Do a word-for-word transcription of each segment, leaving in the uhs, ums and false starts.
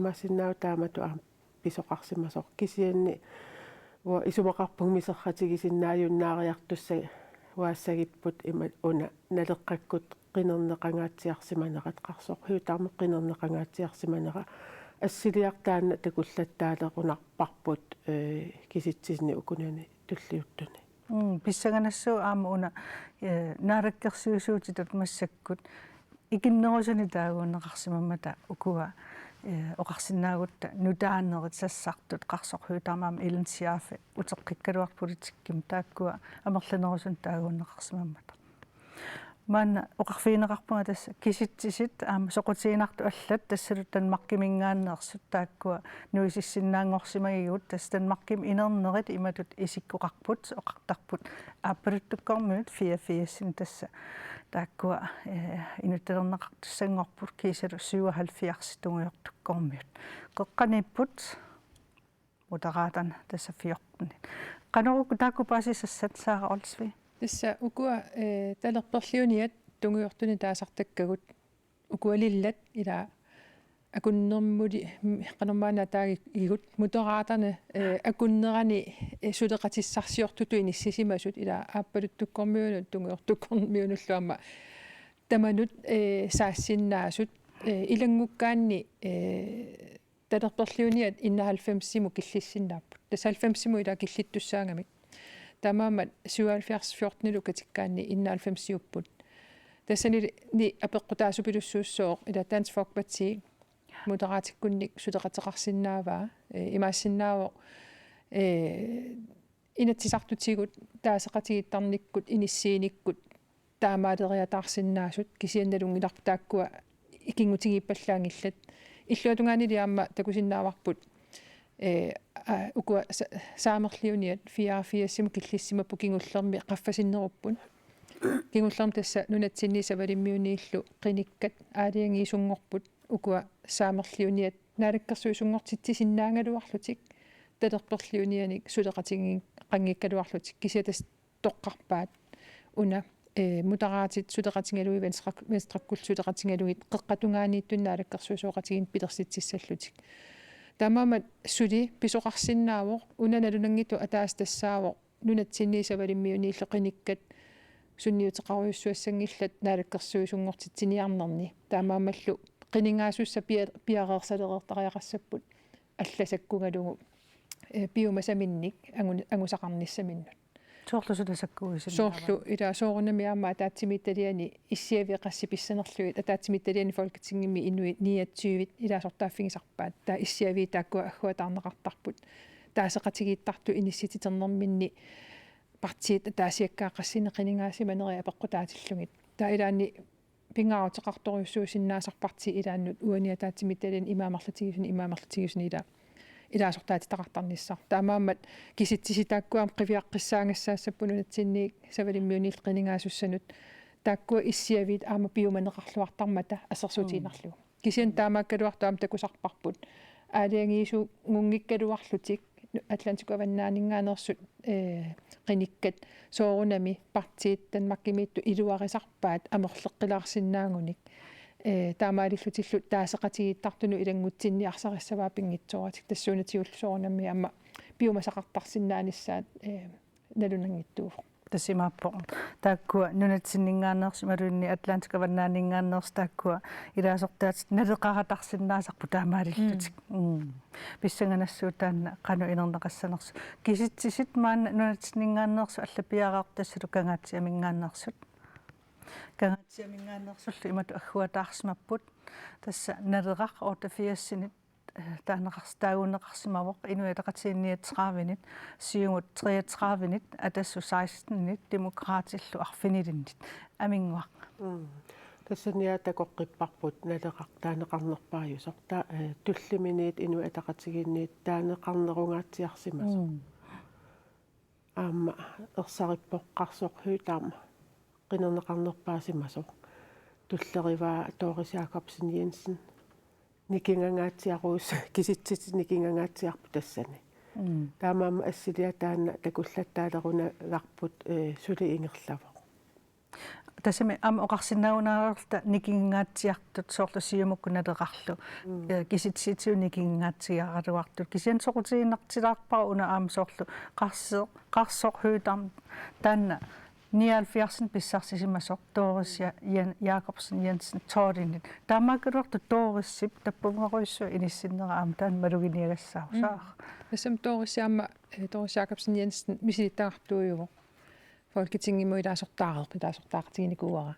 Masinnaau taamatut aamma pisoqarsimasoq kisianni uanga isumaqarpunga miserratigisinnaajunnaariartussat uaassagipput ima una naleqqakkut qinerneqangaatsiarsimanerat qarsoq hiutarmi qinerneqangaatsiarsimanera assiliaq taanna takullattaalerunarparput, ee, kisitsisinik ukunani tulliuttuni. Mm, pissanganassuup aamma una, ee, naalakkersuisuutitut massakkut ikinnerusuni taaguunneqarsimammata ukua, ee, oqarsinnaagutta nutaanerit sassartut qarsoq hiutarmi aamma Ellen Schiaff uteqqikkaluarpoq politikkimi taakkua amerlanerusuni taaguunneqarsimammata. Maanna oqarfigineqarpunga tassa kisitsisit aamma soqutiginartut allat tassalu Danmarkiminngaanneersut taakkua nuisissinnaanngorsimagigut tassa Danmarkimi inernerit imatut isikkoqarput oqartarput aappaluttukkormiut fireogfirsini tassa taakkua, ee, inuttalerneqartussanngorput kiisalu syvoghalvfjerds tungujortukkormiut. Qeqqaniipput Moderaterne tassa fjorten. Qanoq taakku paasisassat Sara Olsvig? Tassa ukua, ee, talerperliuniat tungujortunik taasartakkagut ukua lillat ila akunnermuli, mm, qanormaanna taagigut Moderaterne, ee, akunnerani, ee, suleqatissarsiortutut inissisimasut ila aappaluttukkormiunut tungujortukkormiunullu aamma tamanut, ee, saassinnaasut, ee, ilanngukkaanni, ee, talerperliuniat enoghalvfemsimut killissinnaapput. Tassa halvfemsimut ila killittussaagamik. Taamaammat syvoghalvfjerds fjortenilu katikkaanni enoghalvfemsiupput. Tassani ni apeqqutaasupilussuussooq ila Dansk Folkeparti Moderatikkunnik suleqateqarsinnaavaa, ee, imaassinnaavoq, ee, Inatsisartutigut taaseqatigiittarnikkut inissiinikkut taamaaleriataarsinnaasut kisianni nalunngilarput taakkua ikinngutigiippallaanngillat. Illuatungaanili aamma takusinnaavarput, ee, aa, ukua sa-, saamerliuniat fireogfirsimut killissimapput kingullermi qaffasinnerupput. Kingullermi tassa nunatsinni Savalimmiuniillu qinikkat aalajangiisunngorput ukua saamerliuniat naalakkersuisunngortitsisinnaagaluarlutik talerperliunianik suleqatigiinnanngikkaluarlutik kisianni tassa toqqarpaat una, ee, Moderatit suleqatigalugit Venstre-, Venstrekkullu suleqatigalugit qeqqatungaaniittut naalakkersuisooqatigiinneq pilersitsissallutik. Taamaammat suli pisoqarsinnaavoq una nalunanngitsoq ataaseq tassaavoq nunatsinni Savalimmiuniillu qinikkat sunniuteqarujussuassanngillat naalakkersuisunngortitsiniarnerni. Taamaammallu qinigaasussat pia-, piareersalereertariaqassapput allasakkugalugu, ee, piumasaminnik angu-, angusaqarnissaminnut. Soorlu suleqateqarsinnaava? Soorlu ila soorunami aamma ataatsimiititaliani issiaviit qassit pissanerlugit ataatsimiititaliani Folketingimi inuit niogtyve ilaasortaaffigisarpaat. Taava issiaviit taakkua agguataarneqartarput. Taaseqatigiittartut inissititernerminni partiit ataasiakkaat qassinik qinigaasimanerat apeqqutaatillugit. Taava ilaanni pingaaruteqartorujussuusinnaasarput partiit ilaannut uani ataatsimiititaliani imaammarlatigisuni, imaammarlatigisuni ila ilaasortaatitaqartarnissaq. Taamaammat kisitsisit taakkua aamma qiviaqqissaagassaassapput nunatsinniit Savalimmiuniillu qinigaasussanut. Taakkua issiaviit aamma piumaneqarluartarmata assersuutigiinnarlugu. Mm. Kisianni taamaakkaluartoq aamma takusarparput. Aalajangiisunngikkaluarlutik Atlantikup avannaaninngaanneersut, ee, qinikkat soorunami partiit Danmarkimiittut iluarisarpaat amerleqqilaarsinnaagunik. Ee, taamaalillutillu taaseqatigiittartunut ilanngutsinniarsarissavaat pinngitsooratik tassuunatigullu soorunami aamma piumasaqartarsinnaanissaat, ee, nalunanngitsuuvoq. Tassa imaappoq. Taakkua nunatsinninngaanneersut imaluunniit Atlantikup avannaaninngaanneersut taakkua ilaasortaatit naleqaratarsinnaasarput taamaalillutik. Mm. Mm. Pissanganassuup taanna qanoq inerneqassanersoq. Kisitsisit maanna nunatsinninngaanneersut allapiaartut tassalu Kangaatsiaminngaanneersut. Kangaatsiaminngaanneersullu imatut agguataarsimapput. Tassa Naleraq otteogfirsinit taaneqars-, taaguunneqarsimavoq, Inuit Ataqatigiit niogtredivenit, Siumut treogtredivenit, Atassut sekstenit, Demokraatillu arfinilinnit. Aminnguaq. Mm. Tassaniaat takoqqipparput Naleraq taaneqarnerpaajusoq. Taava, eh, tulliminiit Inuit Ataqatigiinniit taaneqarnerungaatsiarsimasoq. Mm. Aamma ersarippoq Qarsoq Høegh-Dam qinerneqarnerpaasimasoq. Tullerivaa Doris Jakobsen Jensen. Nikingangaatsiarus-, kisitsisit nikingangaatsiarput tassani. Mm. Taamaammat assiliaq taanna takullattaalerunarparput, eh, suli ingerlavoq. Tassami aamma oqarsinnaagunarluta nikingaatsiartut soorlu Siumukkut Naleqarlu. Mm. Eh, kisitsisitigut nikingaatsiaraluartut. Kisianni soqutiginartilaarpara una aamma soorlu Qarse-, Qarsoq Høegh-Dam taanna nioghalvfjerdsini pissarsisimasoq Doris Ja-, Jen-, Jakobsen Jensen Thordenit. Taamaakkaluartoq Dorisip tappavungarujussuaq inissinnera aamma taanna maluginiagassaavoq. Mm. Saara. Tassami Doris aamma, eh, Doris Jakobsen Jensen misilittagartuujuvoq. Folketingimut ilaasortaareerpoq, ilaasortaateqartiginikuuara.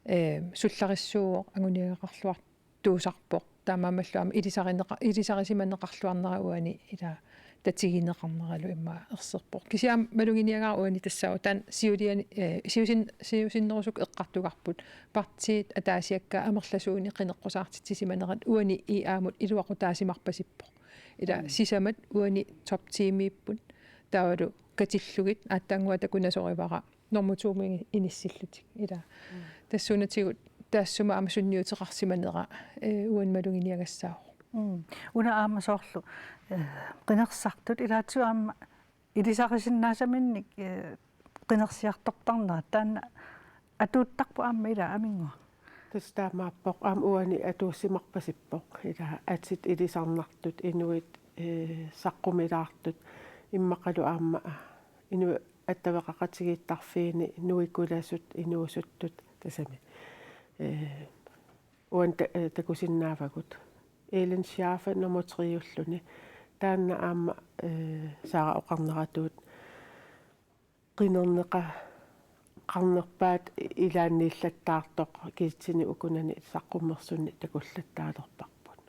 Eh, sullarissuuvoq, anguniagaqarluartuusarpoq. Taamaammallu aamma ilisarineqa-, ilisarisimaneqarluarnera uani ila tatigineqarneralu immaqa erserpoq. Kisianni aamma maluginiagara uani tassaavoq taanna siuliani, eh, siusin-, siusinnerusukkut eqqartugarput. Partiit ataasiakkaat amerlasuuni qineqqusaartitsisimanerat uani I A-mut iluaqutaasimarpasippoq. Ila Mm. sisamat uani top ti-miipput. Taavalu katillugit aatsaannguaq takunasorivara normu to-minngaanniit inissillutik. Ila. Mm. Tassuunatigut taassuma aamma sunniuteqarsimanera, eh, uani maluginiagassaavoq. Mm. Una aamma soorlu, eh, qinersisartut ilaatigut aamma ilisarisinnaasaminnik, eh, qinersiartortarnerat taanna atuuttarpoq aamma ila Aminnguaq. Tassa taamaappoq aamma uani atuussimarpasippoq ila atit ilisarnartut inuit, eh, saqqumilaartut immaqalu aamma inuit attaveqaqatigiittarfiini nuikulasut inuusuttut tassami. Eh, uani ta-, eh, takusinnaavagut. Ellen Schaffer nummer tre-ulluni. Taanna aamma, eh, Saara oqarneratuut qinerneqarnerpaat ilaanniillattaartoq kisitsineq ukunani saqqummersunneq takullattaalerparput.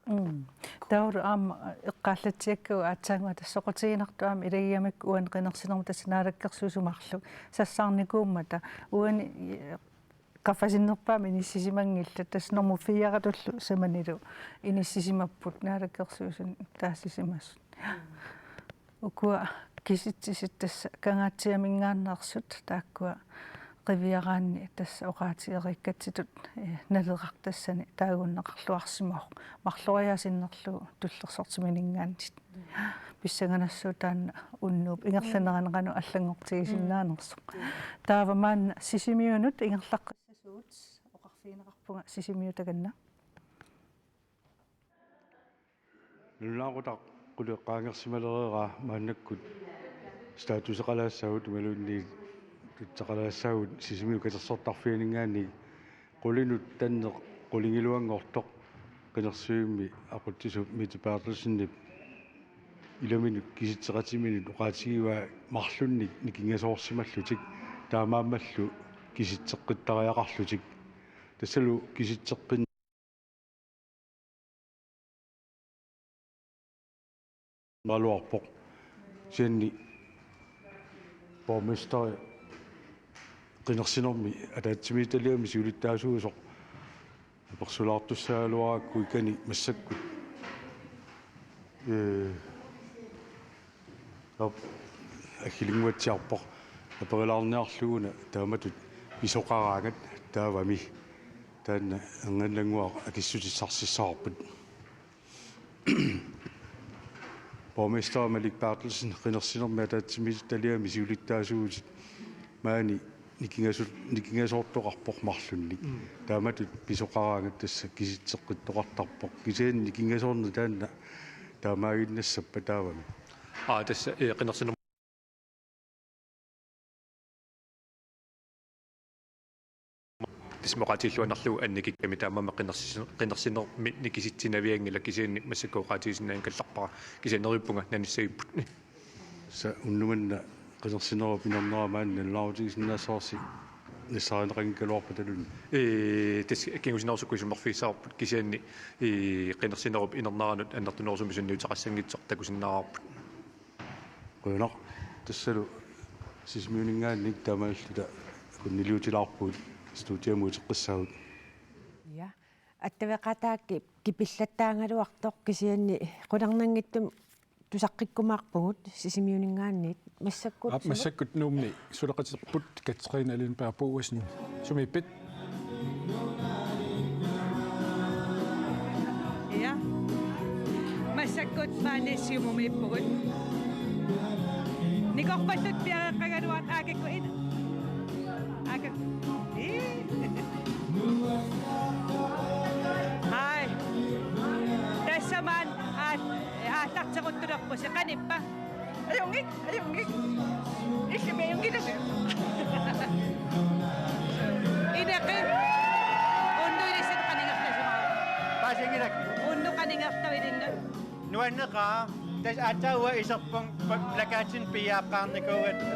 Mm. Taavalu aamma eqqaallatsiakkagut aatsaannguaq tassa soqutiginartut aamma ilagigamikku uani qinersinermi tassa naalakkersuisut marluk sassarnikuummata uani, eh, qaffasinnerpaamik inissisimanngillat tassa nummer fire-tullu samanilu inissisimapput naalakkersuisuni taasisimasut. Ukua kisitsisit tassa Kangaatsiaminngaanneersut taakkua qiviaraanni tassa oqaatigereerikkatsitut, eh, Naleraq tassani taaguunneqarluarsimavoq. Marloriaasinnerlugu tullersortimininngaanniit. Pissanganassuup taanna unnuup ingerlanerani qanoq allanngortigisinnaanersoq. Taava maanna Sisimiunut ingerlaqqissasugut oqarfigineqarpunga Sisimiut takanna. Nalunaaqutaq qulit qaangersimalereeraa maannakkut statuseqalaassaagut imaluunniit tutseqalaassaagut Sisimiut katersortarfianinngaanniit qulinut tanneq qulingiluanngortoq qinersivimmik aqutsisup Mette Berthelsenip ilaminut kisitseqatiminut oqaatigivaa marlunnik nikingasoorsimallutik taamaammallu kisitseqqittariaqarlutik tassalu kisitseqqin- -neraluarpoq. Kisianni borgmesteri qinersinermi ataatsimiititaliami siulittaasuusoq apersulaartussagaluarakku ikani massakkut, ee, aap, aggilinnguatsiarpoq aperilaarniarlugu una taamatut pisoqaraangat taavami taanna erniinnannguaq akissutissarsiassagaluarput. Borgmester Malik Berthelsen qinersinermi ataatsimiititaliami siulittaasuutit maani nikingasu-, nikingasoortoqarpoq marlunnik. Mm. Taamatut pisoqaraangat tassa kisitseqqittoqartarpoq. Kisianni nikingasoorneq taanna taamaaginnassappat taavami. Aa, tassa, ee, qinersinermi Tassa oqaatigilluinnarlugu annikikkami taamaammat qinersis-, qinersinermi nikisitsinavianngilaq kisianni massakkut oqaatigisinnaanngikkallarpara kisianni neriuppunga nanissagipput. Tassa unnuk manna qinersinerup inernera maani nalunaarutigisinnaassavarsi nassaarineqanngikkaluarpataluunniit. Ee, tassa kingusinnerusukkut isummerfigissavarput kisianni, ee, qinersinerup inerneranut annertunerusumik sunniuteqassanngitsoq takusinnaavarput. Qujanaq, tassalu Sisimiuninngaanniit taamaalilluta akunniliutilaarpugut studiamut uteqqissaagut. Ja. Attaveqaataakki kipillattaagaluartoq kisianni qularnanngitsumik tusaqqikkumaarpugut Sisimiuninngaanniit massakkut. Aap, sumi? Massakkut Nuummi suleqaterput Katrine Lindberg Boesen. Sumiippit? Ja. Massakkut maani Siumumiippugut. Nikorpalluta piareeqqagaluartoq aakakku in-, aakak-, Ai. Tassa maanna aal-, aallarteruttulerpusi, qanippa? Ajunngik, ajunngik. Illimmi ajunngilasi. Ineqi. Unnuk ilissi qaninngertasimaarpit? Paasinngilakkit. Unnuk qaninngertavit ilinnut? Nuanneqaaq, tassa aatsaat uanga iserpunga pla-, plakatinik piiaaqqaarnikuugatta.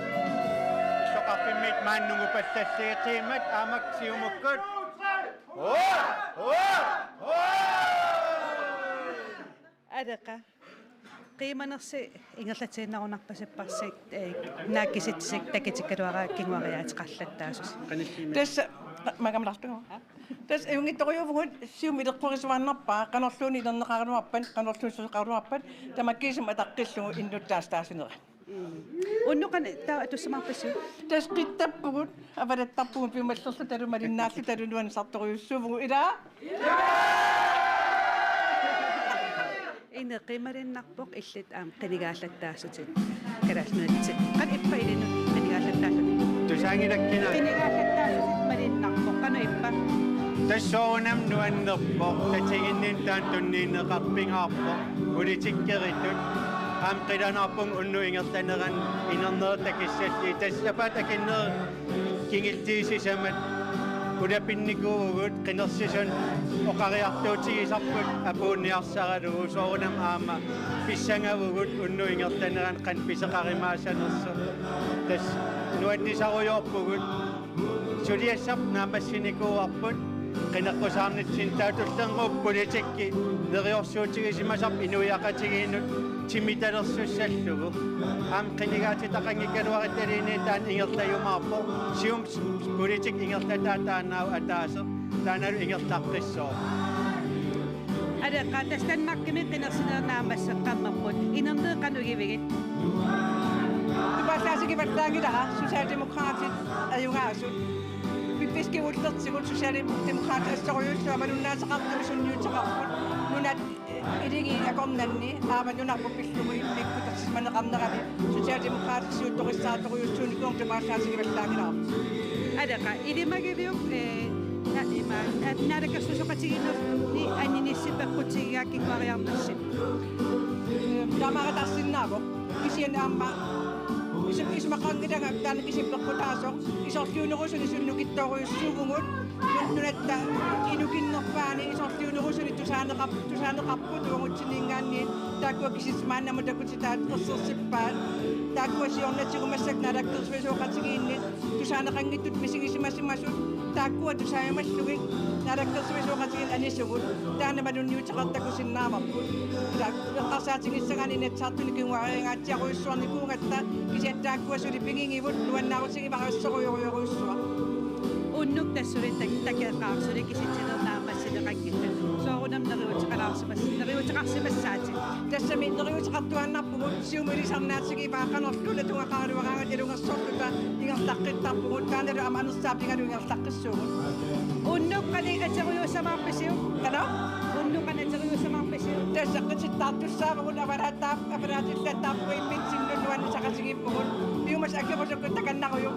Illoqarfimmiit maani nungupallallugit qiimat aamma Siumukkut. Hua! Hua! Hua! Adeqa. Qiimanersi ingerlatiinnarunarpasipparsi, eh, naakkisitsisik takutikkaluaraat kinguariaateqarlattaasusi. Tassa, ma-, magamlartunga. Tassa ajunngitsorujuuvugut Siumup ileqqorisuaannarpaa, qanorluunniit ilerneqaraluarpat, qanorluunniit susoqaraluarpat, tamakkiisumik ataqqillugu innuttaasut taasunera. Unnuk qanoq taava atussamaarpisiuk? Tassa qittappugut, avalattarpugut piumallerlutalu malinnaallutalu nuannisartorujussuuvugut, ilaa? Ineqi malinnarpoq, illit aamma qinigaallattaasutit. Kalaallit Nunaanni. Qanoq ippa ilinnut qinigaallattaasutit? Tusaanngilakkina. Qinigaallattaasutit malinnarpoq. Qanoq ippa? Tassa soorunami nuannerpoq. Tatiginninneq taanna tunniunneqarpoq, pingaarpoq. Politikkeritut. Aamma qilanaarpunga unnuk ingerlanerani inernerit takussallugit. Tassa sapaatip akunnerit kingulliit sisamat ulapinnikuuvugut, qinersisut oqariartuutigisarput apuunniarsaralugu, soorunami aamma pissangavugut unnuk ingerlanerani qanoq pisoqarumaassanersoq. Tassa nuannisarujoorpugut, suliassarput naammassinikuuarput, qineqqusaarnitsinni taava tullinnguuppoq politikki neriorsuutigisimasarput inuiaqatigiinnut timitalersussallugu. Aamma qinigaatitaqanngikkaluarutta taanna ingerlajumaarpoq. Siumup politikki ingerlataa taannaavoq ataaseq. Taannalu ingerlaqqissooq. Adeqa, tassa Danmarkimi qinersinerit naammasseqqammerput. Inernerit qanoq igivigit? Tupaallaatigivallaanngilara Socialdemokraatit ajugaasut. Pippiskivullertigut Socialdemokraatit assorujussuaq malunnaateqartumi sunniuteqarput. Nunat iligi akornanni aamma nunarput pillugu immikkut tassisimaneqarnerani Socialdemokraatit siuttorissaartorujussuunikuummata tupaallaatigivallaanngilara. Adeqa, ilimagiviuk, eh, na-, ima, na-, naalakkersuisooqatigiinnerni aninissipeqqutigigaat kinguariarnersi? Taamaattarsinnaavoq. Kisianni aamma isum-, isumaqanngilanga taanna kisimi peqqutaasoq. Isorliunerusunik sunnukittoorujussaavugut. Nun-, nunatta inukinnerpaani isorliunerusunik tusaaneqarp-, tusaaneqarput uagutsininngaanniit, taakkua kisitsisit maannamut takutitaat ersersippaat. Taakkua siornatigut massakkut naalakkersuisooqatigiinni tusaaneqanngitsutut misigisimasimasut, taakkua tusaajumallugit naalakkersuisooqatigiinni anisugut, taanna malunniuteqartakusinnaavarput. Ila eqqarsaatigissagaanni Inatsisartuni kinguariangaatsiarujussuarnikuugatta, kisianni taakkua suli pigigivut, nuannaarutigivara, assorujorujorujussuaq. Unnuk tassa suli tak-, takeqqaarput suli kisitsinerit naammassineqanngillat. Soorunami neriuuteqalaarsimas-, neriuuteqarsimassaatit? Tassami neriuuteqartuaannarpugut, Siumut ilisarnaatigivaa, qanorluunniit atugaqaraluaraangat ilungersorluta ingerlaqqittarpugut, taannalu aamma anersaap pingalu ingerlaqqissuugut. Unnuk qanoq ateriussamaarpisiuk? Qanoq? Unnuk qanoq ateriussamaarpisiuk? Tassa qitittaartussaavugut, avalaattaap-, avalaatillattaarpugut imminnut sinnut nuannisaqatigiippugut. Piumasut akerusukkut takannarujuk.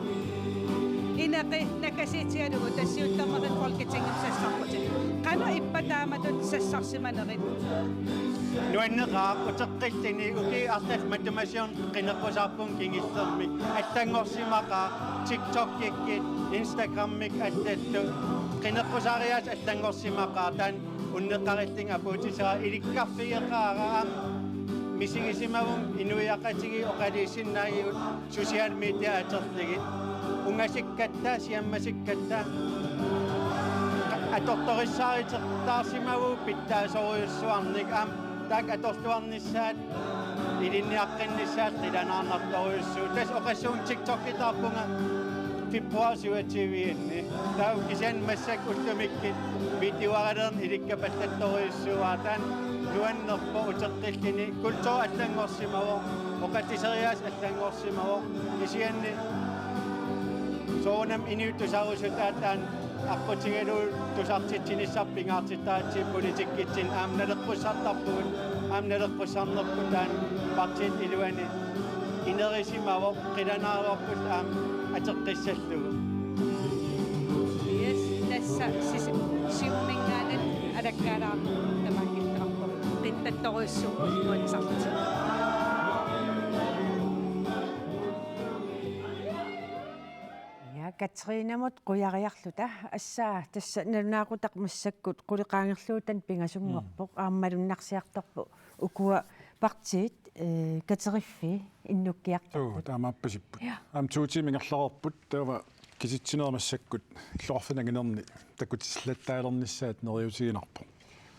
Ineqi, nakkasiitsigalugu tassa siuttarnerit Folketingimi sassarputit. Qanoq ippa taamatut sassarsimanerit? Nuanneqaaq, uteqqilluni ukiut arlallit matuma siorna qineqqusaarpunga kingullermik. Allanngorsimaqaaq TikTokikkut, Instagramikkut allallu. Qineqqusaariaaseq allanngorsimaqaaq, taanna unneqqarillunga apuutisera, ilikkarfigeqaara aamma. Misigisimavunga inuiaqatigiit oqaluussinnaagigut social media atorlugit. Ungasikkatta, siammasikkatta. Atortorissaaruteqartarsimavugut pitsaasorujussuarnik aamma taakku atorluarnissaat, ilinniaqqinnissaat qilanaarnartorujussuuvoq. Tassa oqassuunga TikTokitaarpunga februar syvogtyve-inni. Taava kisianni massakkut ullumikkut videoaralernit ilikkapallattorujussuuara, taanna nuannerpoq uteqqilluni. Kultur allanngorsimavoq, oqaluuseriaaseq allanngorsimavoq. Kisianni soorunami inuit tusarusutaat taanna aqqutigalugu tusartitsinissarput pingaartittaratsigu politikkitsinni aamma naleqqussartarpugut, aamma naleqqussarnerput taanna partiip iluani inerisimavoq, qilanaaruarput aamma ateqqissallugu. Tassa Siumuminngaanniit alakkaalaarpoq, tamaanngitsoqarpoq qittattorujussuuvoq nuannisarlutik. Ja, Katrinamut qujariarluta. Assa tassa nalunaaqutaq massakkut qulit qaangerlugu taanna pingasunngorpoq. Mm. Aamma malunnarsiartorpoq ukua partiit, eh, kateriffii innukkiartorput. Suu, taamaappasipput. Ja. Aamma to timer ingerlareerput, taava kisitsinerit massakkut illoqarfinni anginerni takutillattaalernissaat neriuutiginarpoq.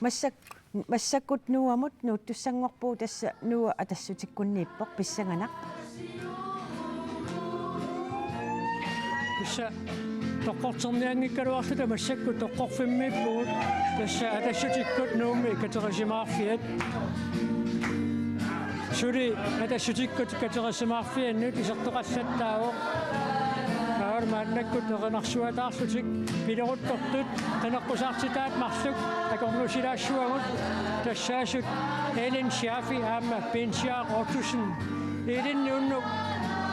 Massak-, massakkut Nuumut nuuttussanngorpugut, tassa Nuup Atassutikkunniippoq pissanganaq. Tassa toqqorternianngikkaluarluta massakkut toqqorfimmiippugut, tassa Atassutikkut Nuummi katerisimaarfiat. Suli Atassutikkut katerisimaarfiannut isertoqallattaavoq. Aamma maannakkut erinarsuataarlutik pileruttortut qineqqusaartitaat marluk akornusilaassavagut, tassaasut Ellen Schaffy aamma Pinsia Ottosen. Ellen, unnuk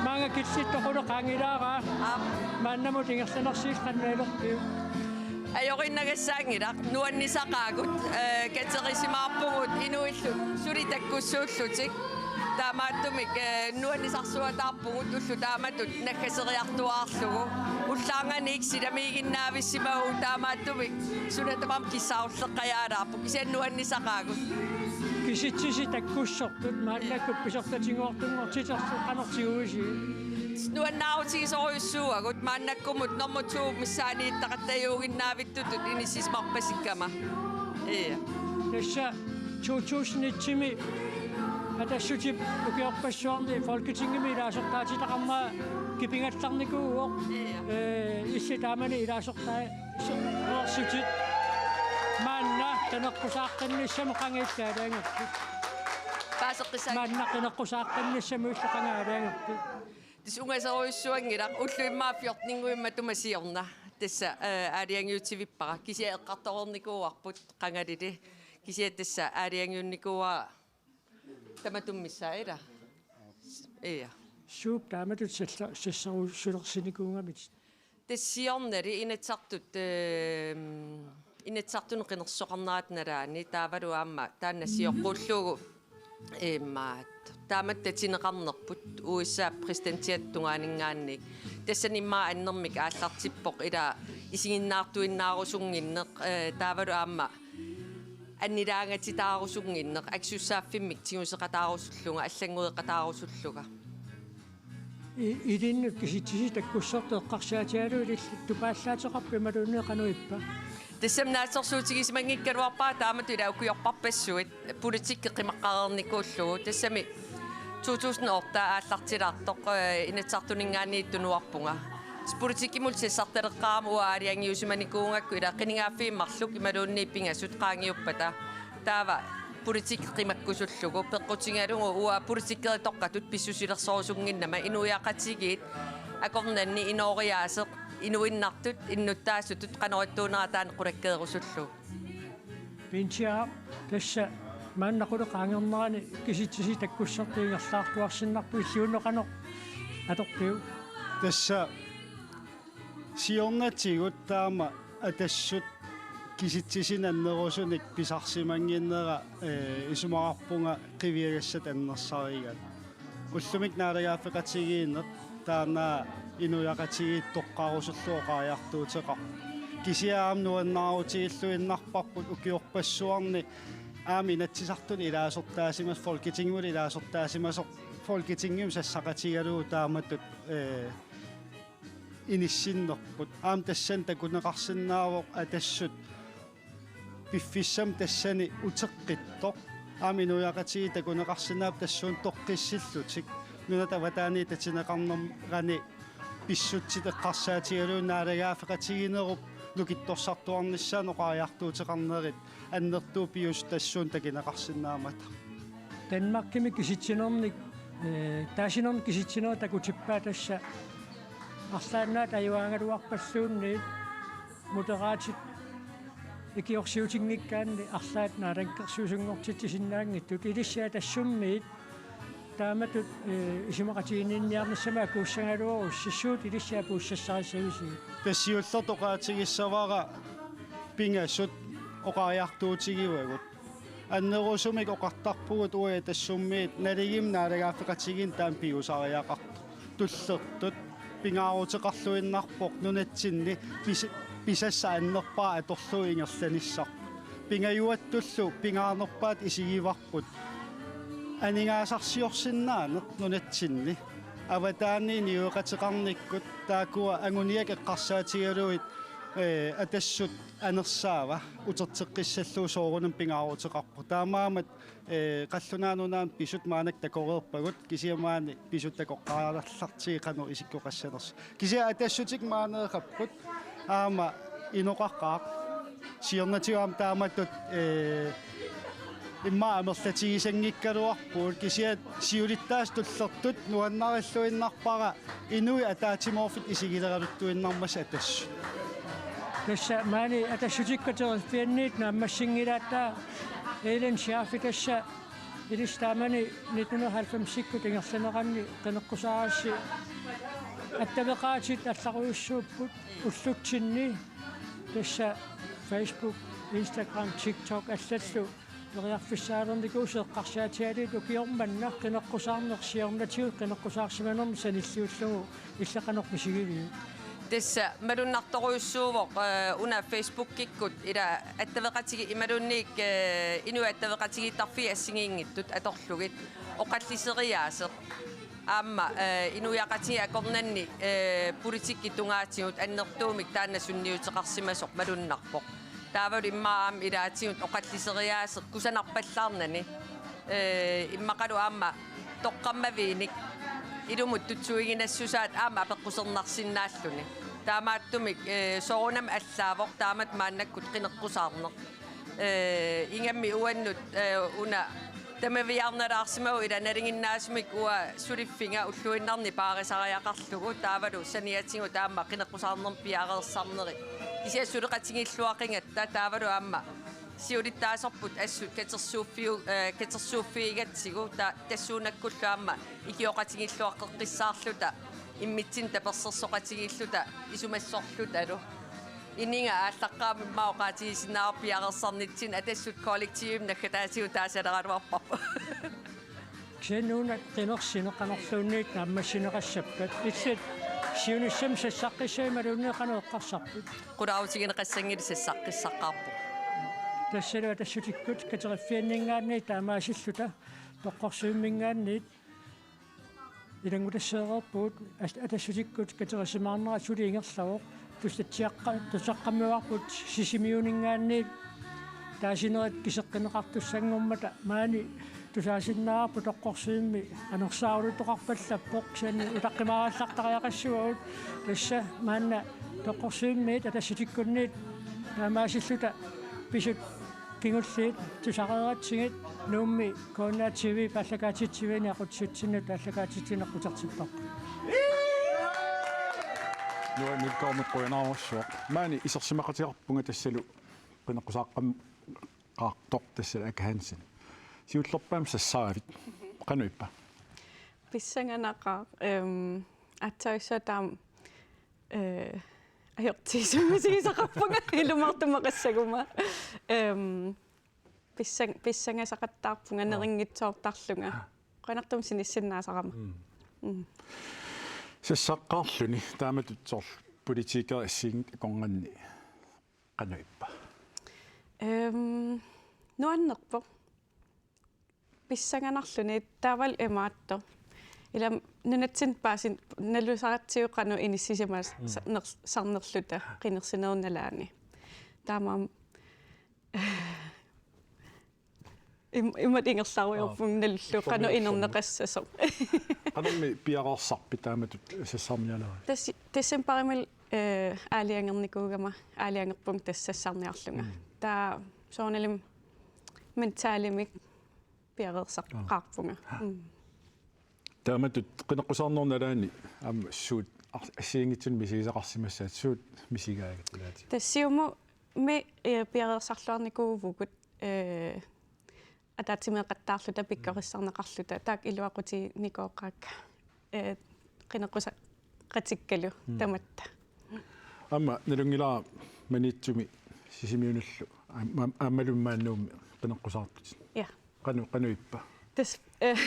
maanga killittoq qulit qaangilaaraa. Aap. Maannamut ingerlanersiillu qanoq ilerpiuk? Ajoriinnagassaanngilaq, nuannisaqaagut, eh, katerisimaarpugut inuillu suli takkussuullutik. Taamaattumik, eh, nuannisarsuataarpugut ullut taamatut naggaseriartuaarlugu. Ullaarnganiit silamiiginnaavissavagut, taamaattumik suna tamarmi kissaarulleqqajaalaarpoq. Kisianni nuannisaqaagut. Kisitsisit takkussortut maannakkut pisortatigoortunngortiterput, qanoq tiguisiuk? Nuannaarutigisorujussuuagut, maannakkumut nummer to missaaniittaqattajuuginnaavittutut inissisimarpasikkama. Ia. Tassa to tusind et-imi Atassutip ukiorpassuarni Folketingimi ilaasortaatitaqarnera kipigallarnikuuvoq. Ia. Eh, illit taamani ilaasortaa-, so-, -sorsutit. Maanna qineqqusaaqqinnissamut qanga illit aalajangerpit? Paaseqqissaanga. Maanna qineqqusaaqqinnissamut illit qanga aalajangerpit? Tassa ungasorujussuanngilaq, ullut immaqa fjorteninnguit matuma siorna. Tassa, eh, aalajangiutivippara. Kisianni eqqartoreernikuuarput qangalili. Kisianni tassa aalajangiunnikuuara tamatuma missaa, ilaa? Ia. Suut taamatut sassa-, sassarusulersinikuugamik? Tassa siornali Inatsisartut, ehm, Inatsisartuni qinersisoqarnerata nalaani, taavalu aamma taanna sioqqullugu, ehm, taamatut tatineqarnerput U S A præsidentiata tungaaninngaanniit. Tassani immaqa annermik aallartippoq, ilaa, isiginnaartuinnaarusunnginneq, eh, taavalu aamma annilaangatitaarusunnginneq, akisussaaffimmi tiguseqataarusullunga, allanngueqataarusullunga. I-, ilinnut kisitsisit takkussortut eqqarsaatigalugit illit tupaallaateqarpit imaluunniit qanoq ippa? Tassami naatsorsuutigisimanngikkaluarpara taamatut, ilaa, ukiorpassuit politikki qimaqqareernikuullugu. Tassami to tusind otte aallartilaartoq, eh, Inatsisartuninngaanniit tunuarpunga. Politikkimut sassartaleqqaarama uanga aalajangiusimanikuugakku, ilaa, qinigaaffiit marluk imaluunniit pingasut qaangiuppata. Taava politikki qimakkusullugu, peqqutigalugu uanga politikkeritoqqatut pissusilersorusunnginnama, inuiaqatigiit akornanni inooriaaseq, inuinnartut, innuttaasutut qanoq ittuunera taanna qulakkeerusullugu. Pinsia, tassa maanna qulit qaangernerani kisitsisit takkussortut ingerlaartuarsinnarput, illit unnuk qanoq atorpiuk? Tassa siornatigut taama Atassut kisitsisinut annerusunik pisarsimannginnera, eh, isumaqarpunga qiviagassat annersarigaat. Ullumikkut naalagaaffeqatigiinneq taanna inuiaqatigiit toqqarusullugu oqariartuuteqarpoq. Kisianni aamma nuannaarutigilluinnarparput ukiorpassuarni aamma Inatsisartuni ilaasortaasimasoq, Folketingimut ilaasortaasimasoq, Folketingimi sassaqatigalugu taamatut, eh, inissinnerput. Aamma tassani takuneqarsinnaavoq Atassut piffissami tassani uteqqittoq. Aamma inuiaqatigiit takuneqarsinnaavoq tassuuna toqqissillutik. Nunat avataaniit tatineqarnerani pissutsit eqqarsaatigalugit naalagaaffeqatigiinnerup nukittorsartuarnissaa oqariartuuteqarnerit annertuut piviusut tassuuna takuneqarsinnaammata. Danmarkimi kisitsinernik, eh, taasinernik kisitsinerit takutippaat, tassa arlaannaat ajugaagaluarpalluunniit, Moderatit ikiorsiutinngikkaanni arlaat naalakkersuisunngortitsisinnaanngitsut, ilissi Atassummiit taamatut, eh, isumaqatiginninniarnissamut akuussagaluarussi, suut ilissi apuussassarissavisigit? Tassa siullertut oqaatigissavara pingasut oqariartuutigivagut. Annerusumik oqartarpugut uagut Atassummiit naligiimmik naalagaaffeqatigiinni taama pigusariaqartoq. Tullertut pingaaruteqarluinnarpoq nunatsinni pis-, pisassat annerpaat atorlugit ingerlanissarput. Pingajuattullu pingaarnerpaatut isigivarput aningaasarsiorsinnaaneq nunatsinni. Avataaniit niueqateqarnikkut taakkua anguniakkat eqqarsaatigalugit, ee, Atassut anersaava uterteqqissallugu soorunami pingaaruteqarpoq. Taamaammat, ee, Qallunaat Nunaannut pisut maannakkut takoreerpagut, kisianni maani pisut takoqqaarallartigit qanoq isikkoqassanersut. Kisianni Atassutit maaneeqapput aamma inoqaqaaq. Siornatigut aamma taamatut, ee, immaqa amerlatigisanngikkaluarpugut, kisianni siulittaasut tullertut nuannarilluinnarpara inuit ataatsimoorfittut isigileraluttuinnarmata Atassut. Tassa maani Atassutikkut kateriffianniit naammassinngilaat, Ellen Schaaffi tassa ilissi taamani nitten hundrede og halvfemsikkut ingerlaneranni qineqqusaarassi attaveqaatit allarujussuupput ullutsinni, tassa Facebook, Instagram, TikTok allallu periarfissaalernikuusoq eqqarsaatigalugit ukioq manna qineqqusaarneq siornatigut qineqqusaarsimanermut sanilliullugu, illit qanoq misigiviuk? Tassa malunnartorujussuuvoq, ee, una Facebookikkut ila attaveqatigiit imaluunniit, ee, inuit attaveqatigiittarfiit assigiinngitsut atorlugit oqalliseriaaseq. Aamma, ee, inuiaqatigiit akornanni, ee, politikkikkut tungaatigut annertuumik taanna sunniuteqarsimasoq malunnarpoq. Taavalu immaqa aamma ilaatigut oqalliseriaaseq kusanarpallaarnani. Ee, immaqalu aamma toqqammaviinik ilumut tutsuiginassusaat aamma apeqqusernarsinnaalluni. Taamaattumik, ee, soorunami allaavoq taamatut maannakkut qineqqusaarneq. Ee, ingammik uannut, ee, una tamaviaarnalaarsimavoq ila nalinginnaasumik uanga suliffiga ulluinnarni paarisariaqarlugu taavalu saniatigut aamma qineqqusaarnermik piareersarneri. Kisianni suleqatigiilluaqigatta taavalu aamma siulittaasorput assut katersuuffiu-, ee, katersuuffigigatsigu ta-, tassuunakkullu aamma ikioqatigiilluaqqeqqissaarluta immitsinnut tapersersoqatigiilluta isumassorlutalu. Iniga aallaqqaammut oqaatigisinnaavarput piareersarnitsinni Atassut kollektivimik naggataatigut taasaleraluarparput. Kisianni una qinersineq qanorluunniit naammassineqassappat, illit siunissami sassaqqissavit imaluunniit qanoq eqqarsarpit? Qularuutigineqassanngilaq sassaqqissaqqaarpoq. Tassalu Atassutikkut kateriffianninngaanniit taamaasilluta toqqorsivimminngaanniit ilanngutasseereerpugut, as-, Atassutikkut katerisimaarnerat suli ingerlavoq, tusatsiaqqa-, tusaqqammerpugut Sisimiuninngaanniit taasinerit kiseqqineqartussanngormata maani tusaasinnaavarput toqqorsivimmi anersaaruluttoqarpallappoq, kisianni utaqqimaarallartariaqassavagut, tassa maanna toqqorsivimmiit Atassutikkunniit taamaasilluta pisut kingulliit tusareeratsigit Nuummi K N R T V-p aallakaatitsiviani aqutsisutsinnut aallakaatitsineq utertipparput. Nuannikkoormik qujanarsuaq. Maani isersimaqatigaarpunga tassalu qineqqusaaqqammeqaartoq tassalu Aka Hansen. Siullerpaamik sassaavit. Qanoq ippa? Pissanganaqaaq, ehm, aatsaat taama, eh, ajortiisumik misigisaqarpunga ilumoortumik oqassaguma. Ehm, pissang-, pissangasaqattaarpunga, aa, nerinngitsoortarlunga. Qujanartumik sinissinnaasarama. Mm. Mm. Sassaqqaarluni taamatut soorlu politikerit assigiinngitsut akornanni qanoq ippa? Ehm, nuannerpoq. Pissanganarluni taavalu imaattoq. Ila nunatsinni paasin-, nalusaratsigu qanoq inissisimasut, mm, sa-, ner-, sarnerluta qinersinerup nalaani. Taamaammat im-, imatut ingerlarujoorpunga, aa, nalullugu qanoq inerneqassasoq. Qanormi piareersarpit taamatut sassarnialerit? Tas-, decembarimilu, eh, aalajangernikuugama, aalajangerpunga tassa sassarniarlunga. Mm. Taava soorunalimi mentalimik piareersaqqaarpunga. Aa. Mm. Taamatut qineqqusaarnerup nalaani aamma suut ar-, assigiinngitsunik misigisaqarsimassavat, suut misigaagat ilaatigut? Tassa Siumumi, eh, piareersarluarnikuuvugut, eh, ataatsimeeqattaarluta pikkorissarneqarluta, taakku iluaqutiginikooqaakka, eh, qineqqusa-, qatikkalu, mm, tamatta. Aamma nalunngilara Maniitsumi Sisimiunullu aam-, aam-, aammalu maani Nuummi qineqqusaartutit. Ja. Qanoq, qanoq ippa? Tassa, eh,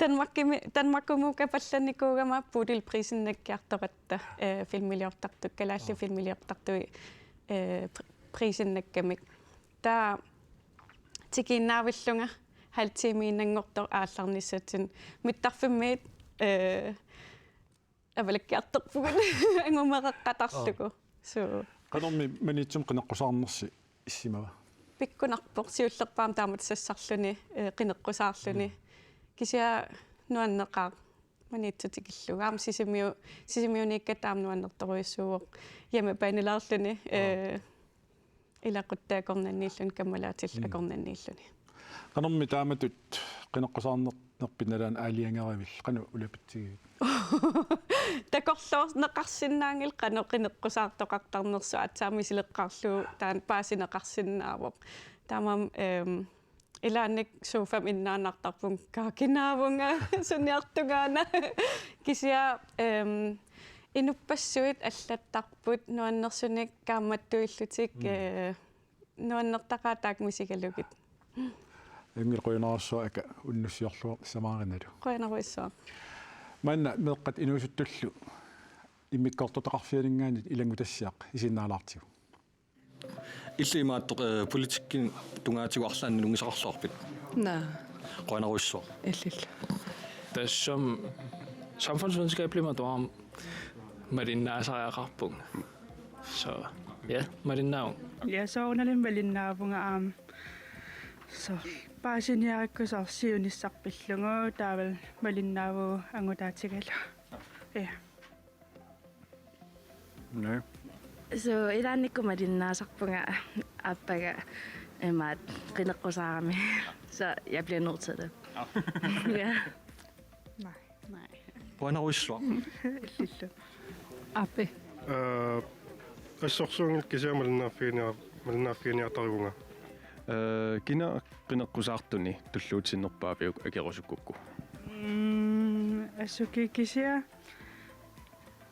Danmarkimi, Danmarkimuukapallanikuugama Bodilprisinngikkiartoratta, eh, filmiliortartut, kalaallit filmiliortartut, eh, pri-, prisinnakkamik. Taava tikiinnaavillunga halv timiinnanngortoq aallarnissatsinnut mittarfimmiit, eh, avalakkiartorpugut angumereqqatarlugu. Suu. Qanormi Maniitsumi qineqqusaarnersi issimava? Pikkunarpoq siullerpaamik taamatut sassarluni, eh, qineqqusaarluni. Kisianni nuanneqaaq Maniitsoq tikillugu. Aamma Sisimiu-, Sisimiuniikkatta aamma nuannertorujussuuvoq. Hjemmebanelaarluni, eh, ilaquttap akornanniilluni, kammalaatillu akornanniilluni. Qanormi taamatut qineqqusaarner-, nerpit nalaani aalajangerivit, qanoq ulapitsigivit? Takorloorneqarsinnaanngilaq qanoq qineqqusaartoqartarnersoq, aatsaat misileqqaarlugu taanna paasineqarsinnaavoq. Taamaammat, ehm, ilaanni sofami innaannartarpunga, kakinaavunga, suniartungaana. Kisianni, ehm, inuppassuit allattarput nuannersunik kaammattuillutik, eh, nuannertaqaat taakku misigalugit. Ingrid, qujanarsuaq aka unnussiorluarnissamaarinnalu. Qujanarujussuaq. Maanna meeqqat inuusuttullu immikkoortortaqarfianinngaanniit ilanngutassiaq isiginnaalaartigu. Illit imaattoq, eh, politikkikkut tungaatigut arlaannik nalunngisaqarluarpit? Naa. Qujanarujussuaq. Illillu. Tassami samfundsvidenskabelimik atuarama malinnaasariaqarpunga. Så, ja, malinnaavunga. Ja, soorunalimi malinnaavunga aamma. Soorlu paasiniarakku soorlu siunissaq pillugu taavalu malinnaavugut angutaatigalugu. Ja. Nå. So, ilaannikkut malinnaasarpunga aappaaga imaattoq qineqqusaarami. Så jeg bliver nødt til det. Ja. Nej, nej. Qujanarujussuaq. Illillu. Aappi. Eh, assorsuunngilaq kisianni malinnaaffiginia-, malinnaaffiginia-, tarivunga. Eh, kina qineqqusaartuni tulluutinnerpaaviuk akerusukkukku? Mm, asukii kisianni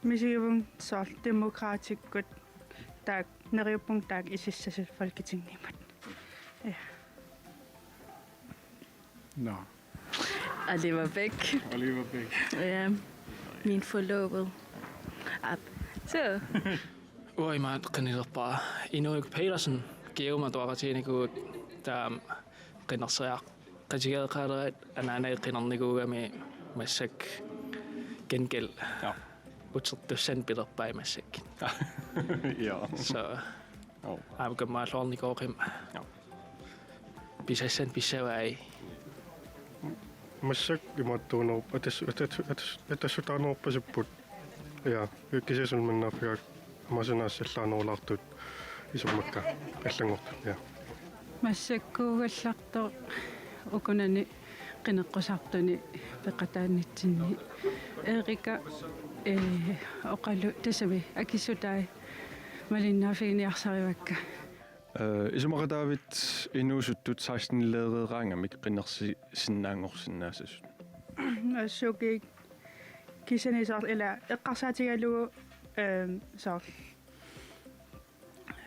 misigivunga soorlu Demokraatikkut taakku, neriuppunga taakku isissasut Folketingimut. Ja. Nå. Oliver Bech. Oliver Bech. Ja. Min forlovede. Aap. Så. Uanga imaattoq qinilerpara. Inuk Petersen, Geomik atuaqatiginikuugakkit, taama qinerseriaq. Qatigeeqaalerat anaanagit qinernikuugami massakkut gengæld. Ja. Utertussanik pilerpai massakkut. Ja. Så. Oh. Aamma kammaalluarnikooqimmat. Ja. Pisassanik pissavai. Massakkut imaattuunerup-, atas-, atas-, atas-, atassutaaneruppasipput. Ja, kisianni suli malinnaaffigaakka aamma suna assallaanerulaartut isummakka allanngortut, ja. Massakkuugallartoq ukunani qineqqusaartuni peqataanitsinni. Erika, eh, oqalu tassami akissutai malinnaaffiginiarsarivakka. Eh, isumaqataavit inuusuttut seksten-leereeraangamik qinersisinnaanngorsinnaassasut? Asukii kisianni soorlu ila eqqarsaatigalugu, ehm, soorlu,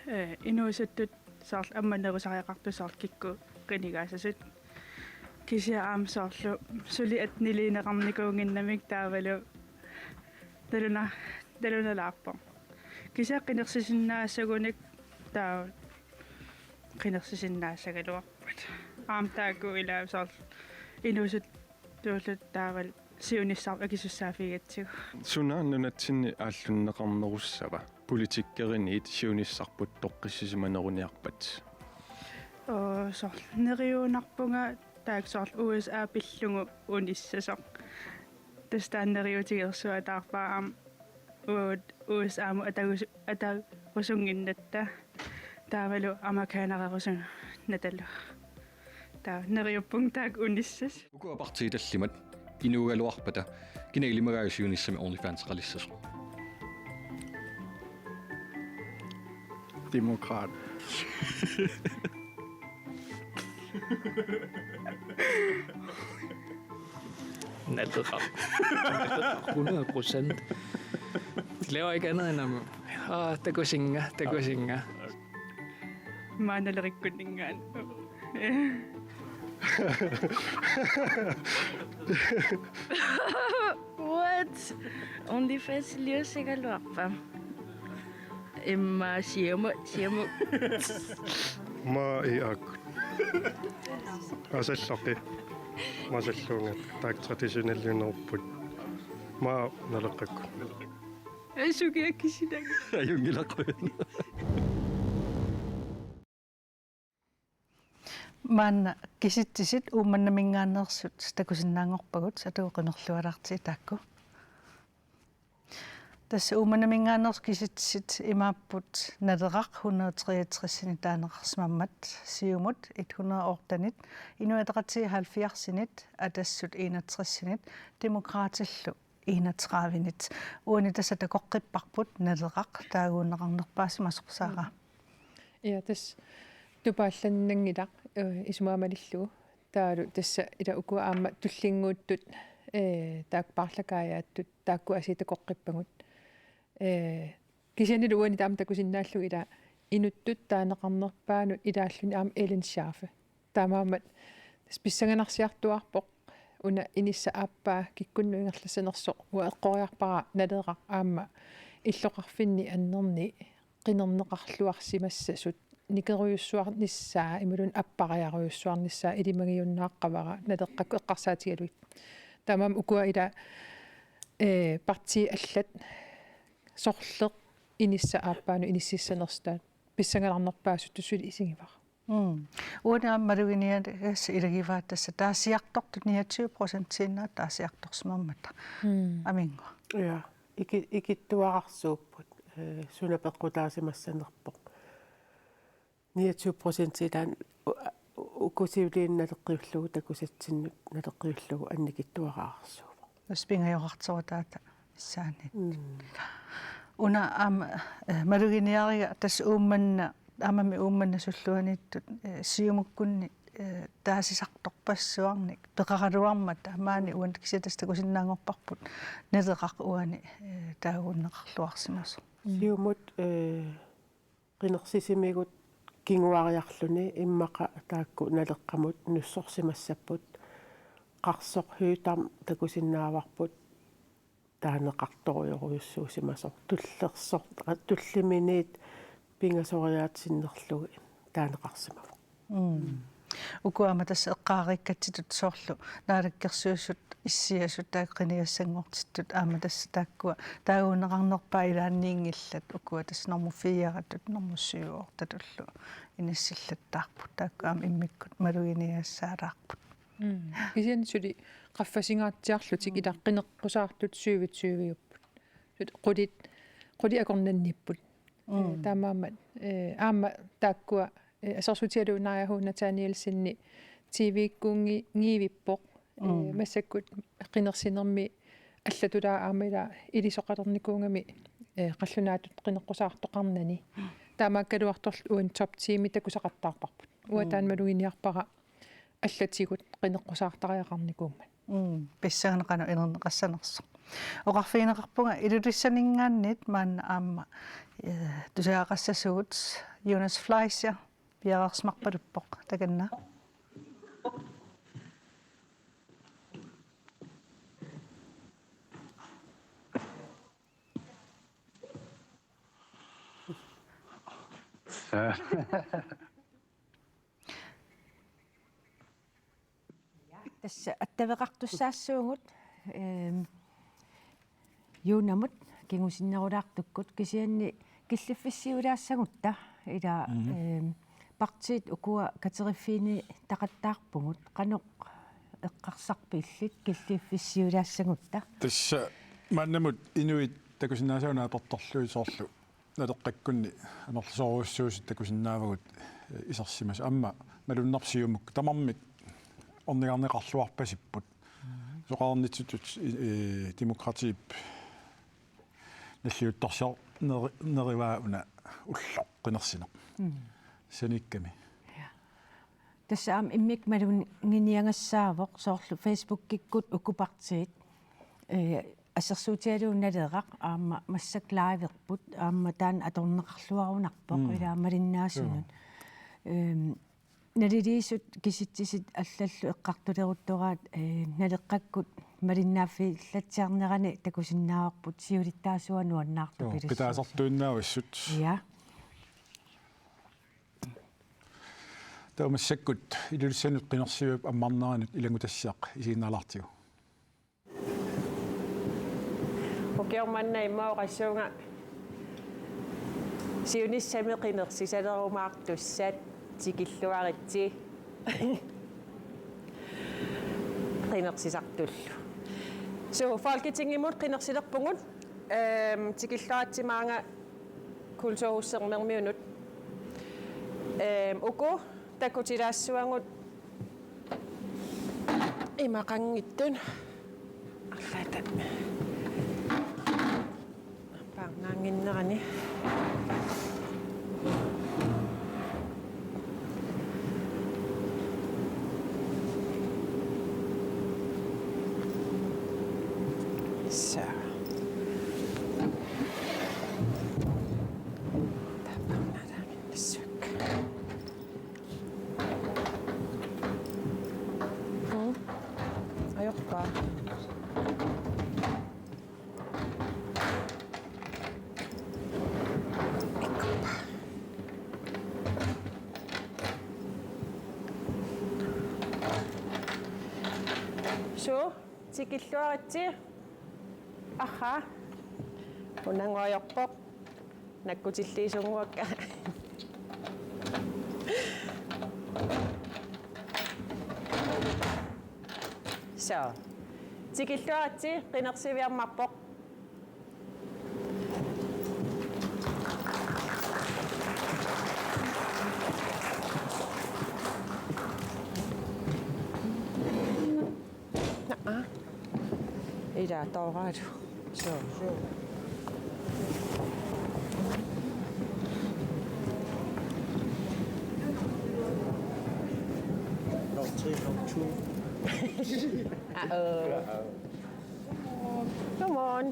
eh, inuusuttut soorlu ammanerusariaqartut soorlu kikkut qinigaassasut. Kisianni aamma soorlu suli atteniliineqarnikuunnginnamik taavalu naluna-, nalunalaarpoq. Kisianni qinersisinnaassagunik taava qinersisinnaassagaluarput. Aamma taakku ila soorlu inuusuttuulluta taavalu siunissaq akisussaaffigigatsigu. Suna nunatsinni aallunneqarnerussava politikkeriniit siunissarput toqqissisimaneruniarpat? Oo, soorlu neriuunarpunga taakku soorlu U S A pillugu unissasoq. Tassa taanna neriuutigersuataarpara aamma uagut U S A-mut atagus-, atarusunnginnatta. Taavalu amerikanererusunnatalu. Taava neriuppunga taakku unissasoq. Uku apartiit tallimat inuugaluarpata kina ilimagaajuk siunissami OnlyFanseqalissasoq? Demokrat. Naleraq. Naleraq hundrede procent. De laver ikke andet end at, "Åh, takusinnga, takusinnga." Maanna Nalerikkunninngaanniit. What? OnlyFans-iliussagaluarpa? Imma siumut, siumut. Maa i ak. Asalloqi. Masalluunga taak traditionelliunerupput. Maa Naleqqakkut. Asuki akisinagu. Ajunngilaq. Maanna kisitsisit Uummannaminngaanneersut takusinnaanngorpagut, atuuqimerlualaarti taakku. Tassa Uummannaminngaanneersut kisitsisit imaapput: Naleraq hundrede treogtres-init taaneqarsimammat, siumut et hundrede og otte-nit, Inuit Ataqatigiit halvfjerds-init, Atassut enogtres-init, Demokraatillu enogtredive-nit. Uani tassa takoqqipparput Naleraq taaguunneqarnerpaasimasoq, Sara. Ja, tassa tupaallannanngilaq, eh, isumaga malillugu. Taavalu tassa ila ukua aamma tullinnguuttut, eh, taakku paarlakaajaattut taakku aasiit takoqqippagut. Eh, kisianni uani taama takusinnaallugu ila inuttut taaneqarnerpaanut ilaalluni aamma Ellen Schaafe. Taamaammat tassa pissanganarsiartuaarpoq una inissap aappaa kikkunnut ingerlassanersoq, uanga eqqoriarpara Naleraq aamma illoqarfinni annerni qinerneqarluarsimassasut, nikerujussuarnissaa imaluunniit appariarujussuarnissaa ilimagiunnaaqqavara Naleqqakkut eqqarsaatigalugit. Taamaammat ukua ila, eh, partiit allat sorleq inissap aappaanut inississanersoq taanna pissanganarnerpaasutut suli isigivara. Mm. Uani aamma maluginiagassat ilagivaat tassa taasiartortut niogtyve procentiinnaat taasiartorsimammata. Mm. Aminngua. Ja, iki-, ikittuararsuupput, eh, suna peqqutaasimassanerpoq. Niogtyve procent taanna u-, u-, uku siuliini naleqqiullugu takusatsinnut naleqqiullugu annikittuararsuuvoq. Tassa pingajoqartorutaata missaanniit. Mm. Una aamma, eh, maluginiariga tassa Uummannap, aammami Uummannap sulluaniittut, eh, Siumukkunni, eh, taasisartorpassuarnik peqaraluarmata maani uani kisianni tassa takusinnaanngorparput Naleraq uani, eh, taaguunneqarluarsimasoq. Mm. Siumut, eh, qinersisimigut kinguariarluni immaqa taakku Naleqqamut nussorsimassapput, Qarsoq Høegh-Dam takusinnaavarput taaneqartorujorujussuusimasoq, tullersoq, tulliminit pingasoriaat sinnerlugit taaneqarsimavoq. Mm. Ukua aamma tassa eqqaariikkatsitut soorlu Naalakkersuisut issiasut taakku qinigassanngortittut aamma tassa taakkua taaguunneqarnerpaat ilaanniinngillat, ukua tassa normu fire-tut, normu syv-ortatullu inissillattaarput. Taakku aamma immikkut maluginiagassaalaarput. Mm. Kisianni suli qaffasingaatsiarlutik, mm, ila qineqqusaartut syvogtyve-upput. Suli qulit, qulit akornanniipput. Mm. Eh, taamaammat, eh, aamma taakkua, eh, assersuutigalugu Naaja H. Nathanielsenip T V-kkunngi-, -ngiivippoq. Eh, mm, massakkut qinersinermi allatulaa aamma ila ilisoqalernikuugami, eh, qallunaatut qineqqusaartoqarnani. Mm. Taamaakkaluartorli uani Top Team-i takusaqattaarparput. Uanga, mm, taanna maluginiarpara allatigut qineqqusaartariaqarnikuummat. Mm, pissanganaq qanoq inerneqassanersoq. Oqarfigineqarpunga Ilulissaninngaanniit maanna aamma, eh, tusagaqassasugut. Jonas Fleischer piareersimarpaluppoq, takanna. Tassa attaveqartussaassuugut, ehm, Junamut kingusinnerulaartukkut, kisianni killiffissiulaassagutta ila, mhm, ehm, partiit ukua kateriffigineqaqattaarpugut, qanoq eqqarsarpillit killiffissiulaassagutta? Tassa maannamut inuit takusinnaasavut naapertorlugit soorlu Naleqqakkunni amerlasoorujussuusut takusinnaavagut, eh, isersimasut. Aamma malunnarpoq Siumukku. Tamarmik ornigarneqarluarpasipput. Mhm. Soqarnitsitut, eh, Demokratiip nalliuttorsior-, neri-, nerivaa una ulloq qinersineq. Mhm. Sanikkami. Ja. Tassa aamma immikkut maluginiagassaavoq soorlu Facebookikkut uku partiit, eh, assersuutigalugu Naleraq aamma massakkut liverput, aamma taanna atorneqarluarunarpoq, mm, ila malinnaasunut. Joo. Ehm, naliliisut kisitsisit allallu eqqartuleruttoraat, eh, naleqqakkut malinnaaffeqallatsiarnerani takusinnaavarput siulittaasua nuannaartoq. Joo, pilersorlugu. Qitaasartuinnaavissut. Ja. Taava massakkut Ilulissanut qinersiviup ammarneranut ilanngutassiaq isiginnaalaartigu. Ukioq manna immaqa oqassuunga siunissami qinersisalerumaartussat tikilluaritsi qinersisartullu. Suu, Folketingimut qinersilerpugut, ehm, tikilluaritsi maanga Kulturhus Sermermiunut. Ehm, uku takutilaassuagut imaqanngitsut. Arlaata. Paarnaannginnerani. Saa. Taava paarnaannginnersuaq. Mm. Ajorpaa. Suu, tikilluaritsi. Aha. Unannguajorpoq. Nakkutilliisunnguakka. Suu. Tikilluaritsi, qinersiviarmarpoq. Naa. Ila tooralu. Suu. Not three, not two. Uh-oh. Come on.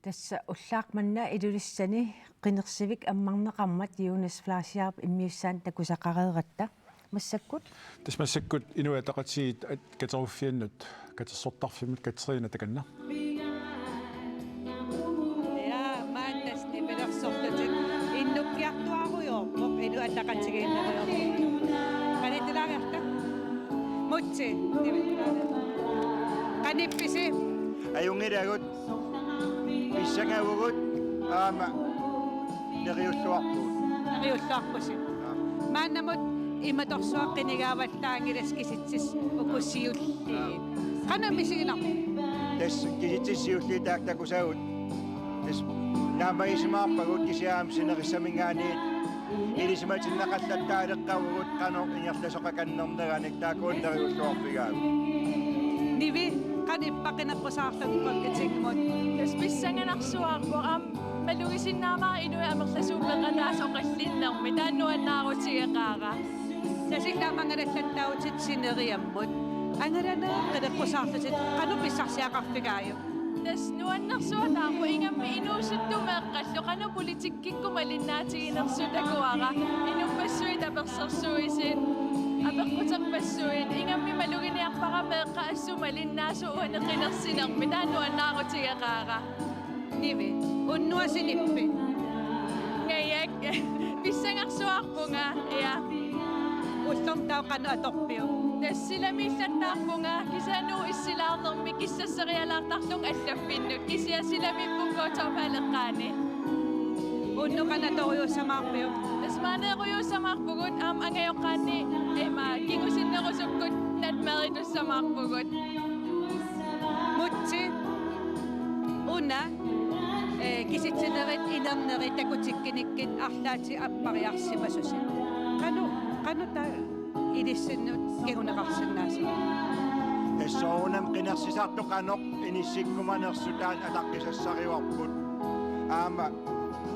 Tassa ullaaq manna Ilulissani qinersivik ammarneqarmat Jonas Fleischerip immiussaanut takusaqareeratta. Massakkut? Tassa massakkut Inuit Ataqatigiit at-, kateruffiannut katersortarfimmut Katrine takanna. Ja, maannas nipilersorlutit innukkiartuaarujoorpoq, Inuit Ataqatigiinnerujoorpoq. Qanittulaariarta. Mutsi, nipilersorlutit. Qanippisi? Ajunngilagut. Pissangavugut aamma neriulluarpugut. Neriulluarpusi. Aap. Maannamut imatorsuaq qinigaavallaanngilassi kisitsit uku siulliit. Aap. Qanoq misiginarpa? Tassa kisitsit siulliit taakku takusavut. Tassa naammagisimaarpagut kisianni aamma sinerissaminngaanniit ilisimatinneqallattaaleqqavugut qanoq ingerlasoqakannerneranik taakku neriulluarfigaagut. Nivi, qanippa qineqqusaarlutit Folketingimut? Tassa pissanganarsuarpoq aamma malugisinnaavara inuit amerlasuut peqataasut oqallinnermi, taanna nuannaarutigeqaara. Tassa illit aamma angalallattaavutit sineriammut. Angalanerit qineqqusaarlutit qanoq pissarsiaqarfigaajuk? Tassa nuannersuataarpoq ingammik inuusuttut meeqqallu qanoq politikkikkut malinnaatiginersut takuara. Inuppassuit tapersersuisut, apeqquterpassuit, ingammik maluginiarpara meeqqat assut malinnaasut uani qinersinermi, taanna nuannaarutigeqaara. Nivi, unnuaq sinippi? Ngajak, pissangarsuarpunga, ja. Ullormut taava qanoq atorpiuk? Tassa silamiillattaarpunga, kisianni uagut issilaarnermi kissasserialaartarlunga allaffinnut, kisianni silamiippunga K T-p aleqqaani. Unnuk qanoq atorujussuusamaarpiuk? Tassa maani atorujussuusamaarpugut, aamma angajoqqaanni ima kingusinnerusukkut natmeritussuusamaarpugut. Mutsi, una, eh, kisitsinerit inernerit takutikkinikkit arlaatigut appariarsimasusi. Qanoq, qanoq taava ilissinnut kinguneqarsinnaasut? Tassa soorunami qinersisartut qanoq inissikkumanersut taanna ataqqisassarivarput. Aamma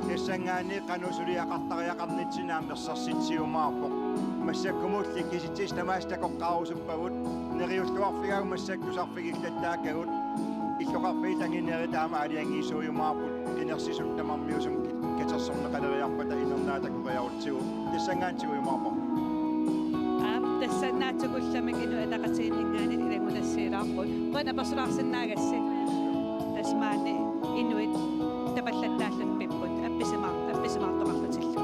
tassanngaanniit qanoq suliaqartariaqarnitsinni aamma ersersitsiumaarpoq. Massakkumulli kisitsisut tamaasa takoqqaarusuppagut, neriulluarfigaagut massakkut tusarfigillattaakkagut. Illoqarfiit anginerit aamma aalajangiisuujumaarput, qinersisut tamarmiusumik katersorneqaleriarpata inernaat takoriarutsigu tassanngaanniit tigujumaarparput. Aap, tassanngaanniit takullamik Inuit Ataqatigiinninngaanniit ilanngutassiilaarput. Qujanaq apersulaarsinnaagassi. Tassa maani inuit tapallattaalluni pipput. Appisimaar-, appisimaartoqarlutillu.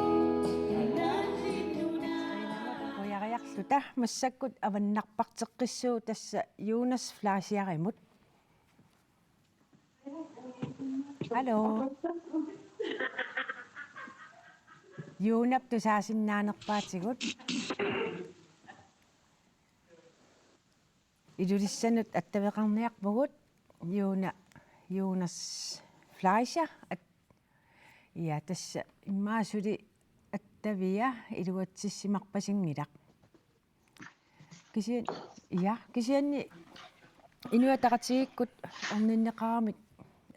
Qujariarluta massakkut avannarparteqqissuugut tassa Jonas Fleischarimut. Hallo. Junap tusaasinnaanerpaatigut. Ilulissanut attaveqarniarpugut Juna, Jonas Fleischer. At-, ja, tassa immaqa suli attavia iluatsissimarpasinngilaq. Kisian-, ja, kisianni Inuit Ataqatigiikkut orninneqaramik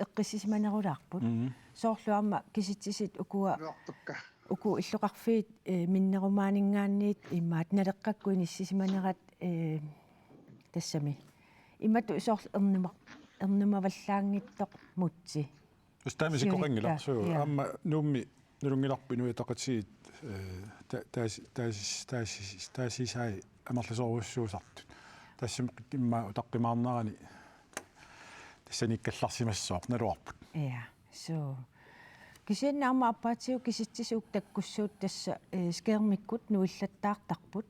eqqissisimanerulaarput. Mhm. Soorlu aamma kisitsisit ukua, Ujartukka. Uku illoqarfiit, eh, minnerumaaninngaanniit imaat Naleqqakkut inissisimanerat, eh, tassami. Imatut soorlu ernuma-, ernumavallaanngitsoq Mutsi. Tassa taama isikkoqanngilaq, Siunikka, suu, ja. Aamma Nuummi nalunngilarput Inuit Ataqatigiit, eh, ta-, taas-, taas-, taas-, taasisai amerlasoorujussuusartut. Tassami immaqa utaqqimaarnerani tassaniikkallarsimassooq naluarput. Ja, suu. Kisianni aamma aappaatigut kisitsisit uku takkussuupput tassa, eh, skærmikkut nuillattaartarput.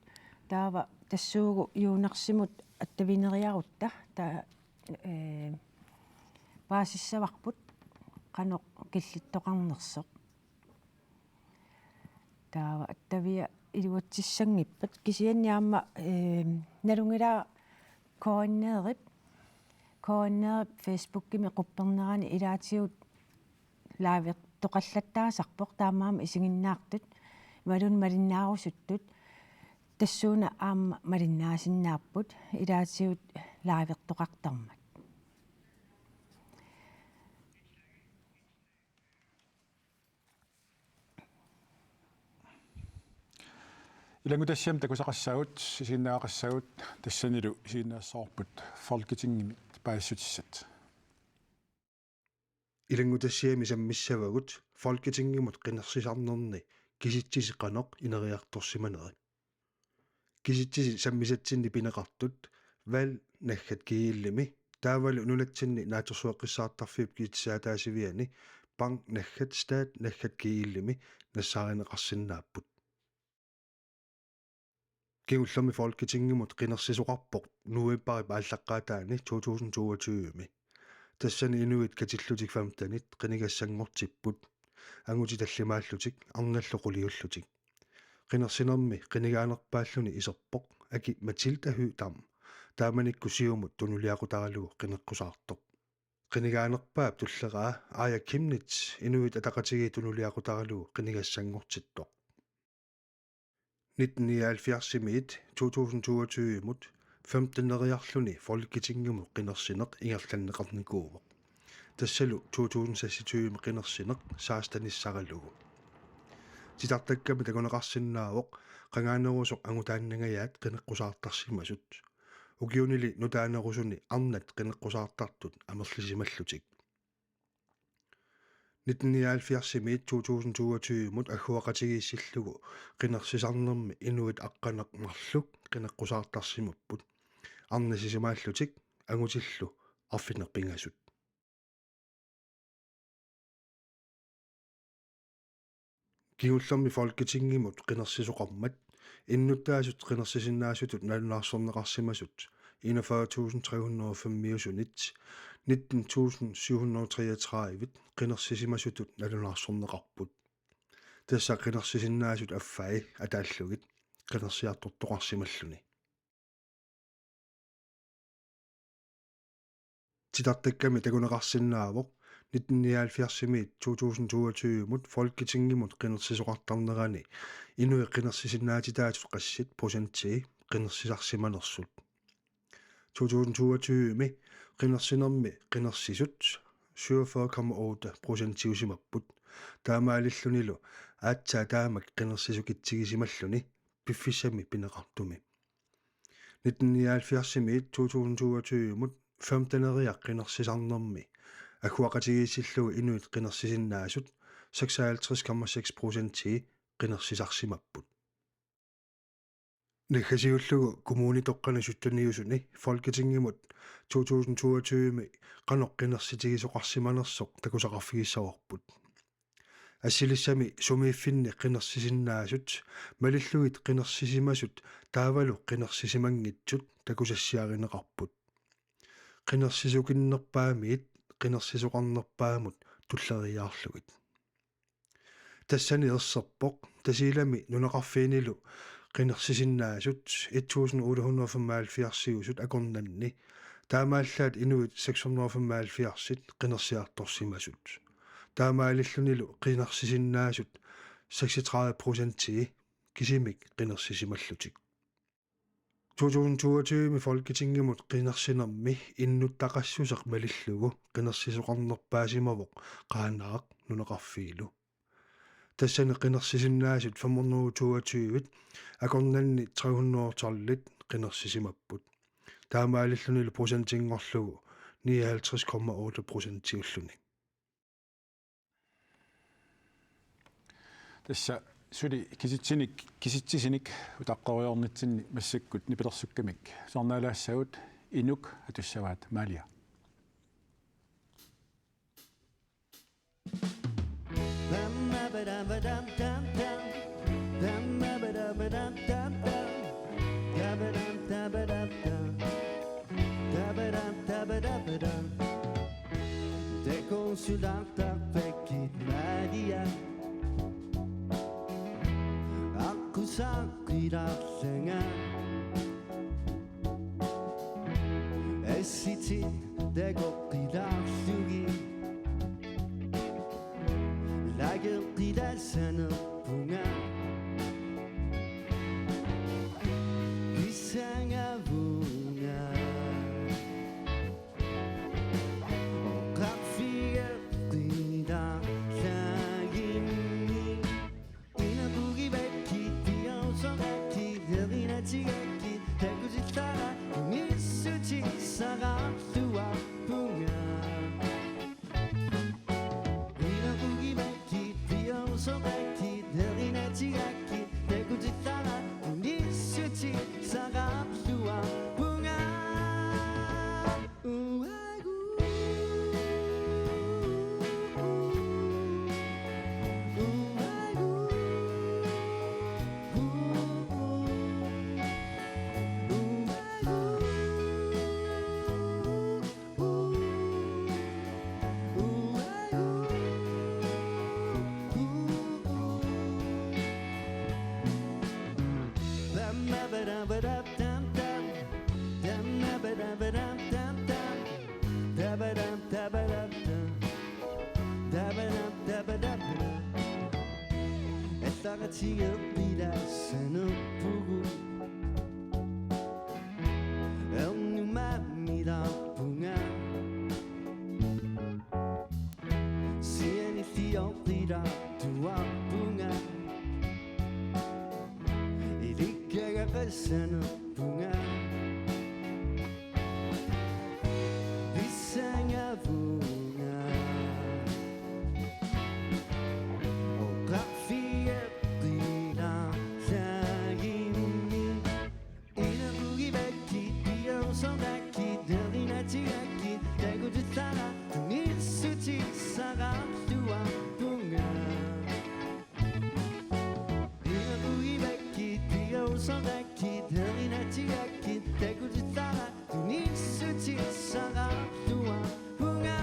Taava tassuugu Jonarsimut attavineriarutta. Ta-, eh, paasissavarput qanoq killittoqarnersoq. Taava attavia iluatsissanngippat kisianni aamma, eh, nalunngilara K N R-ip, K N R-ip Facebookimi quppernerani ilaatigut livertoqallattaasarpoq, taamaammat isiginnaartut imaluunniit malinnaarusuttut tassuuna aamma malinnaasinnaapput ilaatigut livertoqartarmat. Ilanngutassiami takusaqassaagut, isiginnaagaqassaagut, tassanilu isiginnaassavarput Folketingimit paasissutissat. Ilanngutassiami sammissavagut Folketingimut qinersisarnerni kisitsisit qanoq ineriartorsimaneri. Kisitsisit sammisatsinni pineqartut valg naggat gl-imi taavalu nunatsinni naatsorsueqqissaartarfiup kisitsisaataasiviani bang naggat stat naggat gl-imi nassaarineqarsinnaapput. Kingullermik Folketingimut qinersisoqarpoq novembarip aallaqqaataani to tusind toogtyve-mi. Tassani inuit katillutik femtenit qinigassanngortipput. Angutit tallimaallutik, arnallu quliullutik. Qinersinermi qinigaanerpaalluni iserpoq Aki-Matilda Høegh-Dam, taamanikkut Siumut tunuliaqutaralugu qineqqusaartoq. Qinigaanerpaap tulleraa Aaja Chemnitz Inuit Ataqatigiit tunuliaqutaralugu qinigassanngortittoq. Nitten nioghalvfjerds-imiit to tusind toogtyve-mut femteneriarluni Folketingimut qinersineq ingerlanneqarnikuuvoq. Tassalu to tusind seksogtyve-mi qinersineq sekstenissaralugu. Titartakkami takuneqarsinnaavoq qangaanerusoq angutaannangajaat qineqqusaartarsimasut. Ukiunili nutaanerusuni arnat qineqqusaartartut amerlisimallutik. Nitten nioghalvfjerds-imiit to tusind toogtyve-mut agguaqatigiissillugu qinersisarnermi inuit aqqaneq marluk qineqqusaartarsimapput. Arnasisimaallutik angutillu arfineq-pingasut. Kingullermik Folketingimut qinersisoqarmat innuttaasut qinersisinnaasutut nalunaarsorneqarsimasut enogfyrre tusind tre hundrede og fem-iusunit nitten tusind syv hundrede og treogtredive qinersisimasutut nalunaarsorneqarput. Tassa qinersisinnaasut affai ataallugit qinersiartortoqarsimalluni. Titartakkami takuneqarsinnaavoq nitten nioghalvfjerds-imiit to tusind toogtyve-mut Folketingimut qinersisoqartarnerani inuit qinersisinnaatitaasut qassit procentii qinersisarsimanersut. To tusind toogtyve-mi qinersinermi qinersisut syvogfyrre komma otte procentiusimapput. Taamaalillunilu aatsaat taamak qinersisukitsigisimalluni piffissami pineqartumi. Nitten nioghalvfjerds-imiit to tusind toogtyve-mut femteneriaq qinersisarnermi agguaqatigiissillugu inuit qinersisinnaasut seksoghalvtreds komma seks procentii qinersisarsimapput. Naggasiullugu kommunitoqqani sytteniusuni Folketingimut to tusind toogtyve qanoq qinersitigisoqarsimanersoq takusaqarfigissavarput. Assilissami sumiiffinni qinersisinnaasut malillugit qinersisimasut taavalu qinersisimanngitsut takusassiarineqarput. Qinersisukinnerpaamiit qinersisoqarnerpaamut tulleriiaarlugit. Tassani erserpoq Tasiilami nunaqarfiinilu qinersisinnaasut et tusind otte hundrede og femoghalvfjerds akornanni, taamaallaat inuit seks hundrede og femoghalvfjerds qinersiartorsimasut. Taamaalillunilu qinersisinnaasut seksogtredive procentii kisimik qinersisimallutik. To tusind toogtyve Folketingimut qinersinermi innuttaqassuseq malillugu qinersisoqarnerpaasimavoq Qaanaaq nunaqarfiilu. Tassani qinersisinnaasut fem hundrede og toogtyve akornanni tre hundrede og tolv qinersisimapput. Taamaalillunilu procentinngorlugu nioghalvtreds komma otte procentiulluni. Tassa suli kisitsinik, kisitsisinik utaqqeriarnitsinni massakkut nipilersukkamik tusarnaalaassagut. Inuk atussavaat Maalia. Takusilaartarpakka Maalia, aqqusaaqqilaarlanga. Assitit takoqqilaarlugit lageqqilaassanerpunga. Pissangavunga. Oqarfigeqqilaarlagimmi. Inapugivakkit, piarusoqakkit, erinatigakkit, takutillara unissutissaqarluarpunga. Inapugivakkit, piarusoqakkit, erinatigakkit, takutillara unissutissaqarluarpunga. Allaqatigeqqilaassanerpugut. Ernumaamilaarpunga. Sianilioqqilaartuarpunga. Ilikkagaqassanerpunga. Pissangavunga. Oqarfigeqqilaarlagimmi. Inapugivakkit, piarusoqakkit, erinatigakkit, takutillara unissutissaqarluarpunga. Inapugivakkit, piarusoqakkit, erinatigakkit, takutillara unissutissaqarluarpunga.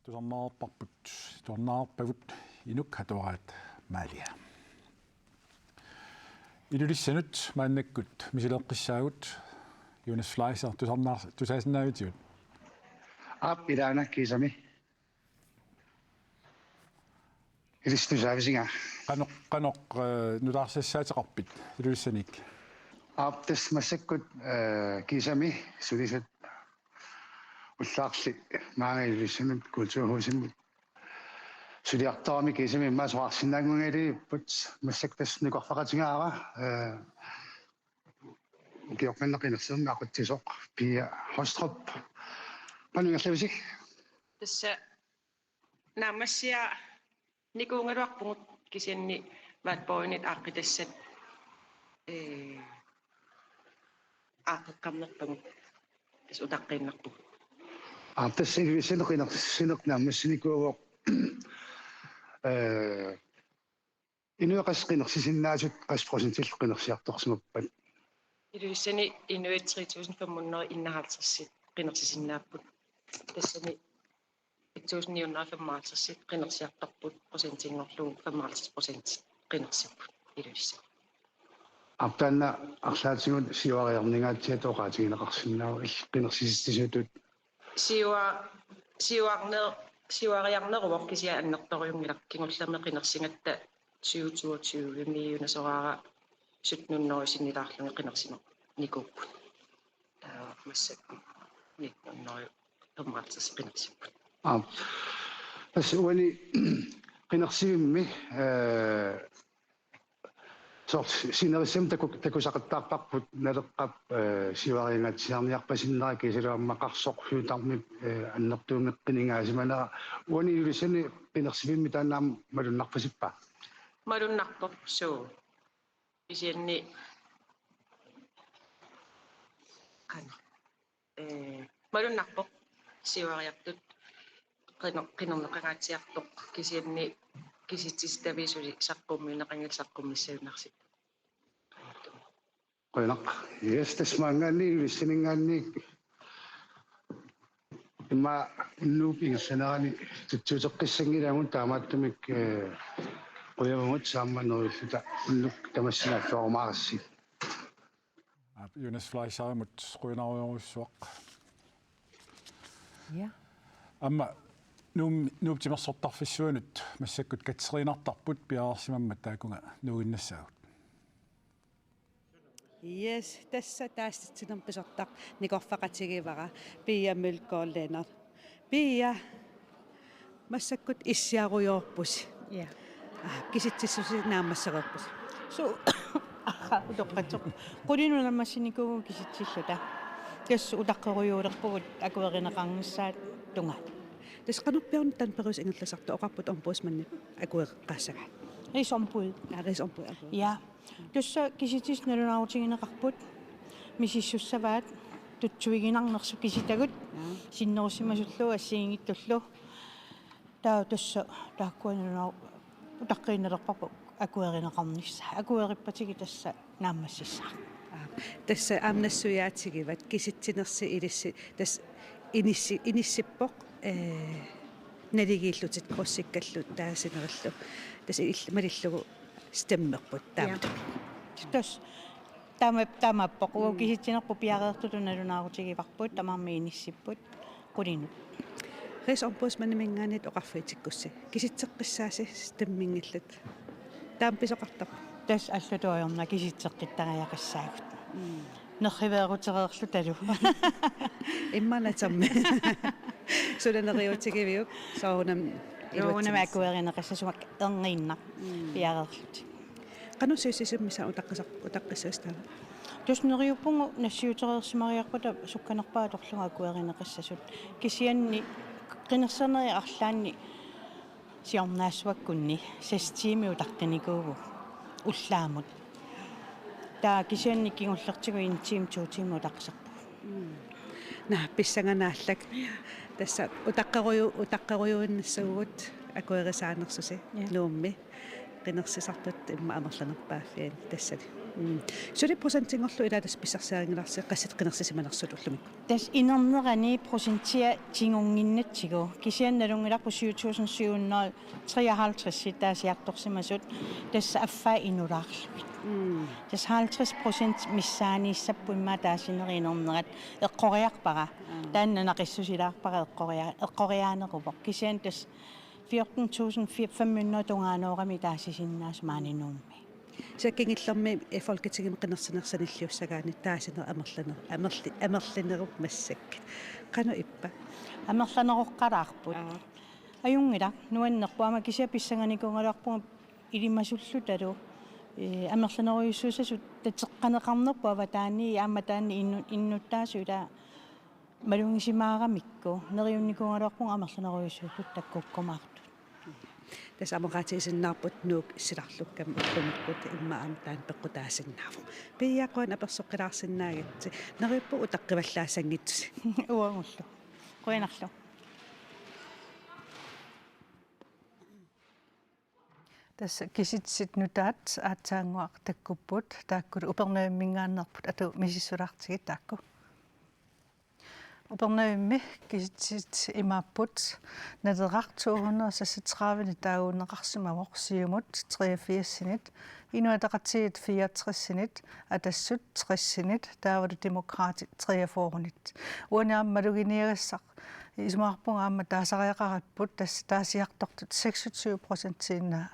Tusarnaarparput, tusarnaarpagut Inuk atuaraat Maalia. Ilulissanut maannakkut misileeqqissaagut. Jonas Fleischer, tusarnaar-, tusaasinnaavitsigut? Aap, ilaana kiisami. Ilissi tusaavisinnga? Qanoq, qanoq, eh, nutaarsiassaateqarpit Ilulissanik? Aap, tassa massakkut, eh, kiisami sulisut ullaarli maanga Ilulissanut kulturhusimut suliartorami kiisami immaqa soraarsinnaannguanngillat, massakkut tassa nikorfaqatigaara, eh, ukioqanngilaq qinersinermi aqutsisoq Pia Hostrup. Qanoq ingerlavisi? Tassa naammassiaq nikuugaluarpugut kisianni vaatpoinit aaqqitassat, eh, aaqqeqqammerpagut. Tassa utaqqiinnarpugut. Aap, tassa Ilulissanut qinersineq naammassinikuuvoq. Eh, inuit qassit qinersisinnaasut qassit procentillu qinersiartorsimappat? Ilulissani inuit tre tusind fem hundrede enoghalvtreds qinersisinnaapput. Tassani et tusind ni hundrede femoghalvtreds qinersiartorput, procentinngorlugu femoghalvtreds procent qinersipput Ilulissani. Aap, taanna arlaatigut siuariarningaatsiatut oqaatigineqarsinnaavoq, illit qinersisitsisutut? Siua-, siuarne-, siuariarneruvoq kisianni annertoorujunngilaq, kingullermi qinersigatta tyve toogtyve-mi una soraara sytten hundrede sinnilaarlugit qinersineq nikuupput. Taava massakkut nitten hundrede femoghalvtreds qinersipput. Aap. Tassa uani qinersivimmi, eh, soorlu sinerissami taku-, takusaqattaarparput Naleqqap, eh, siuariangaatsiarniarpasinnera kiisalu aamma Qarsoq Høegh-Damip, eh, annertuumik qinigaasimanera. Uani Ilulissani qinersivimmi taanna aamma malunnarpasippa? Malunnarpoq, suu. Kisianni qanoq. Eh, malunnarpoq siuariartut qiner-, qinerneqangaatsiartoq kisianni kisitsisitaviit suli saqqummiunneqanngillat saqqummissagunarsi. Qujanaq. Yes, tassa maanngaanniit Ilulissaninngaanniit immaqa unnuup ingerlanerani tutsuuteqqissanngilagut, taamaattumik, eh, qujavugut aamma neriulluta unnuk tamassinaalluarumaarassi. Aap, Jonas Fleischerimut qujanarujussuaq. Ja. Aamma Nuum-, Nuup timersortarfissuanut massakkut katseriinartarput piareersimammat taakkunga nuuginnassaagut. Yes, tassa taasitsinermi pisortaq nikorfaqatigivara Pia Mølgaard Lennert. Pia, massakkut issiarujoorpusi. Ja. Ah, kisitsissusi naammassereerpusi. Suu, aha, utoqqatsoq. Qulinut naammassinikuuvugut kisitsilluta. Tassa utaqqerujuulerpugut akuerineqarnissaata tungaanut. Tassa qanorpiaq una taanna periuseq ingerlasartoq, oqarput ombudsmandip akuereqqaassagaat? Rigsombud. Aa, rigsombud, akuereqqaassagaat. Ja. Tassa kisitsisit nalunaarutigineqarput, misissussavaat tutsuiginarnersut kisitagut, ja, sinnerussimasullu assigiinngitsullu. Taava tassa taakkua nalunaaru-, utaqqiinnalerparput akuerineqarnissaa. Akuerippatigit tassa naammassissaaq. Aa, tassa aamma nassuiaatigivat kisitsinersi ilissi, tassa inissi-, inissippoq, eh, naligiillutit korsikkallu taasinerillu. Tassa il-, malillugu stemmerput taama. Ja. Tassa taama, taamaappoq. Uagut, mm, kisitsinerput piareertutut nalunaarutigivarput, tamarmik inissipput qulinut. Rigsombudsmandiminngaanniit oqarfigitikkussi kisitseqqissaasi stemminngillat. Taama pisoqartarpoq. Tassa allatut ajornaq kisitseqqittariaqassaagut. Mm. Nerriveerutereerlutalu. Immaqa natermi. Suna neriuutigiviuk, soorunami, soorunami iluatsinissaq akuerineqassasugut erniinnaq, mm, piareerlutik. Qanoq Siusissimi missaa utaqqisar-, utaqqissaassava? Tassa neriuppunga nassiutereersimariarpata sukkanerpaat atorlugu akuerineqassasut. Kisianni qinersinerit arlaanni siornaassavakkunni seks timer utaqqinikuuvugut ullaamut. Taava kisianni kingullertigut en time, to timer utaqqisarpugut. Mm. Naa, pissanganaq aallak. Tassa utaqqeruju-, utaqqerujuinnassavugut akuerisaanersusi. Ja. Nuummi. Qinersisartut immaqa amerlanerpaaffiani tassani. Mm. Suli procentinngorlugu ilaatigut pissarsiarinngilarsi qassit qinersisimanersut ullumikkut. Tassa inernerani procentia tigunnginnatsigu. Kisianni nalunngilarput syv tusind syv hundrede treoghalvtreds taasiartorsimasut tassa affaa inulaarlugit. Mm. Tassa halvtreds procent missaaniissapput immaqa taasineri inernerat eqqoriarpara. Mm. Taanna naqissusilaarpara eqqoria-, eqqoriaaneruvoq. Kisianni tassa fjorten tusind fem hundrede tungaanooramik taasisinnaasut maani Nuummi. Kisianni kingullermi, eh, Folketingimi qinersineq sanilliussagaanni taasineri amerlaner-, amerli-, amerlanerupput massakkut. Qanoq ippa? Amerlaneroqqalaarput. Aa. Ajunngilaq, nuannerpoq aamma kisianni pissanganikuugaluarpunga ilimasulluta, eh, amerlanerujussuusasut tateqqaneqarnerput avataani aamma taanna innu-, innuttaasut ila malugisimagamikku, neriunnikuugaluarpunga amerlanerujussuulluta takkukkumaartut. Tassa aamma oqaatigisinnaarput Nuuk silarlukkami ullumikkut immaqa aamma taanna peqqutaasinnaavoq. Pia, qujanaq apersoqqilaarsinnaagatsi. Neriuppunga utaqqivallaassanngitsusi. Uagullu. Qujanarlu. Tassa kisitsisit nutaat aatsaannguaq takkupput, taakkulu Upernavimminngaanneerput atu misissulaartigit taakku. Upernavimmi kisitsisit imaapput: Naleraq to hundrede seksogtredive taaguunneqarsimavoq, Siumut treogfirsinit, Inuit Ataqatigiit fireogtresinit, Atassut tresinit, taavalu Demokraatit treogfyrrenit. Uani aamma maluginiagassaq isumaqarpunga aamma taasariaqaripput, tassa taasiartortut seksogtyve procentiinnaq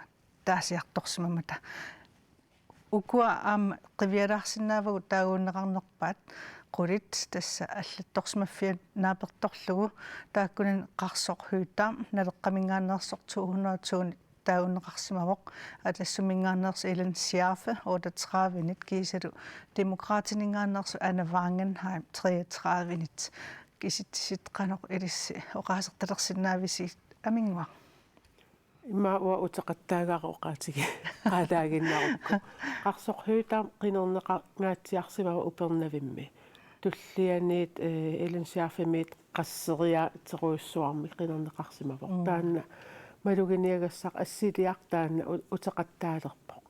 taasiartorsimammata. Ukua aamma qivialaarsinnaavagut taaguunneqarnerpaat, qulit tassa allattorsimaffiat naapertorlugu, taakkunani Qarsoq Høegh-Dam Naleqqaminngaanneersoq to hundrede to taaguunneqarsimavoq, Atassuminngaanneersoq Ellen Schaafe otteogtredivenit kiisalu Demokraatininngaanneersoq Anna Wangenheim treogtredivenit. Kisitsisit qanoq ilissi oqaasertalersinnaavisi, Aminnguaq? Immaqa uanga uteqattaagara oqaatigeqaalaaginnarukku. Qarsoq Høegh-Dam qinerneqangaatsiarsimavoq Upernavimmi. Tullianiit, eh, Ellen Schaafemiit qasseriaaserujussuarmik qinerneqarsimavoq. Mm. Taanna maluginiagassaq assiliaq taanna u-, uteqattaalerpoq.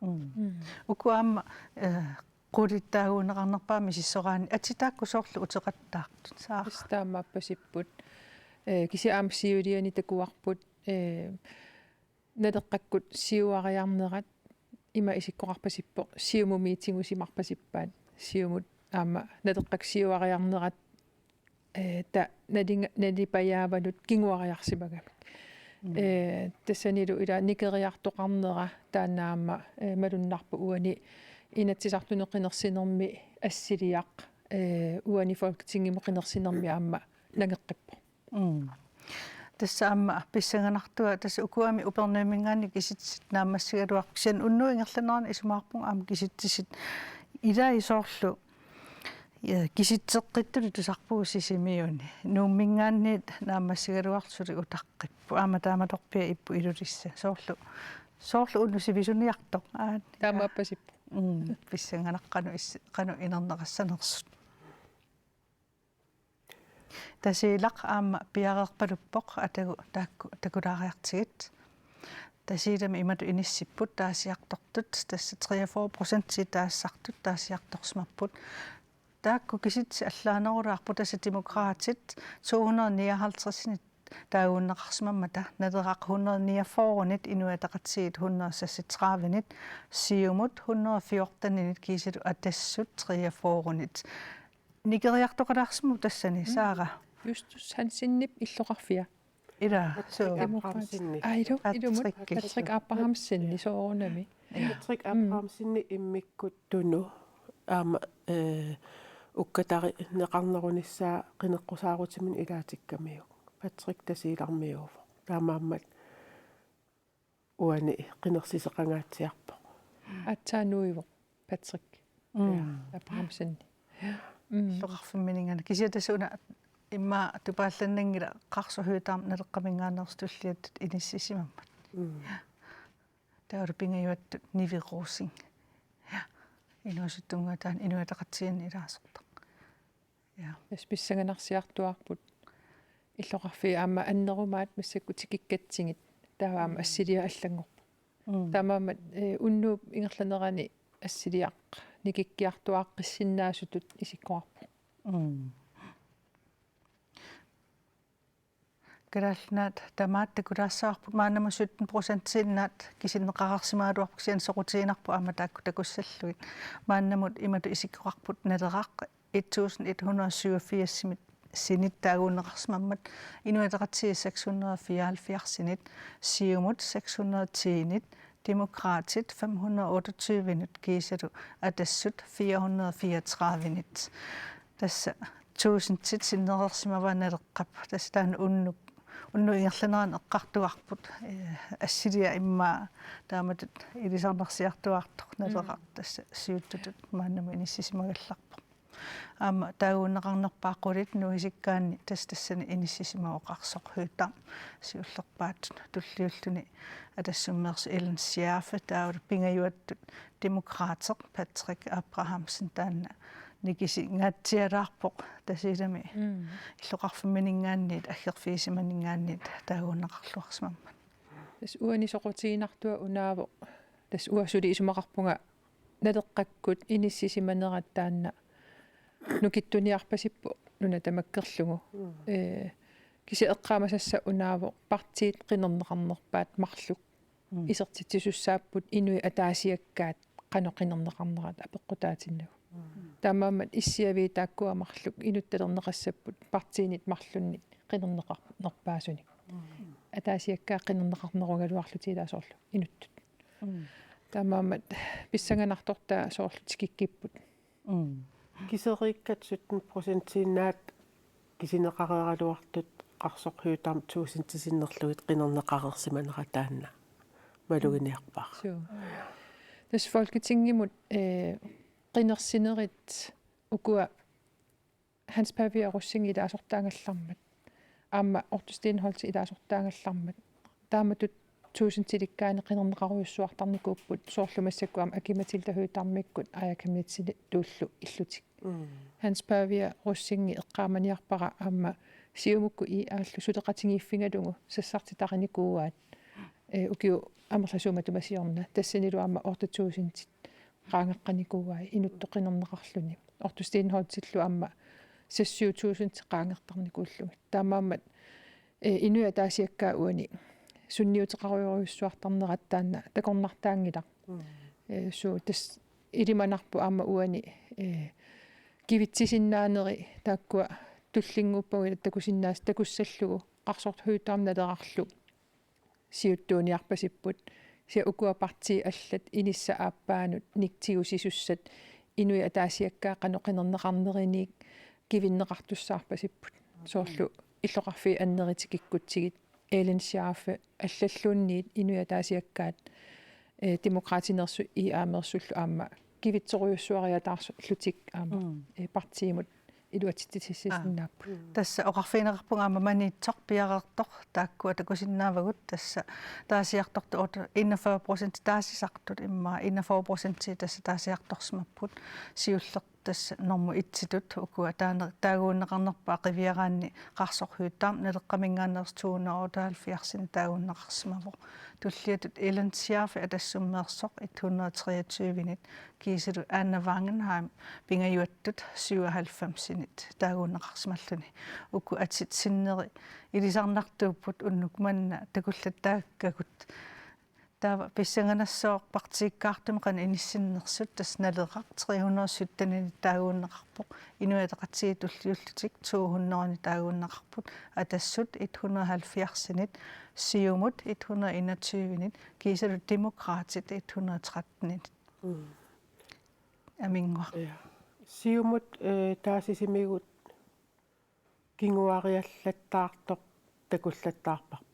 Mm. Mm. Uku aamma, eh, qulit taaguunneqarnerpaat misissoraanni atit taakku soorlu uteqattaartut, Saara? Tassa taamaappasipput. Eh, kisianni aamma siuliani takuarput, eh, Naleqqakkut siuariarnerat ima isikkoqarpasippoq, Siumumiit tigusimarpasippaat. Siumut aamma Naleqqakkut siuariarnerat, eh, ta nalinga-, nalipajaavanut kinguariarsimagamik. Mm. Eh, tassanilu ila nikeriartoqarnera taanna aamma, eh, malunnarpoq uani Inatsisartuni qinersinermi assiliaq, eh, uani Folketingimi qinersinermi aamma nangeqqippoq. Mm. Tassa aamma pissanganartua, tassa ukuami Upernavimminngaanniit kisitsisit naammassigaluarput, kisianni unnuup ingerlanerani isumaqarpunga aamma kisitsisit ilai soorlu, ja, kisitseqqittutut tusarpugut Sisimiuni. Nuumminngaanniit naammassigaluartut suli utaqqipput. Aamma taamatorpiaq ipput Ilulissat. Soorlu, soorlu unnuk sivisuniartoq. Aani. Taamaappasippoq. Mm, pissanganaq qanoq is-, qanoq inerneqassanersut. Tasiilaq aamma piareerpaluppoq atagu taakku takulaariartigit. Tasiilami imatut inissipput taasiartortut, tassa treogfyrre procent taasisartut taasiartorsimapput. Taakku kisitsit allaanerulaarput, tassa Demokraatit to hundrede nioghalvtredsinit taaguunneqarsimammata, Naleraq hundrede niogfyrrenit, Inuit Ataqatigiit hundrede seksogtredivenit, Siumut hundrede fjortenit kiisalu Atassut treogfyrrenit. Nikeriartoqalaarsimavoq tassani, mm, Saara? Justus Hansenip illoqarfia. Ila, Patrick suu. Demokraat. Abrahamsen. Aa, ilu-, ilumut. Patrick. Patrick Abrahamsen, soorunami. Ja. Patrick, mm, Abrahamsen immikkut Tunu aamma, eh, ukkatarineqarnerunissaa qineqqusaarutiminut ilaatikkamiuk. Patrick Tasiilarmiuuvoq. Taamaammat uani qinersiseqangaatsiarpoq. Aatsaat nuivoq Patrick. Mm. Ja, Abrahamsen. Mm. Illoqarfimminngaanniit. Kisianni tassa una immaqa tupaallannanngilaq, Qarsoq Høegh-Dam Naleqqaminngaanneersoq tulliattut inissisimammat. Mm. Taavalu pingajuattut Nivi Rosing. Ja. Inuusuttunnguit taanna Inuit Ataqatigiinni ilaasortaq. Ja. Tassa pissanganarsiartuaarput. Illoqarfiit aamma annerumaat massakkut tikikkatsigit. Taava aamma, mm, assiliaq allanngorpoq. Mm. Taamaammat, eh, unnuup ingerlanerani assiliaq nikikkiartuaaqqissinnaasutut isikkoqarpoq. Mm. Kalaallit Nunaat tamaat takulaassavarput maannamut sytten procentiinnaat kisinneqareersimagaluarpoq, kisianni soqutiginarpoq aamma taakku takussallugit. Maannamut imatut isikkoqarput Naleraq et tusind et hundrede syvogfirs-imit sinit taaguunneqarsimammat, Inuit Ataqatigiit seks hundrede fireoghalvfjerds-init, Siumut seks hundrede ti-nit, Demokraatit fem hundrede otteogtyve-nit kiisalu Atassut fire hundrede fireogtredive-nit. Tassa tuusintit sinnereersimavaat Naleqqap. Tassa taanna unnuk, unnuk ingerlanerani eqqartugarput, eh, assiliaq immaqa taamatut ilisarnarsiartuaartoq Naleraq. Mm. Tassa siuttutut maannamut inissisimagallarpoq. Aamma taaguunneqarnerpaat qulit nuisikkaanni tassa tassani inissisimavoq Qarsoq Høegh-Dam siullerpaatut, tulliulluni Atassummeersoq Ellen Schaafe, taavalu pingajuattut Demokraateq Patrick Abrahamsen, taanna nikisingaatsialaarpoq Tasiilami. Mm. Illoqarfimmininngaanniit aggerfigisimaninngaanniit taaguunneqarluarsimammat. Tassa uani soqutiginartua unaavoq. Tassa uanga suli isumaqarpunga Naleqqakkut inissisimanerat taanna nukittuniarpasippoq nuna tamakkerlugu. Mm. Eh, kisianni eqqaamasassaq unaavoq partiit qinerneqarnerpaat marluk. Mm. Isertitsisussaapput inuit ataasiakkaat qanoq qinerneqarnerat apeqqutaatinnagu. Mm. Taamaammat issiaviit taakkua marluk inuttulerneqassapput partiinit marlunnik qinerneqarnerpaasunik. Mm. Ataasiakkaat qinerneqarnerugaluarlutik ilaa soorlu inuttut. Mm. Taamaammat pissanganartortaa soorlu tikikkipput. Mm. Kiseriikkat sytten procentiinnaat kisinneqareeraluartut Qarsoq Høegh-Dam tuusintit sinnerlugit qinerneqareersimanera taanna maluginiarpara. Suu. Tassa Folketingimut, eh, qinersinerit ukua Hans Pavia Rosing ilaasortaagallarmat, aamma Otto Steenholdt ilaasortaagallarmat, taamatut tuusintilikkaani qinerneqarujussuartarnikuupput, soorlu massakkut aamma Aki-Matilda Høegh-Damikkut Aaja Chemnitziluullu illutik. Mm. Hans Pavia Rosingi eqqaamaniarpara aamma Siumukkut I A-llu suleqatigiiffigalugu sassartitarinikuuaat, eh, ukiut amerlasuut matuma siorna. Tassanilu aamma otte tusind qaangeqqanikuuai inuttut qinerneqarluni. Otto Steenholdtillu aamma seksogtyve tusind qaangertarnikuullugit. Taamaammat, eh, inuit ataasiakkaat uani sunniuteqarujorujussuartarnerat taanna takornartaanngilaq. Mm. Eh, suu, tassa ilimanarpoq aamma uani, eh, kivitsisinnaaneri taakkua tullinnguuppagu ilaa takusinnaas-, takussallugu Qarsoq Høegh-Dam Nalerarlu siuttuuniarpasipput. Kisianni ukua partiit allat inissap aappaanut nik tigusisussat inuit ataasiakkaat qanoq qinerneqarnerinik kivinneqartussaarpasipput. Soorlu illoqarfiit annerit tikikkutsigit, Ellen Schaafe allalluunniit inuit ataasiakkaat, eh, Demokraatineersut I A-meersullu aamma kivitsorujussuariataarlutik aamma, mm, eh, partiimut iluatsitsissisinnaapput. Aa. Mm. Tassa oqarfigineqarpunga aamma Maniitsoq piareersoq taakkua takusinnaavagut, tassa taasiartortut enogfyrre procent taasisartut immaqa enogfyrre procent tassa taasiartorsimapput, siulleq tassa normu et-itut ukua taanna taaguunneqarnerpaat qiviaraanni Qarsoq Høegh-Dam Naleqqaminngaanneersoq to hundrede otteoghalvfjerds-init taaguunneqarsimavoq. Tulliatut Ellen Schaafe Atassummeersoq et hundrede treogtyve-nit kiisalu Anna Wangenheim pingajuattut syvoghalvfems-init taaguunneqarsimalluni. Uku atit sinneri ilisarnartuupput unnuk manna takullattaakkagut. Taava pissanganassaaq partiikkaartumik qanoq inissinnersut, tassa Naleraq tre hundrede sytten-init taaguunneqarpoq, Inuit Ataqatigiit tulliullutik to hundrede-nit taaguunneqarput, Atassut et hundrede halvfjerds-init, Siumut et hundrede enogtyve-nit, kiisalu Demokraatit et hundrede tretten-init. Mm. Aminnguaq. Ja. Siumut, eh, taasisimigut kinguariallattaartoq takullattaarparput.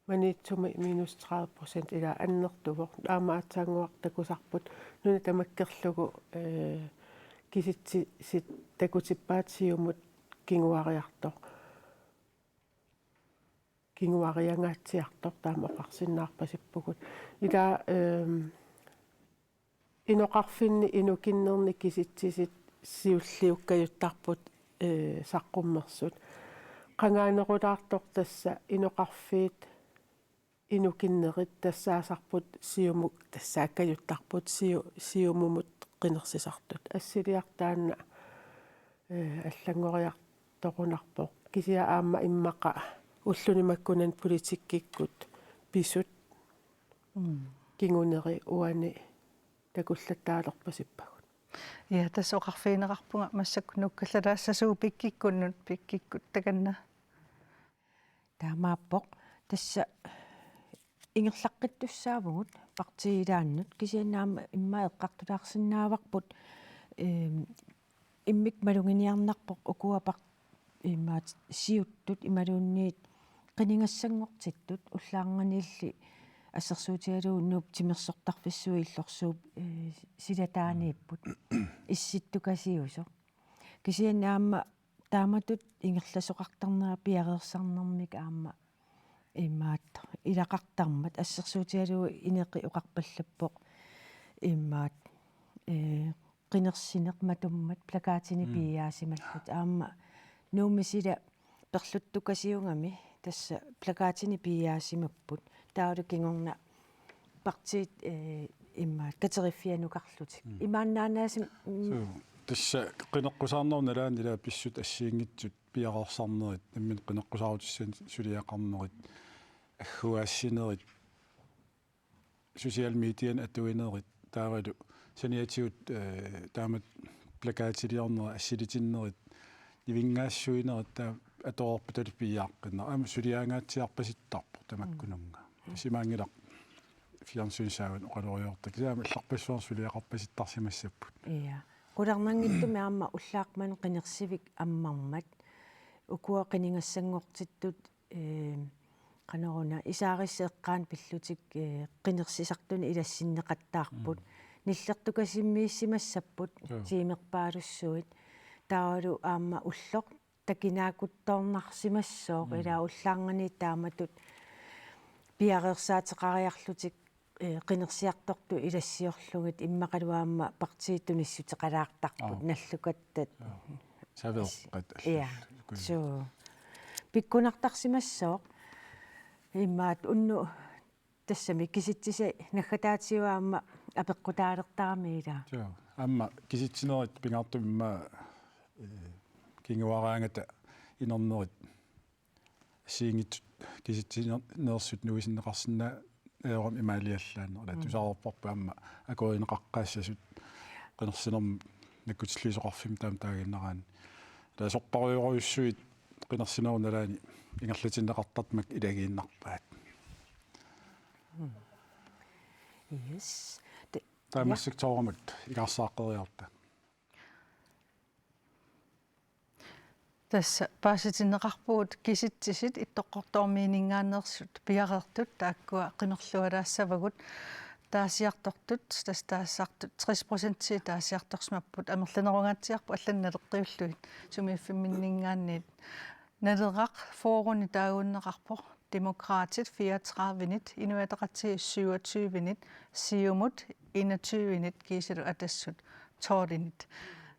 Maniitsumi minus tredive procent ilaa annertuvoq. Aamma aatsaannguaq takusarput nuna tamakkerlugu, eh, kisitsisit takutippaat Siumut kinguariartoq, kinguariangaatsiartoq, taama oqarsinnaarpasippugut. Ilaa, ehm, inoqarfinni inukinnerni kisitsisit siulliukkajuttarput, eh, saqqummersut. Qangaanerulaartoq tassa inoqarfiit inukinnerit tassaasarput Siumut, tassaakkajuttarput Siu-, Siumumut qinersisartut. Assiliaq taanna, eh, allanngoriartorunarpoq. Kisianni aamma immaqa ulluni makkunani politikkikkut pisut Mm. kinguneri uani takullattaalerpasippagut. Ja, tassa oqarfigineqarpunga massakkut nuukkallalaassasugut pikkikkunnut, pikkikkut takanna. Taamaappoq. Tassa ingerlaqqittussaavugut partiit ilaannut, kisianni aamma immaqa eqqartulaarsinnaavarput, ehm, immikkut maluginiarnarpoq ukua par-, imaat siuttut imaluunniit qinigassanngortittut ullaarnganiilli assersuutigalugu Nuup Timersortarfissuup Illorsuup, eh, silataaniipput issittukasiusoq. Kisianni aamma taamatut ingerlasoqartarnera piareersarnermik aamma imaat ilaqartarmat assersuutigalugu Ineqi oqarpallappoq imaat, eh, qinersineq matummat plakatini Mm. piiaasimallutik. Aamma Nuummi sila perluttukasiugami tassa plakatini piiaasimapput. Taavalu kingorna partiit, eh, immaqa kateriffianukarlutik. Mm. Imaannaanaasum, mm. Suu, tassa qineqqusaarnerup nalaani ila pissutsit assigiinngitsut piareersarnerit, nammineq qineqqusaarutissanik suliaqarnerit, agguaassinerit, social mediani atuinerit, taavalu saniatigut, eh, taamatut plakatiliornerit, assilitinnerit, nivinngaassuinerit, taava atoreerput taavalu piiaaqqinneq. Aamma suliaangaatsiarpasittarpoq tamakkununnga. Mm. Tassa imaanngilaq fjernsynsaavanut oqaloriartortaq. Kisianni aamma allarpassuarnik suliaqarpasittarsimassapput. Ja. Qularnanngitsumik aamma ullaaq manna qinersivik ammarmat. Ukua qinigassanngortittut, eh, qanoruna isaarissat eqqaanni pillutik, eh, qinersisartunik ilassinneqattaarput. Mm. Nillertukasimmiissimassapput Joo. tiimerpaalussuit. Taavalu aamma ulloq takinaakuttoornarsimassooq Mm. ila ullaarnganiit taamatut piareersaateqariarlutik, eh, qinersiartortut ilassiorlugit immaqalu aamma partiit tunissuteqalaartarput Aap. nallukattat. Joo. Saveeqqat Is-, ja. allallu. Suu. Pikkunartarsimassooq. Imaat unnuk tassami kisitsisit naggataatigut aamma apeqqutaalertarami ilaa. Joo. Aamma kisitsinerit pingaartumik immaqa, eh, kinguaaraangata inernerit assigiinngitsut kisitsineersut nuisinneqarsinnaanerup imaaliallaannaq. Ila Mm. tusarorparput aamma akuerineqaqqaassasut qinersinermut nakkutilliisoqarfimmut taama taaginnaraanni. Ila sorparujorujussuit qinersinerup nalaani ingerlatinneqartartut makku ilagiinnarpaat. Mm. Yes. Te-, Taava ja. massakkut tooramak ikaarsaaqqeriarta. Tassa paasitinneqarpugut kisitsisit Ittoqqortoormiininngaanneersut piareertut taakkua qinerlualaassavagut taasiartortut, tassa taasartut tres procent taasiartorsimapput, amerlanerungaatsiarput allanut naleqqiullugit sumiiffimminninngaanniit. Naleraq fyrreni taaguunneqarpoq, Demokraatit fireogtredivenit, Inuit Ataqatigiit syvogtyvenit, Siumut enogtyvenit, kiisalu Atassut tolvinit.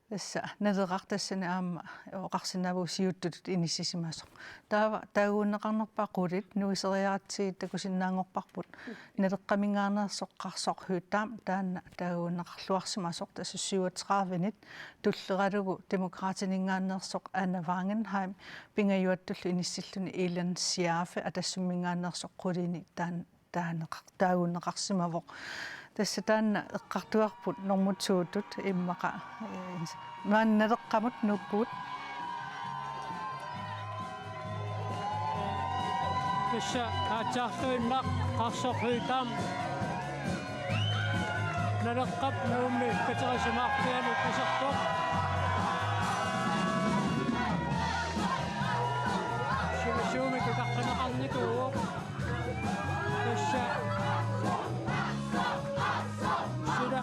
Tassa Naleraq tassani aamma oqarsinnaavugut siuttutut inissisimasoq. Taava taaguunneqarnerpaaq qulit, nuiseriaratsigit takusinnaanngorparput. Naleqqaminngaanneersoq Qarsoq Høegh-Dam taanna taaguunneqarluarsimasoq, tassa syvogtredivenit, tulleralugu Demokraatininngaanneersoq Anna Wangenheim, pingajuattullu inissilluni Ellen Schaafe Atassumminngaanneersoq qulinik taan-, taaneqar-, taaguunneqarsimavoq. Tassa taanna eqqartugarput normu to-tut immaqa, eh, maani Naleqqamut nuuppugut. Tassa aatsaarluinnaq Qarsoq Høegh-Dam Naleqqap Nuummi katerisimaarfianut iserpoq. Sivisuumik utaqqineqarnikuuvoq. Tassa sila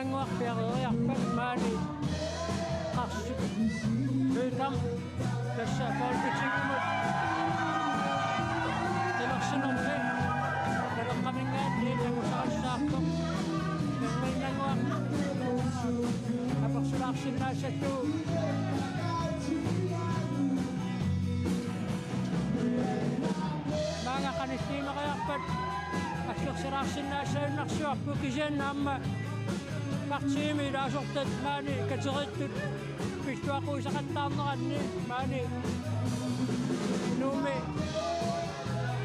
Annguaq piareeriarpat maani Qarsuk Høegh-Dam tassa Folketingimut qinersinermi Naleqqaminngaanniit angusarissaarpoq. Nannguaq apersulaarsinnaassalluni. Maanga qanilliimeriarpat aggersulaarsinnaassagunarsuarput kisianni aamma partiimi ilaasortat maani kateriittut pilluaqqusaaqattaarneranni maani Nuummi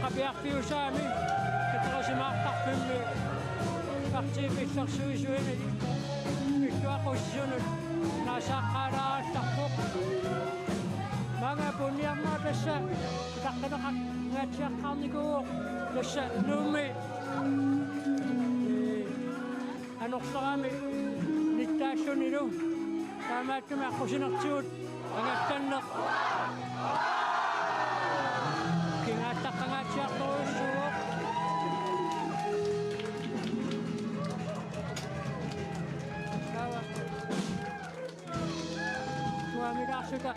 qapiarfiusaami katerisimaartarfimmi partiit pillersuisuinit pilluaqqusisunut naasaaqqaalaarallarpoq. Maanga puunniarnera tassa utaqqineqangaatsiaqqaarnikuuvoq tassa Nuummi, ee, anorlerami nittaallunilu taamaattumik aqqusinertigut angallanneq kingaallaqqangaatsiartorujussuuvoq. Taava tuamilaarsuta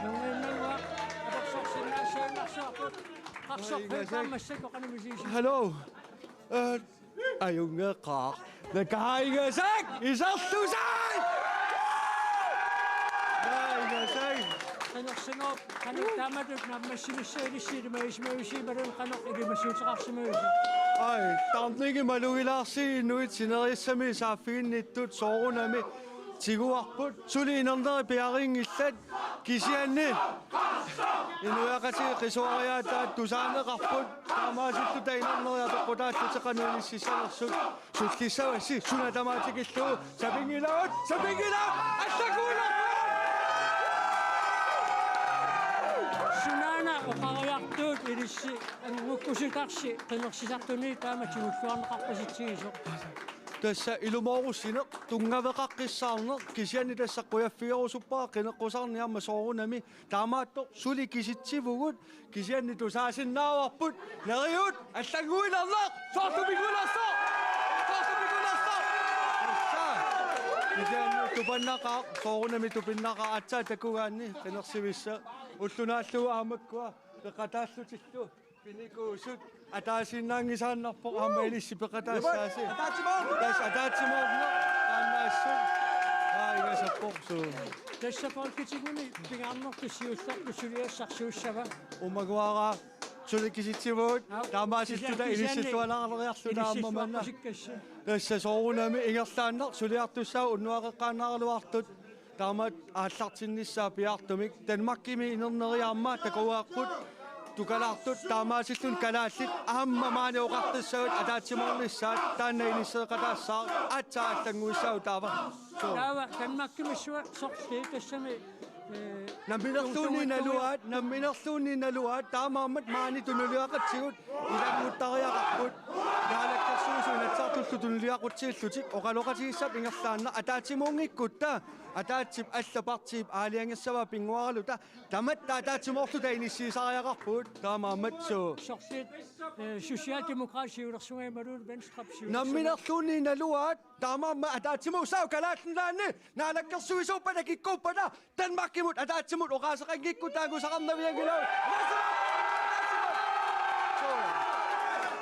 nunginnannguaq apersorsinnaassagunarsuarput. Qarsoq Høegh-Dam massakkut qanoq misigisimava? Hallo. Øh, ajunngeqaaq. Nakaaigasak iserlusaat! Nakaaigasak! Qinersinerup qanoq taamatut naammassinissaq ilissi ilimagisimavisi imaluunniit qanoq ilimagineqarsimavisi? Ai, tarningi malugilaarsi inuit sineriassami saaffiginnittut soorunami tiguarput, suli inerneri piareerinngillat, kisianni inuiaqatigiit qisuariaataat tusaaneqarput, taamaasilluta inerneri atoqqutaallutik qanoq inississanersut, sullissavassi suna tamaat tikillugu, sapinngilagut, sapinngilagut, allannguilagut! Sunaana oqariartuut ilissi anngukkusutarsi qinersisartuni taama tigulluarneqarpasitsigisoq? Tassa ilumoorussineq, tunngaveqaqqissaarneq, kisianni tassa qujaffigerusuppara qineqqusaarneq aamma soorunami. Taamaattoq suli kisitsivugut, kisianni tusaasinnaavarput, neriut, allannguilerneq, soorlu pinngulersoq! Soorlu pinngulersoq! Tassa. Kisianni tupinnaqaaq, soorunami tupinnaqaaq aatsaat takugaanni qinersivissaq. Ulloq naallugu aamma makkua peqataallutillu. Pinikuusut ataasiinnaanngisaannarpoq aamma ilissi peqataassaasi. Ataatsimoorneq! Tassa ataatsimoorneq. Taannaassut. Aa, ingasappoq suu. Tassa Folketingimi pingaarnertut siullertut suliassarsiussava? Umaguara suli kisitsivugut. Aap. Taamaasilluta kisianni ilissillualaarleriarluta aamma manna. Ilissilluaqqusikkassi. Tassa soorunami ingerlaannaq suliartussaavoq unnuaqeqqaannaaraluartut. Taamaat aallartinnissaa piaartumik. Danmarkimi inerneri aamma takuarput. Tukalaartut taamaasilluni kalaallit aamma maani oqartussavat ataatsimoornissaat taanna inisseeqataassaaq aatsaat allannguissaaq taava. Suu. Taava Danmarkimi suasorli tassami, ee, namminerluunniit naluaat, namminerluunniit naluaat taamaammat maani tunuliaqatigut ilannguttariaqarput. Naalakkersuisut Inatsisartullu tunuliaqutigiillutik oqaloqatigiissap ingerlaannaq ataatsimuunngikkutta. Ataatsip allat partiip aalajangersimasoq pinnguaraluta tamatta ataatsimoorluta inissiisariaqarpugut taamaammat suu. Sorliit, eh, Socialdemokratip siulersugaa imaluunniit Venstrep siulersugaa. Namminerluunniit naluaat taamaammat ataatsimuussaaq Kalaallit Nunaanni naalakkersuisuuppata kikkuuppata Danmarkimut ataatsimut oqaaseqanngikkutta angusaqarnavianngilagut.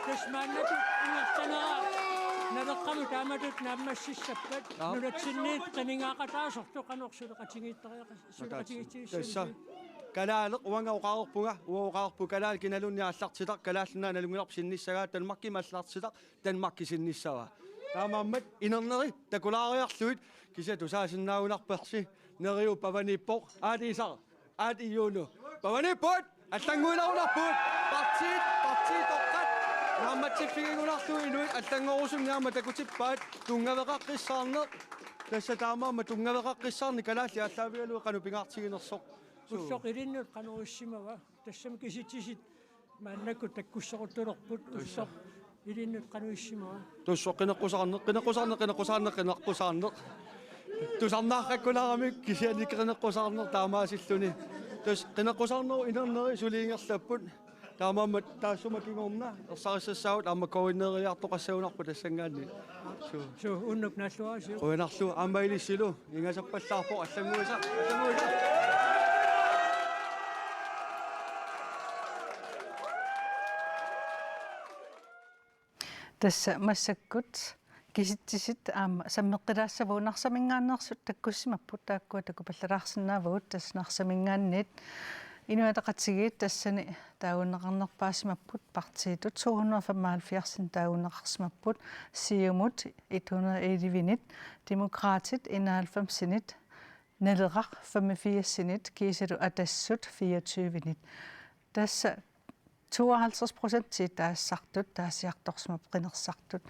Tassa maannakkut ingerlanera Naleqqamut taamatut naammassissappat. Aap. Nunatsinniit qinigaaqataasorlu qanoq suleqatigiittariaqas-, suleqatigiittigissavisigit? Tassa. Kalaaleq uanga oqarpunga, uanga oqarpunga kalaaleq kinaluunniit aallartitaq, Kalaallit Nunaat nalunngilarput sinnissagaa, Danmarkimi aallartitaq, Danmarki sinnissavaa. Taamaammat inerneri takulaariarlugit kisianni tusaasinnaagunarparsi, neriup pavaniippoq, aalisaq. Aat iuunu. Pavaniipput! Allannguilaarunarput! Partiit, partiit toqqat! Naammatsiffigigunarlugu inuit allanngorusunneq aamma takutippaat tunngaveqaqqissaarneq. Tassa taamaammat tunngaveqaqqissaarneq kalaallit aallaavigalugu qanoq pingaartiginersoq. Ulloq ilinnut qanoq issimava? Tassami kisitsisit maannakkut takkusseruttulerput. Tassa. Ulloq ilinnut qanoq issimava? Tassa qineqqusaarneq, qineqqusaarneq, qineqqusaarneq, qineqqusaarneq. Tusarnaaqqakkulaarami kisianni qineqqusaarneq taamaasilluni. Tassa qineqqusaarnerup inerneri suli ingerlapput. Taamaammat taassuma kingorna ersarissassaagut aamma koinneeriartoqassagunarpoq tassanngaanniit. Suu. Suu, unnuk naalluarisi. Qujanarlu aamma ilissilu ingasappallaarpoq allannguisa. Allannguisa. Tassa massakkut kisitsisit aamma sammeqqilaassavagut Narsaminngaanneersut takkussimapput taakkua takupallalaarsinnaavagut tassa Narsaminngaanniit Inuit Ataqatigiit tassani taagunneqarnerpaasimapput partiitut to hundrede og femoghalvfjerds taagunneqarsimapput Siumut et hundrede og elleve-nit Demokraatit enoghalvfems-init Naleraq femogfirs-init kiisalu Atassut fireogtyve-nit. Tassa tooghalvtreds procent taassartut taasiartorsimapput qinersisartut.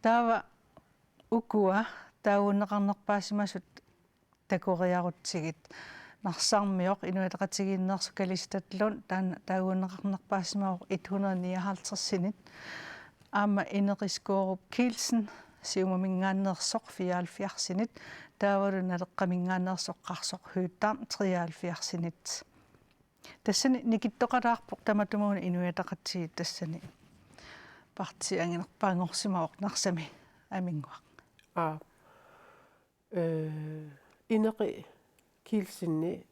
Taava ukua taagunneqarnerpaasimasut takoriarutsigit. Narsarmioq Inuit Ataqatigiinneersoq Kalistat Lund taanna taagunneqarnerpaasimavoq et hundrede nioghalvtreds-init. Aamma Ineri Skaarup Kielsen Siumuminngaanneersoq fireoghalvfjerds-init. Taavalu Naleqqaminngaanneersoq Qarsoq Høegh-Dam treoghalvfjerds-init. Tassani nikittoqalaarpoq tamatumuuna Inuit Ataqatigiit tassani partiit anginerpaanngorsimavoq Narsami Aminnguaq. Aa. Eh, Ineri Kielsen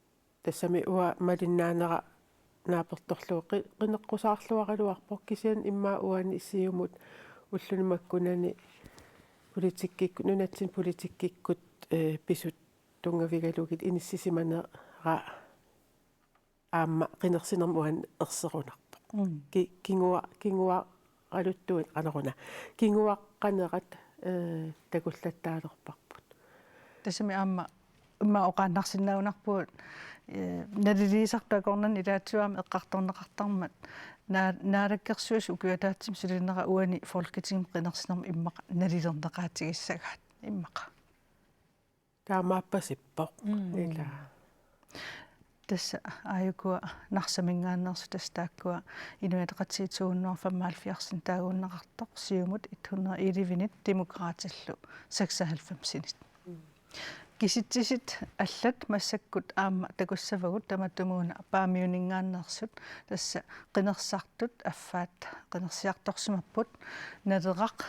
tassami uanga malinnaanera naapertorlugu qi-, qineqqusaarluaraluarpoq kisianni immaqa uani Siumut ulluni makkunani politikkikkut, nunatsinni politikkikkut, eh, pisut tunngavigalugit inissisimanera aamma qinersinermut uani erserunarpoq. Mm. Ki-, kingua-, kinguaraluttuinnaruna. Kinguaqqanerat, eh, takullattaalerparput. Tassami aamma immaqa oqaannarsinnaagunarpugut, eh, naliliisartut akornanni ilaatigut aamma eqqartorneqartarmat naa-, Naalakkersuisut ukiup ataatsimi sulinera uani Folketingimi qinersinermi immaqa nalilerneqaatigissagaat immaqa. Taamaappasippoq. Mm. Ila. Tassa aajukua Narsaminngaanneersut tassa taakkua Inuit Ataqatigiit to hundrede og femoghalvfjerds taagunneqartoq, Siumut et hundrede og elleve-nit, Demokraatillu seksoghalvfems-init. Mm. Kisitsisit allat massakkut aamma takussavagut tamatumuuna Paamiuninngaanneersut tassa qinersisartut affaat qinersiartorsimapput, Naleraq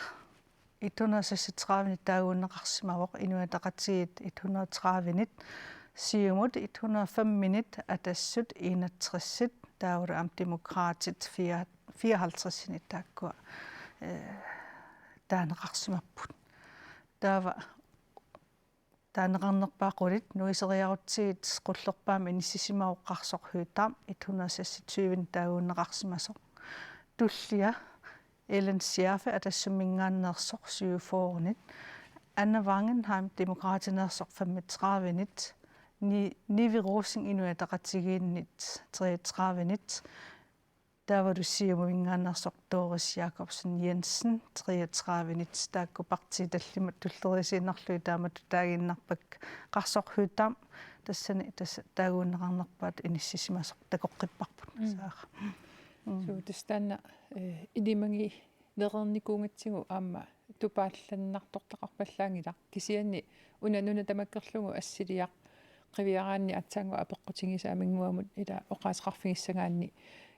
et hundrede og seksogtredive-nit taagunneqarsimavoq, Inuit Ataqatigiit et hundrede og tredive-nit, Siumut et hundrede og fem-init, Atassut enogtres-it, taavalu aamma Demokraatit fire-, fireoghalvtreds-init taakkua, eh, taaneqarsimapput. Taava taaneqarnerpaat qulit nuiseriarutsigit qullerpaamik inissisimavoq Qarsoq Høegh-Dam et hundrede og seksogtyve-nit taagunneqarsimasoq. Tullia Ellen Schaafe Atassumminngaanneersoq syvogfyrre-nit. Anna Wangenheim Demokraatineersoq femogtredive-nit. Ni-, Nivi Rosing Inuit Ataqatigiinnit treogtredive-nit. Taavalu Siumuminngaanneersoq Doris Jakobsen Jensen treogtredive-nit, taakku partiit tallimat tulleriiaarlugit taamatut taaginnarpakka. Qarsoq Høegh-Dam tassani tassa taagunneqarnerpaatut inissisimasoq takoqqipparput. Mm. Saara. Mm. Suu, tassa taanna, eh, ilimagilereernikuugatsigu aamma tupaallannartortaqarpallaanngilaq. Kisianni una nuna tamakkerlugu assiliaq qiviaraanni aatsaannguaq apeqqutigisaa Aminnguamut ila oqaaseqarfigissagaanni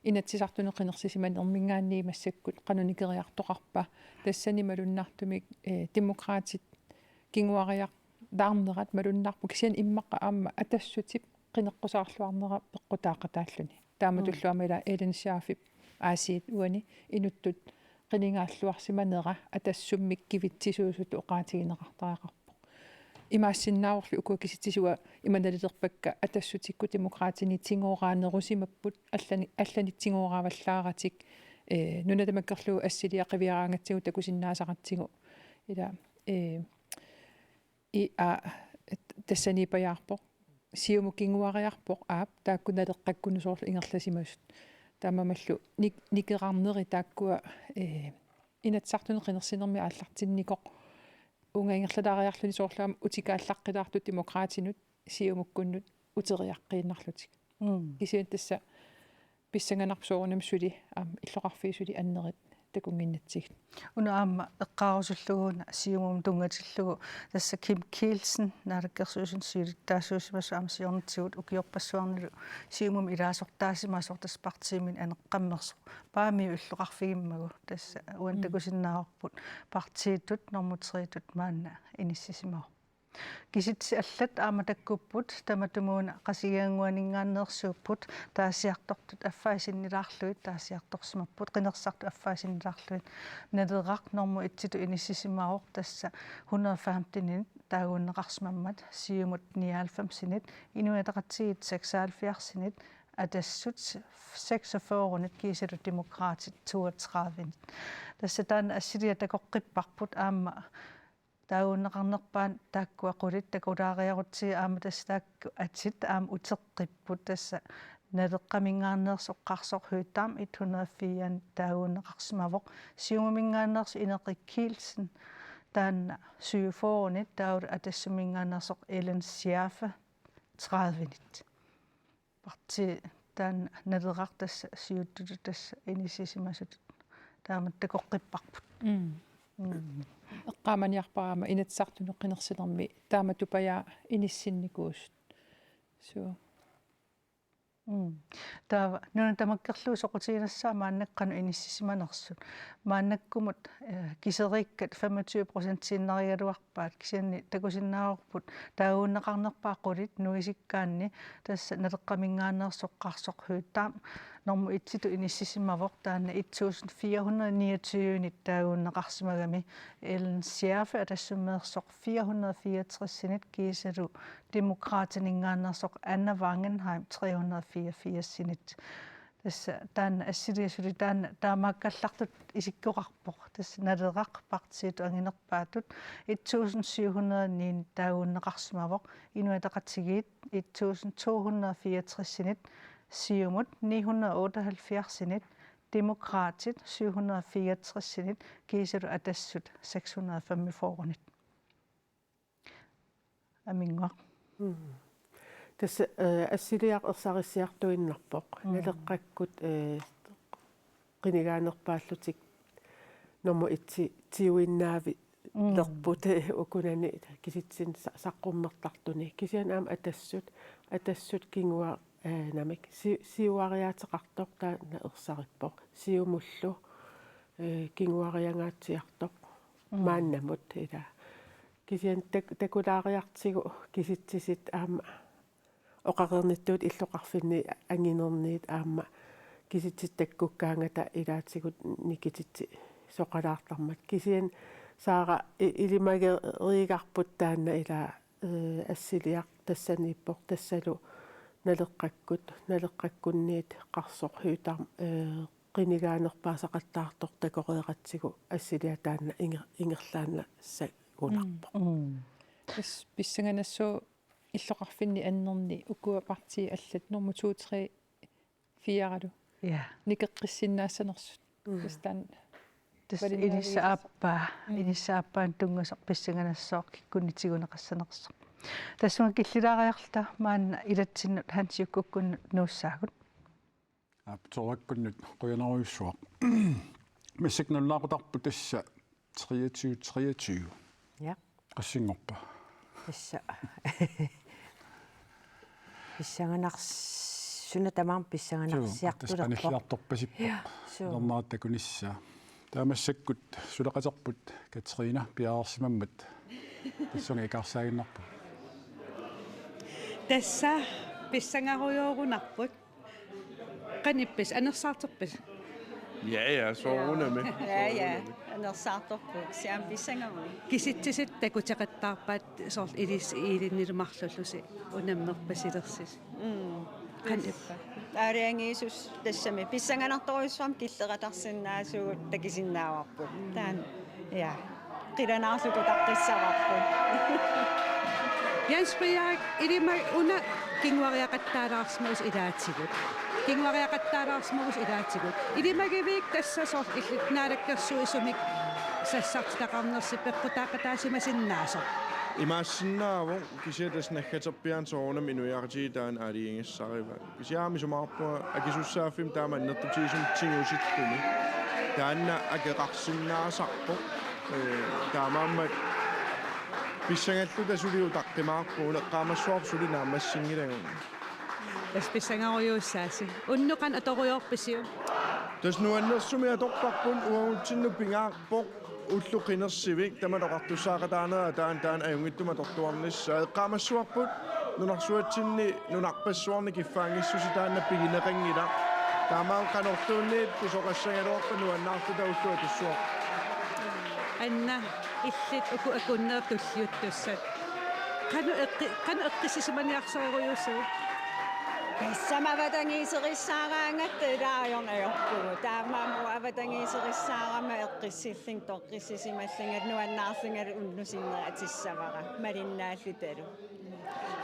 Inatsisartuni qinersisimanerminngaanniit massakkut qanoq nikeriartoqarpa, tassani malunnartumik, eh, Demokraatit kinguariartaarnerat malunnarpoq kisianni immaqa aamma Atassutip qineqqusaarluarnera peqqutaaqataalluni. Taamatullu Mm. aamma ila Ellen Schaafip aasiit uani inuttut qinigaalluarsimanera Atassummik kivitsisuusutut oqaatigineqartariaqarpoq. Imaassinnaavorli ukua kisitsisit uanga ima nalilerpakka Atassutikkut Demokraatini tigooraanerusimapput allani-, allanit tigooraavallaaratik, eh, nuna tamakkerlugu assiliaq qiviaraangatsigu takusinnaasaqatsigu. Ila, eh, I A tassaniippajaarpoq. Siumut kinguariarpoq aap, taakku Naleqqakkunnu soorlu ingerlasimasut. Taamaammallu nik-, nikerarneri taakkua, eh, Inatsisartuni qinersinermi aallartinnikoq. Uunga ingerlalaariarluni soorlu aamma utikaallaqqilaartut Demokraatinut Siumukkunnut uteriaqqiinnarlutik. Mm. Kisianni tassa pissanganarpoq soorunami suli, aamma illoqarfiit suli annerit takunnginnatsigit. Una aamma eqqaarusullugu una Siumumut tunngatillugu tassa Kim Kielsen, Naalakkersuisuni siulittaasuusimasoq, aamma siornatigut ukiorpassuarnilu Siumumi ilaasortaasimasoq, tassa partiimi aneqqammersoq Paamiut illoqarfigimmagu, tassa uani Mm. takusinnaavarput partiitut normu tre-tut maanna inissisimavoq. Kisitsisit allat aamma takkupput, tamatumuuna Qasigiannguaninngaanneersuupput, taasiartortut affai sinnilaarlugit taasiartorsimapput, qinersisartut affai sinnilaarlugit. Naleraq normu et-itut inissisimavoq, tassa hundrede femten-init taaguunneqarsimammat, Siumut nioghalvfems-init, Inuit Ataqatigiit seksoghalvfjerds-init, Atassut seksogfyrre-nit kiisalu Demokraatit toogtredive-nit. Tassa taanna assiliaq takoqqipparput, aamma taaguunneqarnerpaat taakkua qulit takulaariarutsigit, aamma tassa taakku atit aamma uteqqipput, tassa Naleqqaminngaanneersoq Qarsoq Høegh-Dam et hundrede og fire taaguunneqarsimavoq, Siumuminngaanneersoq Ineqi Kielsen taanna syvogfyrre-nit, taavalu Atassuminngaanneersoq Ellen Schärfe tredive-nit. Partii taanna Naleraq tassa siuttutut tassa inissisimasutut taamatut takoqqipparput. Mm. Mm. Eqqaamaniarpara aamma Inatsisartunut qinersinermi taamatupajaaq inissinnikuusut. Suu. Mm. Taava nuna tamakkerlugu soqutiginassaaq maannakkut qanoq inissisimanersut. Maannakkumut, eh, kiseriikkat femogtyve procentiinnarigaluarpaat, kisianni takusinnaavarput taaguunneqarnerpaat qulit nuisikkaanni, tassa Naleqqaminngaanneersoq Qarsoq Høegh-Dam normu et-itut inissisimavoq, taanna et tusind fire hundrede niogtyve-nit taaguunneqarsimagami, Ellen Schärfe Atassummeersoq fire hundrede fireogtres-init kiisalu Demokraatininngaanneersoq Anna Wangenheim tre hundrede fireogfirs-init. Tassa taanna assiliaq suli taanna taamaakkallartutut isikkoqarpoq. Tassa Naleraq partiitut anginerpaatut et tusind syv hundrede ni taaguunneqarsimavoq, Inuit Ataqatigiit et tusind to hundrede fireogtres-init, Siumut ni hundrede otteoghalvfjerds-init, Demokraatit syv hundrede fireogtres-init, kiisalu Atassut seks hundrede femogfyrre-nit. Aminnguaq. Mm. Tassa, eh, assiliaq ersarissiartuinnarpoq. Mm. Naleqqakkut, eh, qinigaanerpaallutik nummer et-iuinnaavi- Mm. -lerput, eh, ukunani kisitsisinit sa-, saqqummertartuni. Kisianni aamma Atassut, Atassut kinngua-, eh, namik si-, siuariaateqartoq taanna ersarippoq. Siumullu, eh, kinnguariangaatsiartoq Mm. maannamut ila. Kisianni tak-, takulaariartigu kisitsisit aamma oqareernittut illoqarfinni anginerniit aamma kisitsisitut takkukkaangata ilaatigut nikititsisoqalaartarmat. Kisianni Saara i-, ilimageriigarput taanna ila, eh, assiliaq tassaniippoq, tassalu Naleqqakkut, Naleqqakkunniit Qarsoq Høegh-Dam, eh, qinigaanerpaasaqattaartoq takoreeratsigu assiliaq taanna inger-, ingerlaannassagunarpoq. Mm. Mm. Tassa pissanganassaaq illoqarfinni annerni ukua partiit allat nummer to, tre, fire-lu. Ja. Nikeqqissinnaassanersut. Mm. Tassa taanna Tassa valinnaavigisassaq. Inissap aappaa, Mm. inissap aappaanut tunngasoq pissanganassaaq kikkunnit tiguneqassanersoq. Tassunga killilaariarluta maanna ilatsinnut Hans Jukkukkunnut nuussaagut. Aap, Torakkunnut qujanarujussuaq. Massakkut nalunaaqutarput tassa treogtyve treogtyve. Ja. Qassinngorpa? Tassa. Pissanganars-, suna tamarmi Suu, tassa pissanganarsiartulerpoq. Qanilliartorpasippoq. Ja, suu. Ilernaat takunissaa. Taava massakkut suleqaterput Katrine piareersimammat. Tassunga ikaarsaaginnarpoq. Tassa pissangarujoorunarput. Qanippisi, anersaarterpisi? Ja, ja, soorunami. Ja, ja. Soorunami. Anersaartorput. Siam pissangaruit. Kisitsisit takuteqattaarpaat soorlu ilis-, ilinnilu marlullusi unammerpasilersusi. Mm. Qanippa. Aalajangiisussat tassami. Pissanganartorujussuarmik killeqatarsinnaasugut takusinnaavarput. Taanna. Ja. Qilanaarluta taqqissavarput. Jens Frederik, ilima una kinguariaqattaalaarsimavusi ilaatigut. Kinguariaqattaalaarsimavusi ilaatigut. Ilimagivik tassa soorlu illit Naalakkersuisumik sassartitaqarnersi peqqutaaqataasimasinnaasut? Imaassinnaavoq, kisianni tassa naggaterpiaani soorunami inuiaqatigiit taanna aalajangigassarivaat. Kisianni isumaqarpunga akisussaaffimmi taama annertutigisumik tigusittumi. Taanna akeqarsinnaasarpoq, ee, taamaammat pissangalluta suli utaqqimaarpugut, eqqaamassavarput suli naammassinngilagut. Tassa pissangarujuussaasi. Unnuk qanoq atorujoorpisiuk? Tassa nuannersumik atorparput, uagutsinnut pingaarpoq ullut qinersivik, tamanna oqartussaaqataanera taanna, taanna ajunngitsumik atortuarnissaa. Eqqaamassavarput nunarsuatsinni nunarpassuarni kiffaanngissuseq taanna pigineqanngilaq. Taamaammat qanorluunniit pisoqassagaluarpat nuannaarluta ullut atussuarput. Anna, illit uku akunnerit tulliuttussat. Qanoq eqqi-, qanoq eqqissisimaniarsarerujuusugut? Tassami avatangiiserissaaraangatta ilaa ajornarpugut. Taamaammat avatangiiserissaarama eqqissillunga toqqissisimallunga nuannaarlunga unnuk sinneratissavara malinnaallutalu.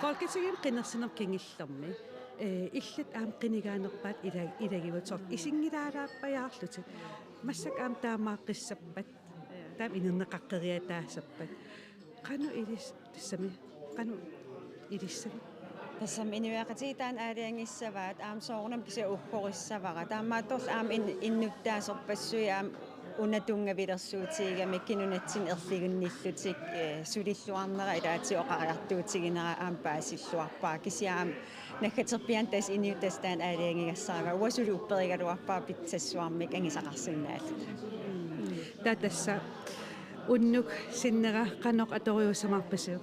Folketingimi qinersinermi kingullermi, ee, illit aamma qinigaanerpaat ila-, ilagivutit soorlu isinngilaalaappajaarlutit. Massakkut aamma taamaaqqissappat, taama inerneqaqqeriataassappat. Qanoq ilis-, tassami, qanoq ilissavit? Tassami inuiaqatigiit taanna aalajangissavaat, aamma soorunami kisianni uggorissavara. Taamaattorli aamma in-, innuttaasorpassuit aamma una tunngavilersuutigigamikku nunatsinni erliginnillutik, ee, sulilluarnera ilaatigut oqariartuutiginera aamma paasilluarpara. Kisianni aamma naggaterpiaani tassa inuit tassa taanna aalajangigassaraat. Uanga suli upperigaluarpara pitsassuarmik angusaqarsinnaalluta. Taava tassa unnuk sinnera qanoq atorujuussamaarpisiuk?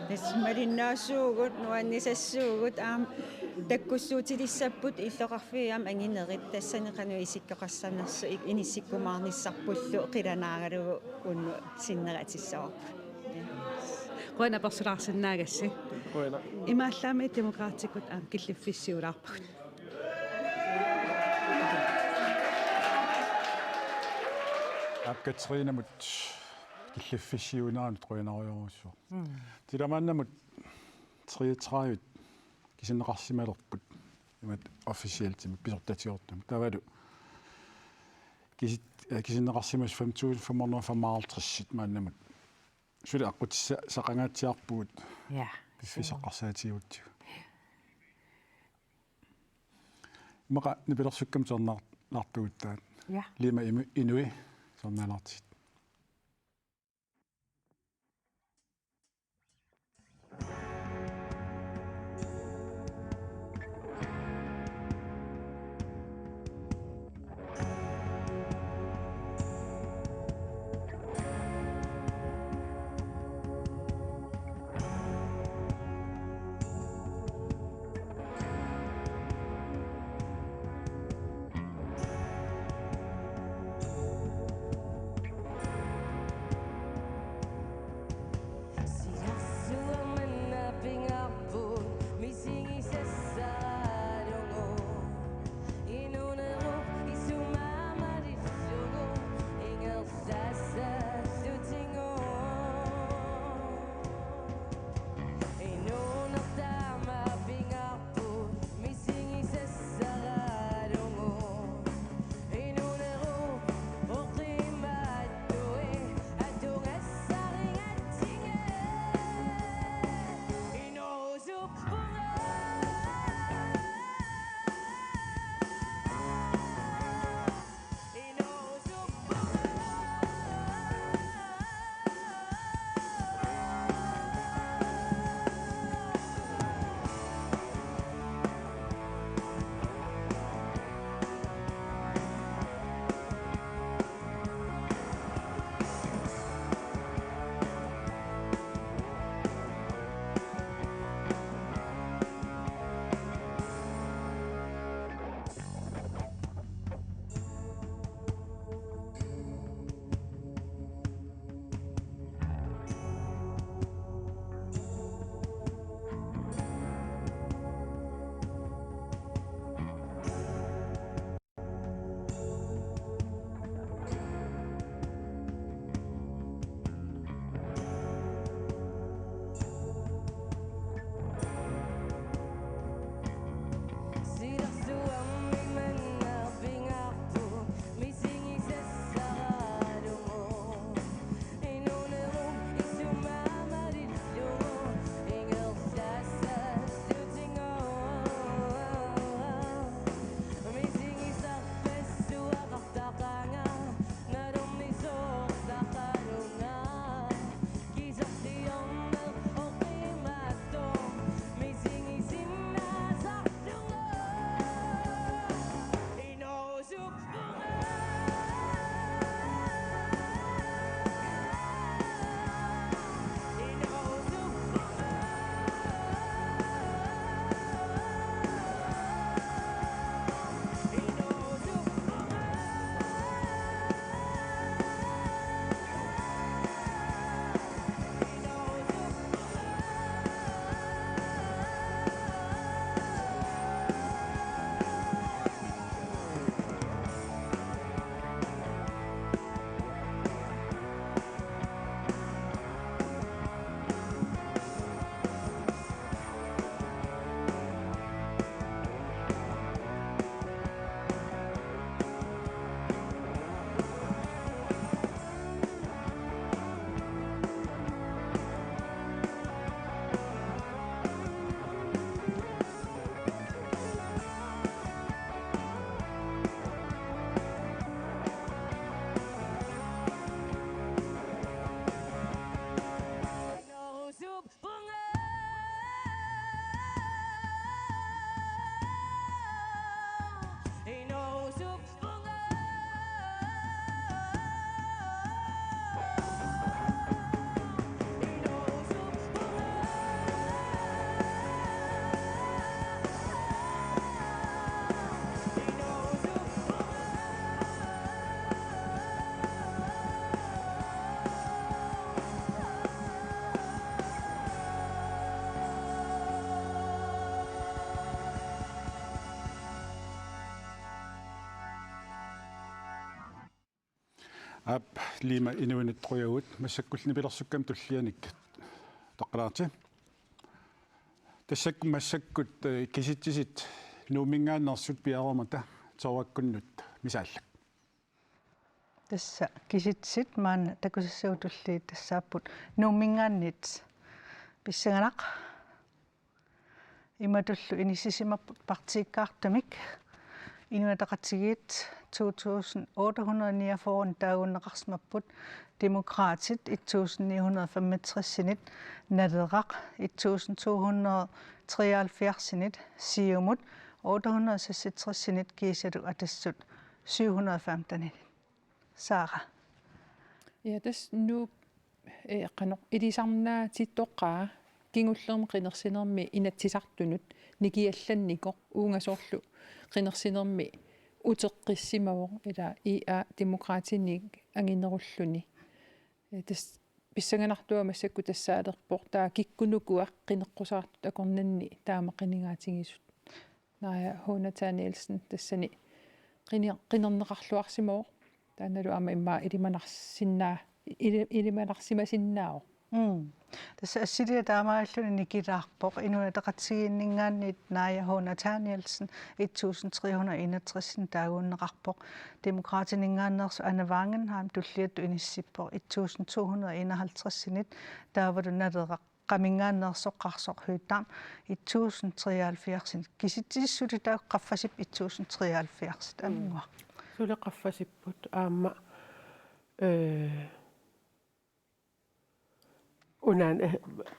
Tassa malinnaasuugut, nuannisassuugut, aamma takkussuutilissapput illoqarfiit aamma anginerit, tassani qanoq isikkoqassanersoq i-, inissikkumaarnissarpullu qilanaaralugu unnuk sinnera atussavarput. Qujanaq apersulaarsinnaagassi. Qujanaq. Imaallaammi Demokraatikut aamma killiffissiulaarpagut. Aap, Katrinamut killiffissiuineranut qujanarujorujussuaq. Mm. Taamaannamut treogtredive kisinneqarsimalerput. Imatut officielt pisortatigoortumik. Taavalu kisit-, eh, kisinneqarsimasut fem tusind fem hundrede og femoghalvtreds maannamut. Suli aqqutissaqangaatsiarpugut. Ja. Piffissaq eqqarsaatigigutsigu. Immaqa nipilersukkamik tusarnaartugut taanna. Ja. Lima imi-, inui tusarnaalaartigit. Aap, Lima inuinit qujavugut, massakkullu nipilersukkamik tullianik toqqalaarti. Tassakku massakkut, eh, kisitsisit Nuumminngaanneersut piareermata Toorukkunnut misaallak. Tassa kisitsisit maanna takusassagut tulliit tassaapput Nuumminngaanniit pissanganaq. Imatullu inissisimapput partiikkaartumik. Inuit Ataqatigiit to tusind otte hundrede niogfyrre taaguunneqarsimapput, Demokraatit et tusind ni hundrede femogtresinit, Naleraq et tusind to hundrede treoghalvfjerdsinit, Siumut otte hundrede seksogtresinit kiisalu Atassut syv hundrede femteninit. Sara. Ja, tassa Nuup, eh, qanoq ilisarnaatittoqaa kingullermi qinersinermi Inatsisartunut nikiallannikoq, uunga soorlu qinersinermi uteqqissimavoq, ila I A Demokraatini anginerulluni. Eh, tassa pissanganartua massakkut tassaalerpoq, taava kikkunukua qineqqusaartut akornanni taama qinigaatigisut. Naaja H. Nathanielsen tassani qini-, qinerneqarluarsimavoq. Taannalu aamma immaqa ilimanarsinnaa-, ili-, ilimanarsimasinnaavoq. Mm. Tassa assiliaq taamaalilluni nikilaarpoq. Inuit Ataqatigiinninngaanniit Naaja H. Nathanielsen et tusind tre hundrede enogtres taaguunneqarpoq. Demokraatininngaanneersoq Anna Wangenheim tulliattut inissippoq et tusind to hundrede enoghalvtresinit, taavalu Naleraq qaminngaanneersoq Qarsoq Høegh-Dam et tusind treoghalvfjerdsinit. Kisitsisit suli taakku qaffasip et tusind treoghalvfjerdsit. Mm. Aamma. Suli qaffasipput aamma, eh, unaana, eh,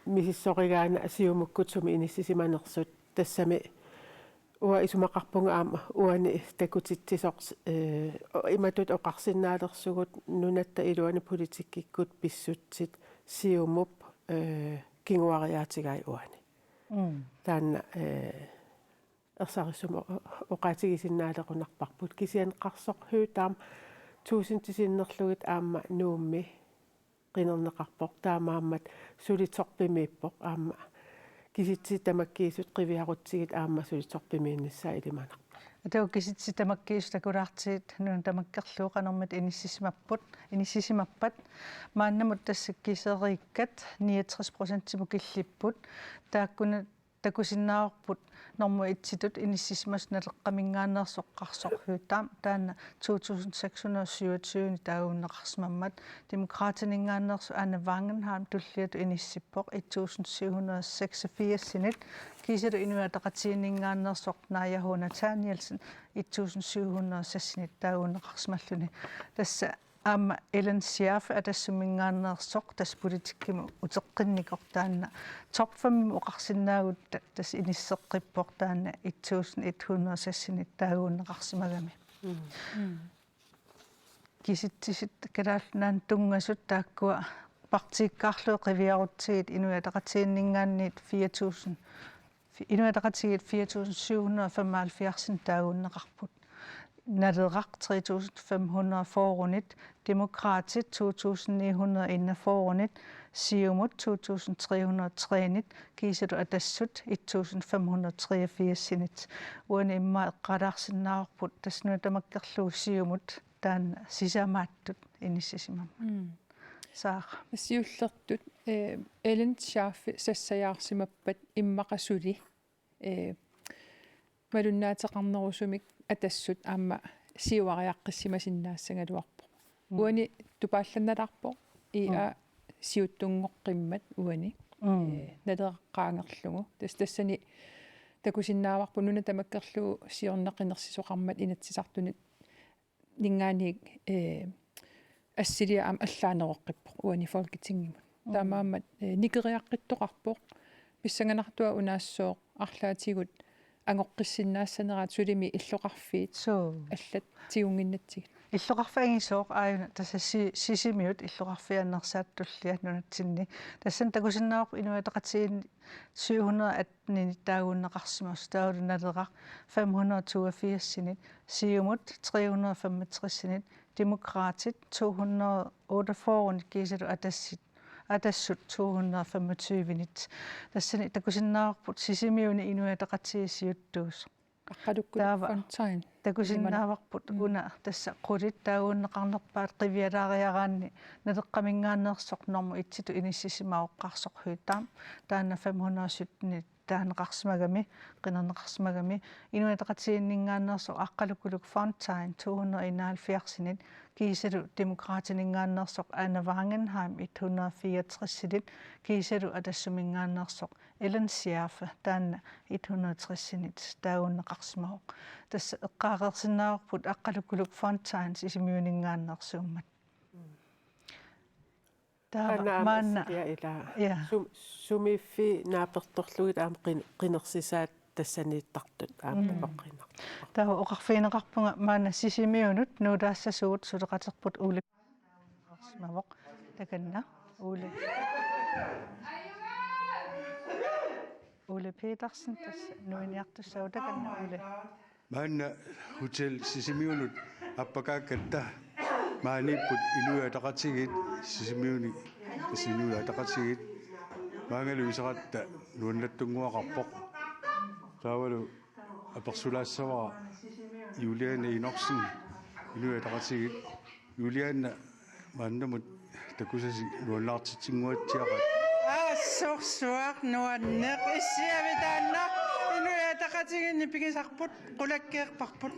misissorigaana Siumukkut sumi inissisimanersut, tassami uanga isumaqarpunga aamma uani takutitsisoq, eh, o-, imatut oqarsinnaalersugut nunatta iluani politikkikkut pissutsit Siumup, eh, kinguariaatigai uani. Mm. Taanna, eh, ersarissumik o-, o-, oqaatigisinnaalerunarparput. Kisianni Qarsoq Høegh-Dam tuusinti sinnerlugit aamma Nuummi qinerneqarpoq, taamaammat Sulitsorpimiippoq aamma. Kisitsisit tamakkiisut qiviarutsigit aamma Sulitsorpimiinnissaat ilimanarpoq. Taava kisitsisit tamakkiisut takulaartigit nuna tamakkerlugu qanormita inissisimapput, inissisimappat. Maannamut tassa kiseriikkat niogtres procentimut killipput. Taakkuna takusinnaavarput normu etsitut inissisimasoq Naleqqaminngaanneersoq Qarsoq Høegh-Dam, taanna to tusind seks hundrede syvogtyve taaguunneqarsimammat. Demokraatininngaanneersoq Anna Wangenheim tulliattut inissippoq et tusind syv hundrede seksogfirsinit, kiisalu Inuit Ataqatigiinninngaanneersoq Naaja H. Nathanielsen et tusind syv hundrede seksinit taaguunneqarsimalluni. Tassa aamma Ellen Scherfig Atassuminngaanneersoq, tassa politikkimut uteqqinnikoq, taanna top femimi oqarsinnaagutta tassa inisseqqippoq, taanna et tusind et hundrede seksinit taaguunneqarsimagami. Mm. Mm. Kisitsisit Kalaallit Nunaannut tunngasut taakkua partiikkaarlugit qiviarutsigit Inuit Ataqatigiinninngaanniit fire tusind, Inuit Ataqatigiit fire tusind syv hundrede femoghalvfjerdsinit taaguunneqarput. Naleraq tre tusind fem hundrede fyrrenit, Demokraatit to tusind ni hundrede enogfyrrenit, Siumut to tusind tre hundrede tredivenit, kiisalu Atassut et tusind fem hundrede treogfirsinit. Uani immaqa eqqaalaarsinnaavarput tassa nuna tamakkerlugu Siumut taanna sisamaattut inissisimammat. Mm. Sara. Siullertut, eh, Ellen Scherfig sassajaarsimappat immaqa suli, eh, malunnaateqarnerusumik Atassut aamma siuariaqqissimasinnaassagaluarpoq. Mm. Uani tupaallannalaarpoq I A Mm. siuttunngoqqimmat uani. Mm. Eh, Naleraq qaangerlugu. Tassa tassani takusinnaavarput nuna tamakkerlugu siorna qinersisoqarmat Inatsisartuni ninngaanniit, eh, assiliaq aamma allaaneroqqippoq uani Folketingimut. Mm. Taamaammat, eh, nikeriaqqittoqarpoq, pissanganartua unaassooq arlaatigut angoqqissinnaassaneraat sulimi illoqarfiit Suu. allat tigunnginnatsigit. Illoqarfik angisooq aajuna tassa Si-, Sisimiut illoqarfiannersaat tullia nunatsinni. Tassani takusinnaavarput Inuit Ataqatigiinni syv hundrede attenit taaguunneqarsimasoq, taavalu Naleraq fem hundrede toogfirsinit, Siumut tre hundrede femogtresinit, Demokraatit to hundrede otteogfyrrenit kiisalu Atassit, Atassut to hundrede femogtyvenit. Tassani takusinnaavarput Sisimiuni Inuit Ataqatigiit siuttuusoq. Aqqalukkuluk Taava. Fontain. Takusinnaavarput. Mm. Una tassa qulit taaguunneqarnerpaat qivialaariaraanni Naleqqaminngaanneersoq normu et-itut inissisimavoq Qarsoq Høegh-Dam, taanna fem hundrede sytten taaneqarsimagami, qinerneqarsimagami, Inuit Ataqatigiinninngaanneersoq Aqqalukuluk Fontain to hundrede enoghalvfjerdsinit, kiisalu Demokraatininngaanneersoq Anna Wangenheim et hundrede fireogtresinit, kiisalu Atassuminngaanneersoq Ellen Schiaffe taanna et hundrede tresinit taaguunneqarsimavoq. Tassa eqqaareersinnaavarput Aqqalukuluk Fontain Sisimiuninngaanneersuummat. Taava Anna maanna. Amaskia ila. Ja. Sum-, sumiiffiit naapertorlugit aamma qin-, qinersisaat tassaniittartut aamma Mm. takoqqiinnarput. Taava oqarfigineqarpunga maanna Sisimiunut nuutaassasugut suleqaterput Ole Petersen. Takanna Ole. Ole Petersen tassa nuiniartussaavoq, takanna Ole. Maanna Hotel Sisimiunut appakaakkatta maaniipput Inuit Ataqatigiit Sisimiuni, tassa Inuit Ataqatigiit maangalu iseratta nuannattunnguaqarpoq. Taavalu apersulaassavara Juliane Enoksen, Inuit Ataqatigiit. Juliane, maannamut takusasi nuannaartitsinnguatsiaqaat. Assorsuaq nuanneq, issiavit taanna Inuit Ataqatigiinni pigisarput, qulakkeerparput.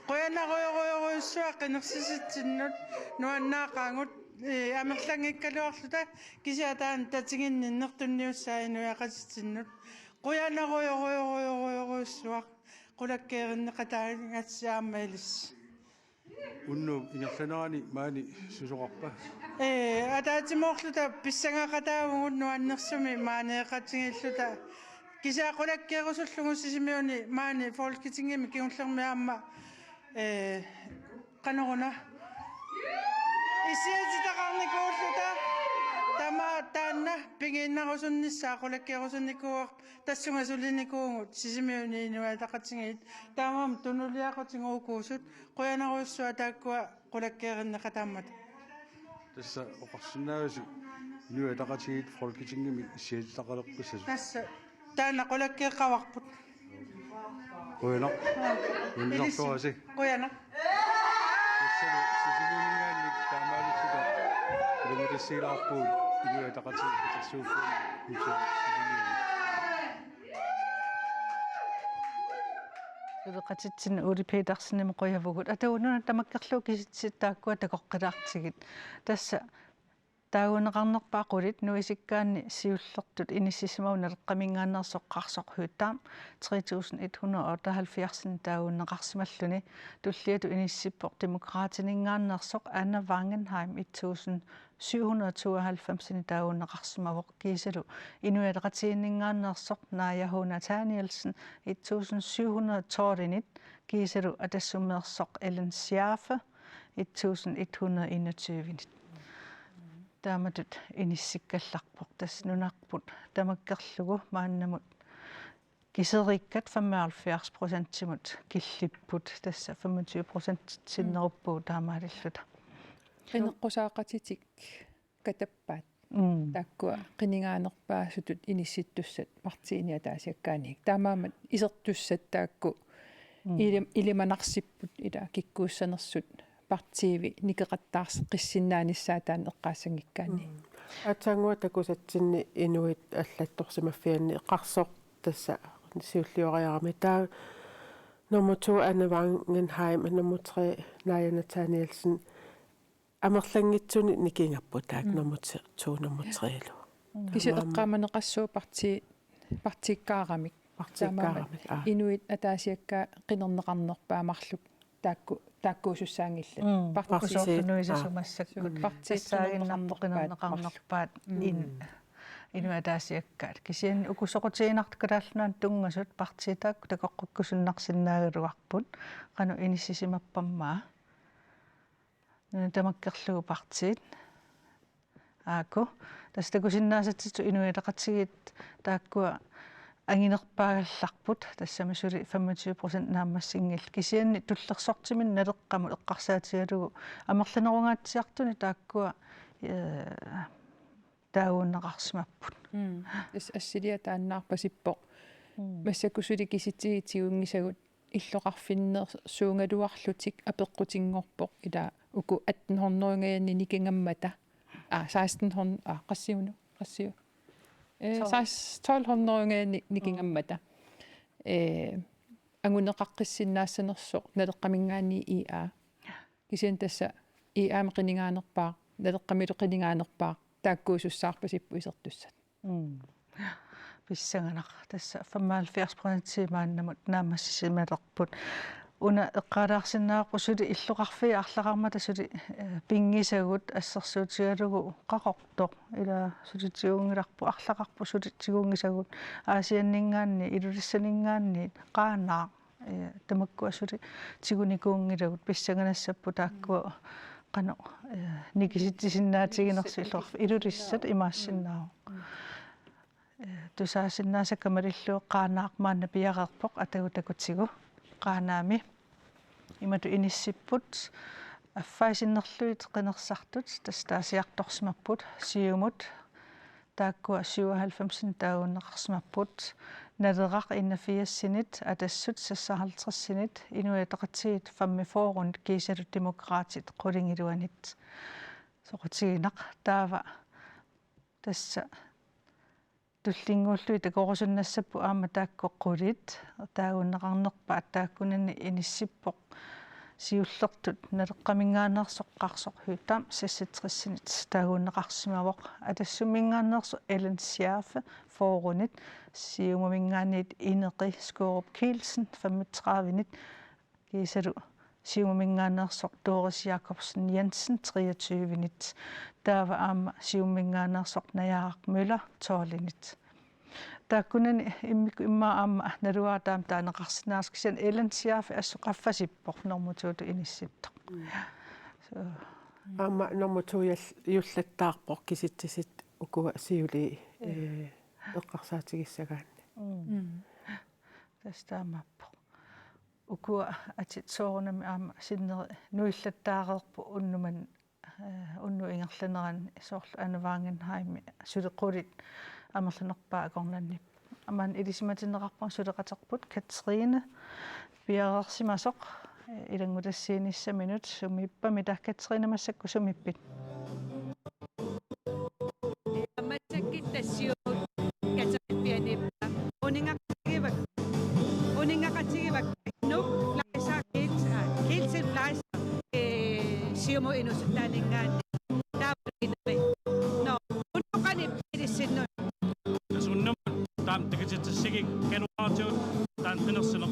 Qujanarujorujorujussuaq qinersisitsinnut, nuannaaqaagut, ee, amerlanngikkaluarluta, kisianni taanna tatiginninneq tunniussaaq inuiaqatitsinnut. Qujanarujorujorujorujussuaq, qulakkeerinneqataagassiuk aamma ilissi. Unnuup ingerlanerani maani susoqarpa? Ee, ataatsimoorluta pissangaqataavugut nuannersumik maaneeqatigiilluta. Kisianni qulakkeerusullugu Sisimiuni maani Folketingimi kingullermi aamma, ee, qanoruna, issiatitaqarnikuulluta, tamaat taanna pigiinnarusunnissaa qulakkeerusunnikuuarput. Tassunga sulinikuuvugut Sisimiuni Inuit Ataqatigiit, taamaammat tunuliaqutigut ukuusut, qujanarujussuaq taakkua qulakkeerinneqataammata. Tassa oqarsinnaavasi Inuit Ataqatigiit Folketingimi issiatitaqalerpassuit. Tassa taanna qulakkeeqqavarput. Qujanaq. Aa, unnulertorasi. Qujanaq. Tassalu Sisimiuninngaanniit taamaalilluta ilummutassiilaarpugut Inuit Ataqatigiit Katersuuffiup Sisimiuni. Suleqatitsinnut Ole Petersenimut qujavugut. Atuagaq nuna tamakkerlugu kisitsisit taakkua takoqqilaartigit. Tassa taaguunneqarnerpaat qulit nuisikkaanni siullertut inissisimavoq Naleqqaminngaanneersoq Qarsoq Høegh-Dam tre tusind et hundrede og otteoghalvfjerds taaguunneqarsimalluni, tulliatut inissippoq Demokraatininngaanneersoq Anna Wangenheim et tusind syv hundrede tooghalvfems taaguunneqarsimavoq, kiisalu Inuit Ataqatigiinninngaanneersoq Naaja H. Nathanielsen et tusind syv hundrede tolvinit, kiisalu Atassumeersoq Ellen Schiaffe et tusind et hundrede enogtyvenit. Taamatut inissikkallarpoq, tassa nunarput tamakkerlugu maannamut kiseriikkat femoghalvfjerds procentimut killipput, tassa femogtyve procent sinneruppugut taamaalilluta. Qineqqusaaqatitik katappaat. Mm. Taakkua qinigaanerpaasutut inissittussat partiini ataasiakkaaniit. Taamaammat isertussat taakku Mm. ilim-, ilimanarsipput, ila kikkuussanersut partiivi nikeqattaarsissinnaanissaa taanna eqqaassanngikkaanni. Mm. Aatsaannguaq takusatsinni inuit allattorsimaffianni Qarsoq tassa siullioriarami. Taava nummer to Anna Wangenheim, nummer tre Naaja Nathanielsen. Amerlanngitsunik nikingapput taakku Mm. nummer to, nummer tre-lu. Mm. Kisianni Taamaammat eqqaamaneqassaaq parti-, partiikkaaramik. Partiikkaaramik, Taamaammat aa. Inuit ataasiakkaat qinerneqarnerpaat marluk taakku, taakkuusussaanngillat. Mm. Parti-, Partiit, Ukisortunut aa. Isasumassakku. Partiit Tassaaginnarpoq qinerneqarnerpaat. Qinerneqarnerpaat. Mm. In-, inuit ataasiakkaat. Kisianni uku soqutiginartut Kalaallit Nunaannut tunngasut partiit taakku takoqqikkusunnarsinnaagaluarput. Qanoq inissisimappat aamma. Nuna tamakkerlugu partiit. Aaku. Tassa takusinnaasatsitut Inuit Ataqatigiit taakkua anginerpaagallarput, tassami suli femogtyve procent naammassinngillat. Kisianni tullersortiminut Naleqqamut eqqarsaatigalugu amerlanerungaatsiartunik taakkua, ee, taaguunneqarsimapput. Mm. Tassa assiliaq taannaarpasippoq. Mm. Massakkut suli kisitsisit tigunngisagut illoqarfinnersuugaluarlutik apeqqutinngorpoq ila uku atten hundredengajannik nikingammata. Aa, seksten hundrede, aa, qassiuvoq, qassiu. Eh, Tolv. Seks-, tolv hundredengajannik nikingammata. Eh, anguneqaqqissinnaassanersoq Naleqqaminngaanniit I A. Kisianni tassa I A-mi qinigaanerpaaq, Naleqqamilu qinigaanerpaaq, taakkuusussaarpasipput isertussat. Mm. Pissanganaq. Tassa femoghalvfjerds procent maannamut naammassisimalerput. Una eqqaalaarsinnaavarput suli illoqarfiit arlaqarmata suli, eh, pinngisagut assersuutigalugu Qaqortoq. Ila suli tigunngilarput, arlaqarput suli tigunngisagut. Aasianninngaanniit, Ilulissaninngaanniit, Qaanaaq. Eh, tamakkua suli tigunikuunngilagut, pissanganassapput taakkua qanoq, eh, nikisitsisinnaatiginersut illoqarf-, Ilulissat imaassinnaavoq. Eh, tusaasinnaasakka malillugu Qaanaaq maanna piareerpoq atagu takutigu Qaanaami. Imatut inissipput, affaa sinnerlugit qinersisartut, tassa taasiartorsimapput, Siumut, taakkua syvoghalvfemsinit taaguunneqarsimapput, Naleraq enogfirsinit, Atassut seksoghalvtredsinit, Inuit Ataqatigiit femogfyrrenit kiisalu Demokraatit qulingiluanit. Soqutiginaq taava tassa tullinnguullugit takorusunnassapput aamma taakku qulit taaguunneqarnerpaat, taakkunani inissippoq siullertut Naleqqaminngaanneersoq Qarsoq Høegh-Dam seksogtredsinit taaguunneqarsimavoq, Atassumminngaanneersoq Ellen Schaafe fyrrenit, Siumuminngaanniit Ineqi Skaarup Kielsen femogtredivenit, kiisalu Siumuminngaanneersoq Doris Jakobsen Jensen treogtyvenit, taava aamma Siumuminngaanneersoq Najaaraq Møller tolvinit. Taakkunani immikkut immaqa aamma naluara taama taaneqarsinnaasoq, kisianni Ellen Schaafe assut qaffasippoq normu to-tut inissittoq. Mm. So. Aamma normu to-jullattaarpoq kisitsisit ukua siulii, eh, eqqarsaatigissagaanni. Mm. Mm. Tassa taamaappoq. Ukua atit soorunami aamma sinneri nuillattaareerput unnuk manna, eh, unnuk ingerlanerani, soorlu Anne Wangenheim suli qulit amerlanerpaat akornanni. Aamma ilisimatinneqarpunga suleqaterput Katrine piareersimasoq, eh, ilanngutassiinissaminut. Sumiippamita Katrine, massakkut sumiippit? Massakkut tassiuut katerpianiippa. Uninngaqatigivakka. Uninngaqatigivakka. Nuuk Fleischer Kielsen, aa, Kielsen Fleischer, ee, Siumut inuusuttaaninngaanniit. Taava Ineqi. Nå, unnuk qanoq ilissinnut? Tassa unnuk taama takutitsissigik kanuartigut taanna qinersineq.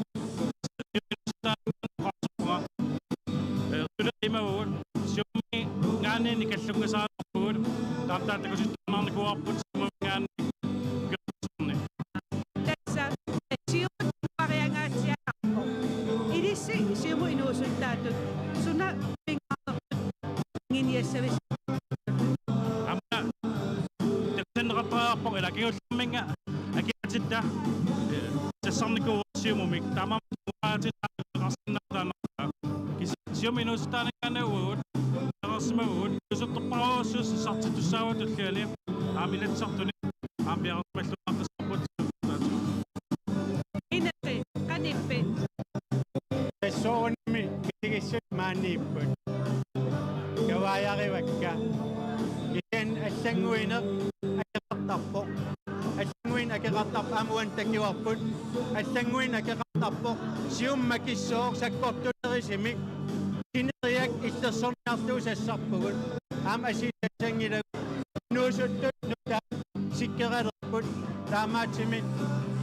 Ee, suleqatigivagut, Siumuminngaanniit kallungasaarpugut, taama taakku takutittuarnikuuarput Siumuminngaanniit ukiorpassuarni. Tassa, Siumut pariangaatsiarpoq. Ilissi Siumut inuusuttaatut suna pingaarnertut anguniassavisi? Aamma takusinneqartariaqarpoq ila kingullerminnga akiaatitta, eh, sassarnikuuvoq Siumumik. Taamaammat uaatitta qarsinnaataanarpaa. Kisianni Siumut inuusuttaaninngaanniit uagut piareersimavugut, inuusuttorpassuit sassartittussaavugut tulliani, aamma Inatsisartuni aamma piareersimalluinnartussaapput. Ineqi, qanoq ippa? Tassuunami misigissut maaniipput. Kavaajarivakka. Kisianni allannguineq akeqartarpoq. Allannguineq akeqartarpoq, aamma uani takuarput. Allannguineq akeqartarpoq. Siumut makissooq sakkortunerusumik. Sineriak illersorniartuusassarpugut. Aamma assigiinngilaq. Inuusuttut nutaat sikkeralerput, taamaattumik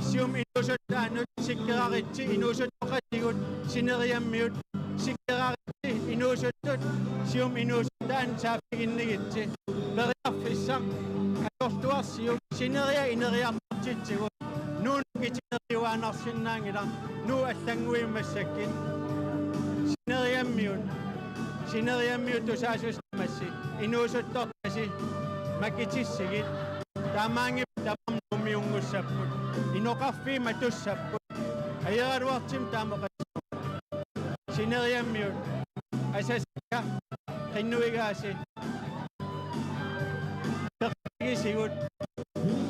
Siumup inuusuttaanut sikkerarutsi inuusuttoqatigut sineriammiut, sikkeraritsi inuusuttut Siumup inuusuttaanut saaffiginnigitsi. Periarfissaq atorluarsiuk, sineriak ineriartortitsigu, Nuuk nukitineriuaannarsinnaanngilaq, Nuuk allannguimassakkit. Sineriammiut, sineriammiut tusaasussaammassi, inuusuttortasi makitissigit. Taamaanngippat tamarmik Nuummiunngussapput, inoqarfiit matussapput. Ajoraluartumik taama oqassapput. Sineriammiut, asasakka, qinnuigaasi. Peqatigiissigut,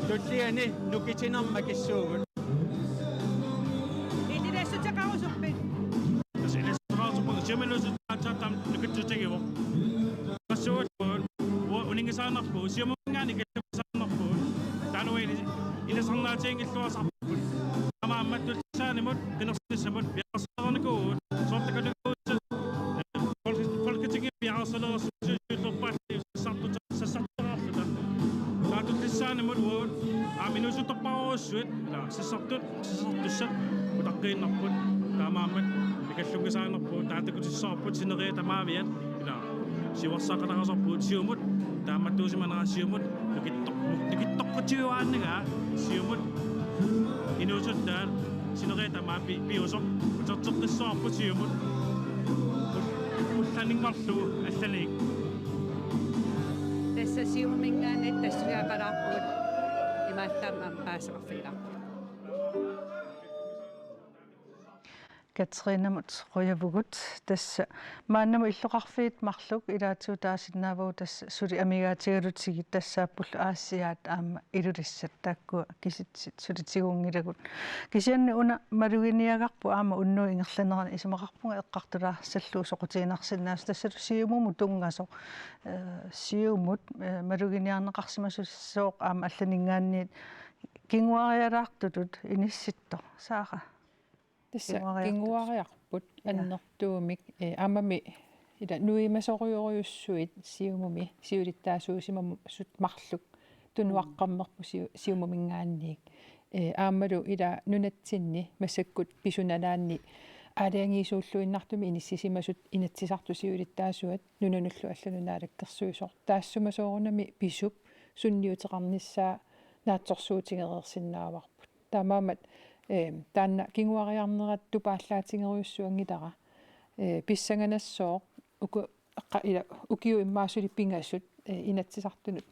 tulliani nukitinermut makissuugut. Ilinaassuteqarusuppit? Siumuminngaanniit aatsaat taama nukittuutigivoq. Qassuulluunniit, uagut uninngisaannarpugut, Siumuminngaanniit killungisaannarpugut. Taanna uagut ilisarnaatinngilluinnarpugut. Taamaammat tullissaanimut qinersinissamut piareersalerunikuuvugut, soorlu takanikuuvugut, eh, Folke-, Folketingimi piareersalersuusiorpaalluta sassartu-, sassartaraarluta. Taava tullissaanimut uagut aamma inuusuttorpassuit, ila sassartut, sassartussat utaqqiinnarput. Taamaammat nikallunngisaannarpugut, taava takutissavarput sineriak tamaaviat, ila siuarsaaqqaartarput Siumut, taamaattuusimanera Siumut nukittoq-, nukittoqqutigiuaannarlugu Siumut inuusuttaat sineriak tamaat pi-, piusoq, uterteqqissavarput Siumut. Ul-, ullanninngorlugu allaniik. Tassa Siumuminngaanniit tassuiaqalaarpugut, imaallaat aamma paasisaqarfigilaarpugut. Katrinamut qujavugut. Tassa maannamut illoqarfiit marluk ilaatigut taasinnaavagut, tassa suli amigaatigalutigit tassaappullu Aasiaat aamma Ilulissat, taakkua kisitsit suli tigunngilagut. Kisianni una maluginiagarput aamma unnuup ingerlanerani, isumaqarpunga eqqartulaarsallugu soqutiginarsinnaasoq, tassalu Siumumut tunngasoq, eh, Siumut, eh, maluginiarneqarsimasoq aamma allaninngaanniit kinguarialaartutut inissittoq. Saara. Tassa kinguariartut. Kinguariarput, ja, annertuumik, eh, aammami ila nuimasorujorujussuit Siumumi siulittaasuusimasut marluk tunuaqqammerput Siu-, Siumuminngaanniit. Eh, aammalu ila nunatsinni massakkut pisut nalaanni aalajangiisuulluinnartumik inissisimasut Inatsisartut siulittaasuat nunanullu allanut naalakkersuisoq. Taassuma soorunami pisup sunniuteqarnissaa naatsorsuutigereersinnaavarput. Taamaammat, eh, taanna kinguariarnerat tupaallaatigerujussuanngilara. Eh, pissanganassaaq uku-, qa-, ila, ukiut immaqa suli pingasut, eh, Inatsisartunut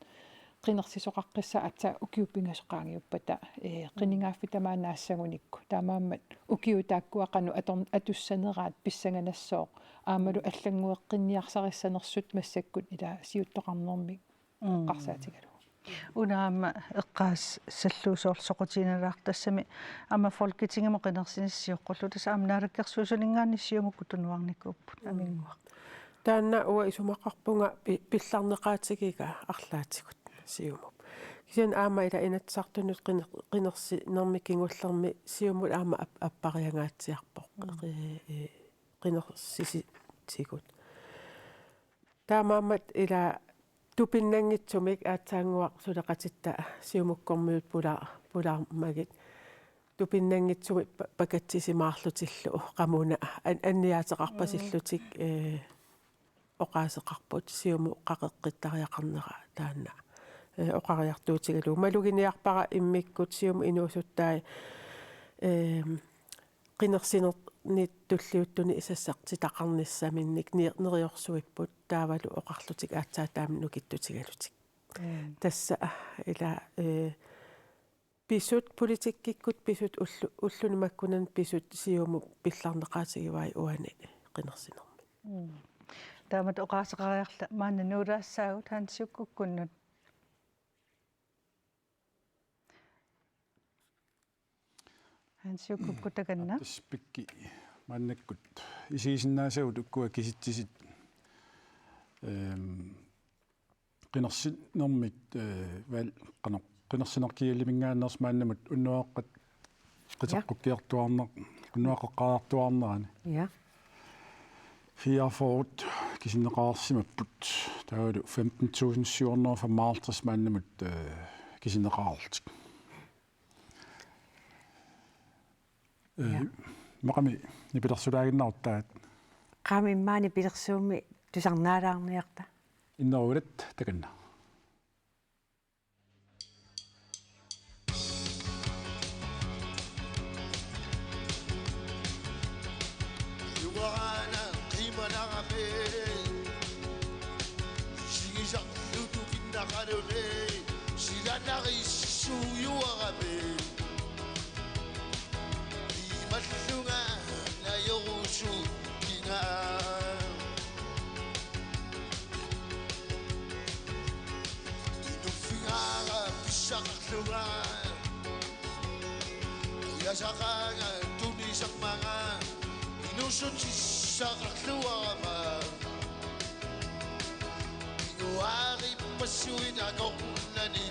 qinersisoqaqqissaaq aatsaat ukiut pingasut qaangiuppata, eh, qinigaaffik tamaat naassagunikku. Taamaammat ukiut taakkua qanoq ator-, atussaneraat pissanganassaaq. Aammalu allanngueqqinniarsarissanersut massakkut ila siuttoqarnermik eqqarsaatigalugu. Una aamma eqqaassallugu soorlu soqutiginalaartoq, tassami aamma Folketingimut qinersineq sioqqullugu, tassa aamma naalakkersuisuninngaanniit Siumukkut tunuarnikuupput, mm, Aminnguaq. Taanna uanga isumaqarpunga pi-, pillarneqaatigiga arlaatigut Siumup. Kisianni aamma ila Inatsisartunut qiner-, qinersinermi kingullermi Siumut aamma ap-, appariangaatsiarpoq. Mm. Qi-, i-, qinersisitigut. Taamaammat ila tupinnanngitsumik aatsaannguaq suleqatitta Siumukkormiut pula-, pulaarmagit. Tupinnanngitsumik pa-, pakatsisimaarlutillu qamuna an-, anniaateqarpasillutik, mm, eh, oqaaseqarput Siumut qaqeqqittariaqarnera taanna, eh, oqariartuutigalugu. Maluginiarpara immikkut Siumup inuusuttai, eh, qinersinerni tulliuttuni sassartitaqarnissaminnik ni-, neriorsuipput taavalu oqarlutik aatsaat taama nukittutigalutik. Mm. Tassa ila, eh, pisut politikkikkut pisut ullu-, ulluni makkunani pisut Siumup pillarneqaatigivai uani qinersinermi. Mm. Taamatut oqaaseqariarluta maanna nuulaassaagut Hans Jukkukkunnut. Hans Jukkukku, takanna. Tassa pikki maannakkut isigisinnaasagut ukkua kisitsisit, ehm, qinersinermit, eh, val-, qanoq, qinersinerkigalimingaanneersoq maannamut unnuaqqat qiteqqukkiartuaarneq, unnuaqqat eqqaariartuaarnerani. Ja. Fireogfyrre kisinneqareersimapput. Taavalu femten tusind syv hundrede og femoghalvtreds maannamut, eh, kisinneqareerlutik. Eh, ja. Immaqa nipilersulaaginnaruttaaq. Qaa, immaqa nipilersuummi tusarnaalaarniarta. Innerulat takanna. Jugaana qimanarami, sigisarlutukinnaqaluni, silanarissuu juarami. Imallunga najorusukkiga. Inuffigaara pissaqarlunga. Ujasaqaanga tunisarmanga. Inuussutissaq Saqarluarama. Inuarippassuit akornanni